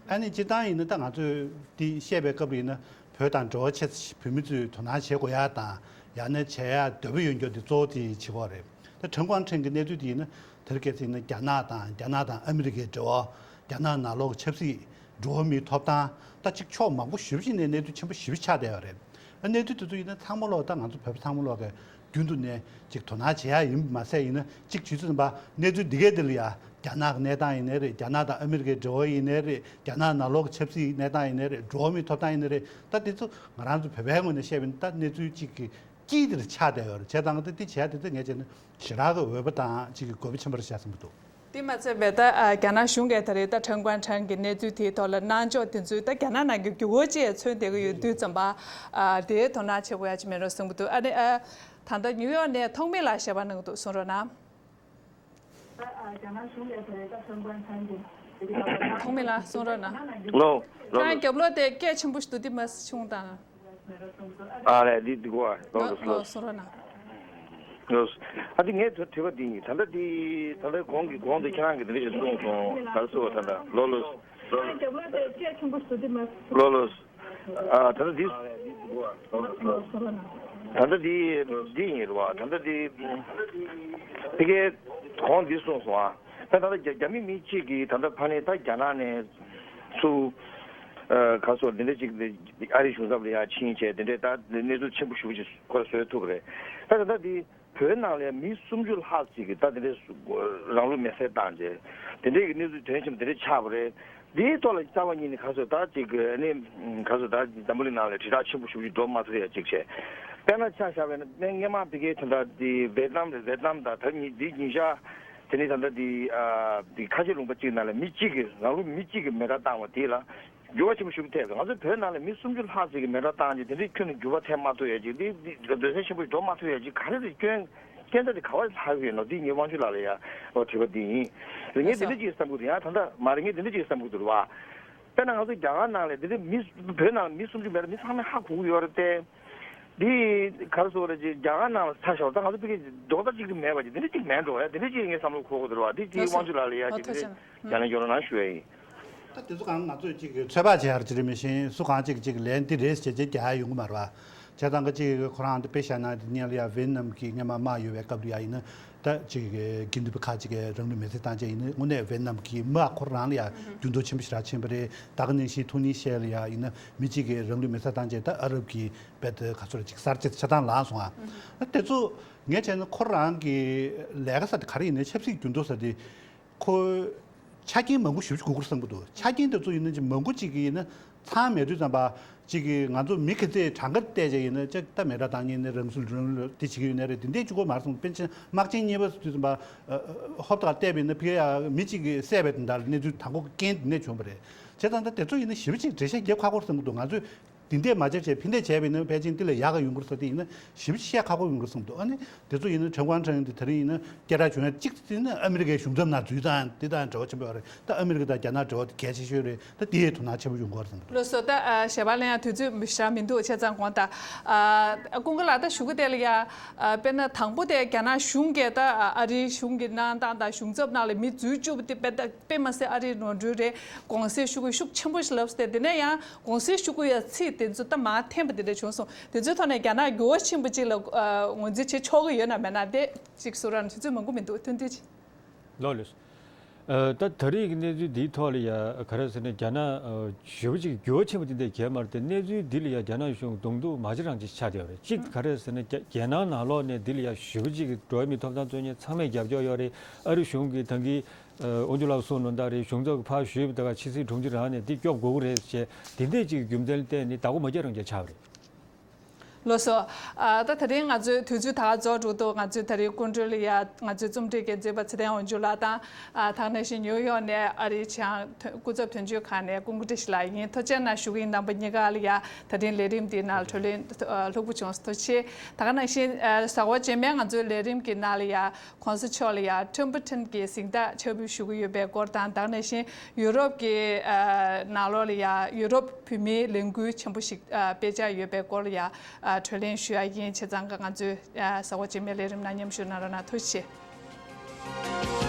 ཨ་ནི་སྤྱིར་བཏང་ཡིན་ན་ད་ང་ཚོས་འདི་བཤད་པའི་སྐབས་ལ་ཡིན་ན་བོད་དང་འབྲེལ་བ་ཆེ་ས་ཞིག་བོད་མི་ཚོས་དོ་སྣང་བྱེད་དགོས་ཡ་དང་ཡང་ན་བྱེད་ཡ་འདོད་པ་ཡོད་མཁན་དེ་གཙོ་བོ་དེ་བྱེད་དགོས་རེད། ད་ཁྲེན་ཀོང་ཁྲེང་གི་གནས་ཚུལ་དེ་ཡིན་ན་དེ་རིང་ཁ་སང་ཡིན་ན་རྒྱ་ནག་དང་རྒྱ་ནག་དང་ཨ་མི་རི་ཀའི་འབྲེལ་བ། རྒྱ་ནག་ནང་ལོགས་ཀྱི་ཆབ་སྲིད། འགྲོ་བ་མིའི་ཐོབ་ཐང་། ད་ཅིག་ཕྱོགས་མང་པོ་ཞེ་པོ་ཅིག་ནས་གནས་ཚུལ་ཆེན་པོ་ཞེ་པོ་ཆགས་བསྡད་ཡོད་རེད། ཨ་གནས་ཚུལ་དེ་ཚོ་ཡིན་ན་ཚང་མ་ལོག་ད་ང་ཚོ་བོད་པ་ཚང་མ་ལོག་གི་རྒྱུན་དུ་ནས་ཅིག་དོ་སྣང་བྱེད་ཡ་ཡིན་མ་ཟད་ཡིན་ན་ཅིག་བྱེད་ཚུལ་ཙམ་པ་གནས་ཚུལ་འདི་གའི་འདི་ལ་ཡ་རྒྱ་ནག་གི་གནས་སྟངས་ཡིན་ནའི་རེད། རྒྱ་ནག་དང་ཨ་མི་རི་ཀའི་འབྲེལ་བ་ཡིན་ནའི་རེད། རྒྱ་ནག་ནང་ལོགས་ཀྱི་ཆབ་སྲིད་གནས་སྟངས་ཡིན་ནའི་རེད། འགྲོ་བ་མིའི་ཐོབ་ཐང་ཡིན་ནའི་རེད། ད་དེ་ཚོ་ང་རང་ཚོ་བོད་པའི་ངོས་ནས་བཤད་པ་ཡིན་ན་ད་གནས་ཚུལ་ཅིག་གི་དཀྱིལ་དེར་ཆགས་བསྡད་ཡོད་རེད། བྱས་ཙང་ད་དེ་བྱས་དེ་ཚོ་ངས་བྱས་ན་ཞེ་དྲག་གི་འོས་པ་དང་ཅིག་གི་དགོས་པ་ཆེན་པོ་རེད་བྱ་བསམ་གྱི་འདུག་དེ་མ་ཚད་པའི་ད་ཨ་རྒྱ་ནག་གཞུང་གིས་ད་རེས་ད་ཁྲེན་ཀོང་ཁྲེང་གི་གནས་ཚུལ་དེའི་ཐོག་ལ་གནང་ཕྱོགས་དེ་ཚོའི་ད་རྒྱ་ནག་ནང་གི་འགྱུར་བ་ཅིག་མཚོན་བསྡད་ཀྱི་ཡོད་དུས་ཙམ་པ་ཨ་དེའི་དོ་སྣང་བྱེད་དགོས་ཡ་ཅིག་མེད་འགྲོ་བསམ་གྱི་འདུག་ཨ་ནི་ཨ་ད་ལྟ་ནིའུ་ཡོག་ནས་ཐོགས་མེད་ལགས་ཞལ་པར་གནང་གི་འདུག་གསུང་རོགས་གནང་། ད་ཨ་རྒྱ་ནག་གཞུང་ནས་ད་རེས་ད་ཁྲེན་ཀོང་ཁྲེང་གི་ ཐོགས་མེད་ལགས་གསུང་རོགས་གནང་། ལོ། ལོ། ཁྱེད་རང་རྒྱབ་ལོགས་དེ་སྐད་ཆེན་པོ་ཞིག་འདུག་དེ་མ་ཆུང་དང་། ཨ་ལས་འདི་འདི་གོ་ཨ་ལོ་ལོ་ལོ་ལོ། གསུང་རོགས་གནང་། ལོ། ཨ་འདི་ངས་དྲི་དྲི་བ་འདི་ཡིན། ད་ལྟ་འདི་ད་ལྟ་གོང་གི་གོང་དུ་ཁྱེད་རང་གིས་འདི་འདྲ་ཞིག་གསུངས་སོང་། ག་རེ་ཟེར་བ། ད་ལྟ་ལོ་ལོ། ལོ་ལོ། ཨ་ད་ལྟ་འདི་ད་ལྟ་འདི་འདི་ཡིན་རེད་བ། ད་ལྟ་འདི་ཕ་གིའི་གོང་འདི་གསུངས་སོང་ཨ། ད་ད་ལྟ་རྒྱ་རྒྱ་མི་མི་གཅིག་གིས་ད་ལྟ་ཕ་ནས་ད་རྒྱ་ནག་ནས་ཚུར་ཨ་ག་སོ་འདི་འདྲ་ཅིག་ཨ་རིའི་གཞུང་ཚབ་ལ་ཡར་ཕྱིན་བྱས་དེ་འདྲའི་ད་གནས་ཚུལ་ཆེན་པོ་ཞེ་པོ་ཅིག་ཁོ་ལ་བཟོས་ཐུབ་པ་རེད། ད་ད་ལྟ་འདི། བོད་ནང་ལ་མི་སུམ་ཅུ་ལྷག་ཅིག་གིས་ད་དེ་འདྲའི་རང་ལུས་མེར་སྲེག་བཏང་རྗེས་དེ་འདྲའི་གི་གནས་ཚུལ་དོན་ཆེན་པོ་དེ་འདྲ་ཆགས་པ་རེད། འདིའི་ཐོག་ལ་རྩ་བ་ཉིད་ནས་ག་ཚོད་ད་ཅིག་གི་ནི་ག་ཚོད་ད་འཛམ་བུ་གླིང་ནང་ལ་དྲིལ་བསྒྲགས་ཆེན་པོ་ཞེ་པོ་ཞིག་འགྲོ་མ་ཐུབ་ཡ་ཅིག་བྱས། དཔེར་ན་ཆ་བཞག་པ་ཡིན་ན་སྔོན་མ་ཕ་གིའི་ད་ལྟ་འདི་ཝེ་ཏི་ནམ་རེད། ཝེ་ཏི་ནམ་དང་ད་ཉིད་འདི་ཉིན་ཞག་དེ་ནི་ད་ལྟ་འདི་ཨ་འདི་ཁ་ཆེ་ལུང་པ་གཅིག་ནང་ལ་མི་གཅིག་གིས་རང་ལུས་མི་གཅིག་གིས་མེ་སྲེག་བཏང་བ་དེ་ལ། འགྱུར་བ་ཆེན་པོ་ཞིག་ཐེབས་རེད། ང་ཚོ་བོད་ནང་ལ་མི་སུམ་ཅུ་ལྷག་ཅིག་གིས་མེ་སྲེག་བཏང་རྗེས་དེ་འདྲའི་ཁྱོན་ནས་འགྱུར་བ་ཐེབས་མ་ཐུབ་ཡ་ཅིག་འདི་འདི་འདོད་སེམས་ཆེན་པོ་འགྲོ་མ་ཐུབ་ཡ་ཅིག་ག་རེ་རེད། སྐྱོན་སྐྱོན་ཆ་དེ་ག་བ་ལྷག་གི་ཡོད་ནོ་འདི་ངས་དབང་ཕྱུག་ལགས་ལ་ཡ་འོ་དྲི་བ་འདི་ཡིན། ངས་འདི་འདྲ་ཅིག་བསམ་གྱི་འདུག་ཡང་ད་ལྟ་མ་རེད། ངས་འདི་འདྲ་ཅིག་བསམ་གྱི་འདུག་རེད་བ། དཔེར་ན་ང་ཚོ་རྒྱ་གར་ནང་ལ་འདི་འདྲ་མི་བོད་ནང་ལ་མི་སུམ་ཅུ་མེད་ལ་མི་ཚང་མས་ཧ་གོ་གི་ཡོད་རེད་དེ། འདི་ག་རེ་ཟེར་དགོས་རེད། ཅིག་རྒྱ་གར་ནང་ལ་ཆ་བཞག་ད་ང་ཚོ་ཕ་གི་རྡོག་རྩ་གཅིག་ཏུ་མེད་པ་ཅིག་འདི་འདྲ་ཅིག་མེད་འགྲོ་ཡ། འདི་འདྲ་ཅིག་ངས་བསམ་བློ་འཁོར་གྱི་འདུག་རེད་བ། འདི་ཅིག་དབང་ཕྱུག་ལགས་ལ་ཡ་ཅིག་འདི་འདྲ་ཡང་ལན་སྐྱོན་རོགས་གནང་ཞུ་ཡ་ཡིན། ད་དེ་ཚོ་གང་ང་ཚོས་ཅིག་ཚོད་དཔག་བྱེད་ཡ་ཅིག་རེད། མི་ཤེས་སུ་གང་ཅིག་ཅིག་ལན་འདི་རེད་ཟེར་བྱས་རྒྱག་ཡ་ཡོང་གི་མ་རེད་བ། བྱས་ཙང་ག་ཅིག་ཁོ་རང་འདི་དཔེ་བཞག་ན་འདི་སྔོན་ལ་ཡ་ཝེ་ནམ་གྱི་སྔོན་མ་དམག་ཡོད་པའི་སྐབས་ལ་ཡ་ཡིན་ན། ད་ཅིག་དགེ་འདུན་པ་ཁག་ཅིག་གིས་རང་ལུས་མེར་སྲེག་བཏང་བྱས་ཡིན་ན་དངོས་གནས་ཝེ་ནམ་གྱི་དམག་ཁོ་རང་ལ་ཡ་འགྱུར་ལྡོག་ཆེན་པོ་ཞེ་དྲག་ཕྱིན་པ་རེད། ད་ག་ནང་བཞིན་ཐུགས་ཉིད་ཤེས་ལ་ཡ་ཡིན་ན་མི་གཅིག་གིས་རང་ལུས་མེར་སྲེག་བཏང་བྱས་ད་ཨ་རབ་ཀྱི་རྦད་དེ་ག་ཚོད་ཅིག་གསར་བརྗེ་ཆ་ཚང་ལངས་སོང་ཨ། ཨ་དེ་ཚོ་ངས་བྱས་ན་ཁོ་རང་གི་ལས་ཀ་ས་དེ་ག་རེ་ཡིན་ནའི་ཆབ་སྲིད་འགྱུར་ལྡོག་ས་དེ་ཁོ་ཆ་རྐྱེན་མང་པོ་ཞེ་པོ་ཅིག་དགོས་ཀྱི་རེད་བསམ་གྱི་འདུག་ཆ་རྐྱེན་དེ་ཚོ་ཡིན་ན་ཅིག་མང་པོ་ཅིག་གི་ཡིན་ན་ཚང་མེད་དུས་ཙམ་པ་ཅིག་གི་ང་ཚོ་མི་ག་ཚད་གྲངས་ཀ་བལྟས་བྱས་ཡིན་ན་ཅིག་ད་མེ་སྲེག་བཏང་མཁན་ནི་རང་སྲོག་རང་ལུས་དེ་བྱེད་ཀྱི་ཡོད་ནའི་རེད། དེ་འདྲས་གཅིག་པོ་མ་རེད་བསམ། དཔེར་ན་དམག་ཆེན་གཉིས་པ་དུས་ཙམ་པ་ཧོབ་ཏེ་བལྟས་པ་ཡིན་ན་ཕ་གི་ཡ་མི་གཅིག་གིས་བསད་པའི་དེ་འདྲ་གནས་ཚུལ་དང་པོ་རྐྱེན་དེ་ནས་བྱུང་བ་རེད། བྱས་ཙང་ད་དེ་ཚོ་ཡིན་ན་ཞེ་པོ་ཅིག་འགྲེལ་བཤད་རྒྱབ་ཁག་པོ་རེད་བསམ་གྱི་འདུག་ང་ཚོས། དེ་འདྲས་མ་བྱས་བྱས་ཕན་བདེ་བྱས་པ་ཡིན་ན་ཕལ་ཆེར་འདི་ལས་ཡག་ག་ཡོང་གི་རེད་ཟེར། དེ་ཡིན་ན་ཞིབ་བཤད་ཁག་པོ་ཡོང་གི་རེད་བསམ་འདུག་ཨ་ནི་དེ་ཚོ་ཡིན་ན་ཁྲེན་ཀོང་ཁྲེང་དེ་དེ་རིང་ཡིན་ན་སྐད་གྲགས་བྱུང་ཡ་གཅིག་དེ་ནི་ཨ་མི་རི་ཀའི་གཞུང་ཚབ་ནང་འཛུལ་སྟངས་དེ་དང་འབྲེལ་བ་ཆེན་པོ་ཡོད་རེད། ད་ཨ་མི་རི་ཀ་དང་རྒྱ་ནག་འབྲེལ་བ་དེ་གལ་ཆེ་ཤོས་རེད། ད་དེ་ཡི་དོ་སྣང་ཆེན་པོ་ཡོང་གི་རེད་བསམ་འདུག་ལགས་སོ། ད་ཞལ་པར་ལེན་ཡ་དུས་ཚོད་མི་ཞག་མི་འདུག་བྱས་ཙང་དགོངས་དག་ཀུན་དགའ་ལགས། ད་ཞུ་གི་དེ་ལ་ཡ་དཔེར་ན་དང་པོ་དེ་རྒྱ་ནག་གཞུང་གིས་ད་ཨ་རིའི་གཞུང་གི་གནང་སྟངས་དང་གཞུང་ཚབ་ནང་ལ་མི་འཛུལ་བཅུག་པ་དེ་དཔེ་ད་དཔེ་མ་སྲིད་ཨ་རིའི་ནོར་འཁྲུལ་རེད། དགོངས་སེལ་ཞུ་དགོས་ཤུགས་ཆེན་པོ་ཞིག་ལབ་སྟེ་དེ་ནས་ཡང་དགོངས་སེལ་ཞུ་དགོས་ཡ་ཚིག་དེ་ཚོ་ད་མར་འཐེན་པ་དེ་འདྲ་བྱུང་སོང་། དེ་ཚོའི་ཐོག་ནས་རྒྱ་ནག་འགྱུར་བ་ཆེན་པོ་ཅིག་ལ་ངོས་འཛིན་བྱེད་ཆོག་གི་ཡོད་ན་མེད་ན་དེ་ཅིག་གསུང་རོགས་གནང་། དུས་ཚོད་མང་པོ་མི་འདུག་ཐུང་ཐུང་ཅིག་ལགས་ལགས། ད་ད་རེས་ཀྱི་གནས་ཚུལ་འདིའི་ཐོག་ལ་ཡ་ག་རེ་ཟེར་ན་རྒྱ་ནག་ཞེ་པོ་ཅིག་འགྱུར་བ་ཆེན་པོ་དེ་འདྲ་གས་མ་རེད་དེ། གནས་ཚུལ་འདི་ལ་ཡ་རྒྱ་ནག་གཞུང་གདོང་གཏུག་མ་བྱེད་རང་བྱེད་ཆགས་བསྡད་པ་རེད། གཅིག་ག་རེ་ཟེར་ན་རྒྱ་རྒྱལ་ནང་ནང་ལོགས་ནས་འདི་ལ་ཡ་ཞེ་པོ་ཅིག་འགྲོ་བ་མིའི་ཐོབ་ཐང་རྩོད་མཁན་ཚང་མས་རྒྱབ་སྐྱོར་ཡོད་རེད། ཨ་རི་གཞུང་གིས་ད་གིན་དབང་ཕྱུག་ལགས་གསུངས་ནོ་ད་རེད། གཞུང་ཚབ་ཀྱིས་ཕར་ཞུས་པ་ད་ག་ཕྱི་སྲིད་དྲུང་ཆེ་རང་ནས་འདི་སྐྱོབ་དགོས་ཀྱི་རེད་ཅེས་དེ་འདྲས་ཅིག་རྒྱུ་མཚན་ལ་བརྟེན་ནས་བདག་པོ་མ་རྒྱག་རང་བྱས་ཆགས་པ་རེད། ལགས་སོ། ཨ་ད་ད་རིང་ང་ཚོའི་དུས་ཚོད་ད་ག་རྫོགས་འགྲོ་འདུག་ང་ཚོའི་ད་རིང་སྐུ་མགྲོན་ལ་ཡ་ང་ཚོའི་རྩོམ་སྒྲིག་འགན་འཛིན་པ་ཚེ་བརྟན་དབང་ཕྱུག་ལགས་དང་། ཨ་ད་ག་ནང་བཞིན་ནིའུ་ཡོག་ནས་ཨ་རིའི་ཆང་སྐུ་ཚབ་དོན་གཅོད་ཁང་ནས་ཀུན་བཀྲ་ཤིས་ལགས་ཡིན། ཐུགས་རྗེ་གནང་ཞུ་གི་ཡིན། རྣམ་པ་གཉིས་ཀ་ལ་ཡ་ད་རིང་ལས་རིམ་འདིའི་ནང་ལ་དྲི་ལན་ལྷུག་པོ་བྱུང་སོང་། ཐུགས་རྗེ་ཆེ། ད་ག་ནང་བཞིན་ཨ་གཟའ་འཁོར་རྗེས་མའི་ང་ཚོའི་ལས་རིམ་གྱི་ནང་ལ་ཡ་གོང་ས་མཆོག་ལ་ཡ་ཁྲོམ་བུ་ཁྲིན་གྱི་གཟེངས་རྟགས་ཕྱག་ཕུལ་ཞུ་གི་ཡོད་པའི་སྐོར་དང་། ད་ག་ནང་བཞིན་ཡུ་རོབ་ཀྱི་ཨ་ནང་ལོགས་ལ་ཡ་ཡུ་རོབ་བོད་མིའི་ལས་འགུལ་ཆེན་པོ་ཞིག་ཨ་སྤེལ་འཆར་ཡོད་པའི་སྐོར་ལ་ཡ་ཨ་གྲོས་གླེང་ཞུ་ཡ་ཡིན། བྱས་ཙང་ང་ཚོའི་ཨ་གཟའ་འཁོར་རྗེས་མའི་ལས་རིམ་ནང་མཉམ་ཞུགས་གནང་རོགས་གནང་། ཐུགས་རྗེ་ཆེ།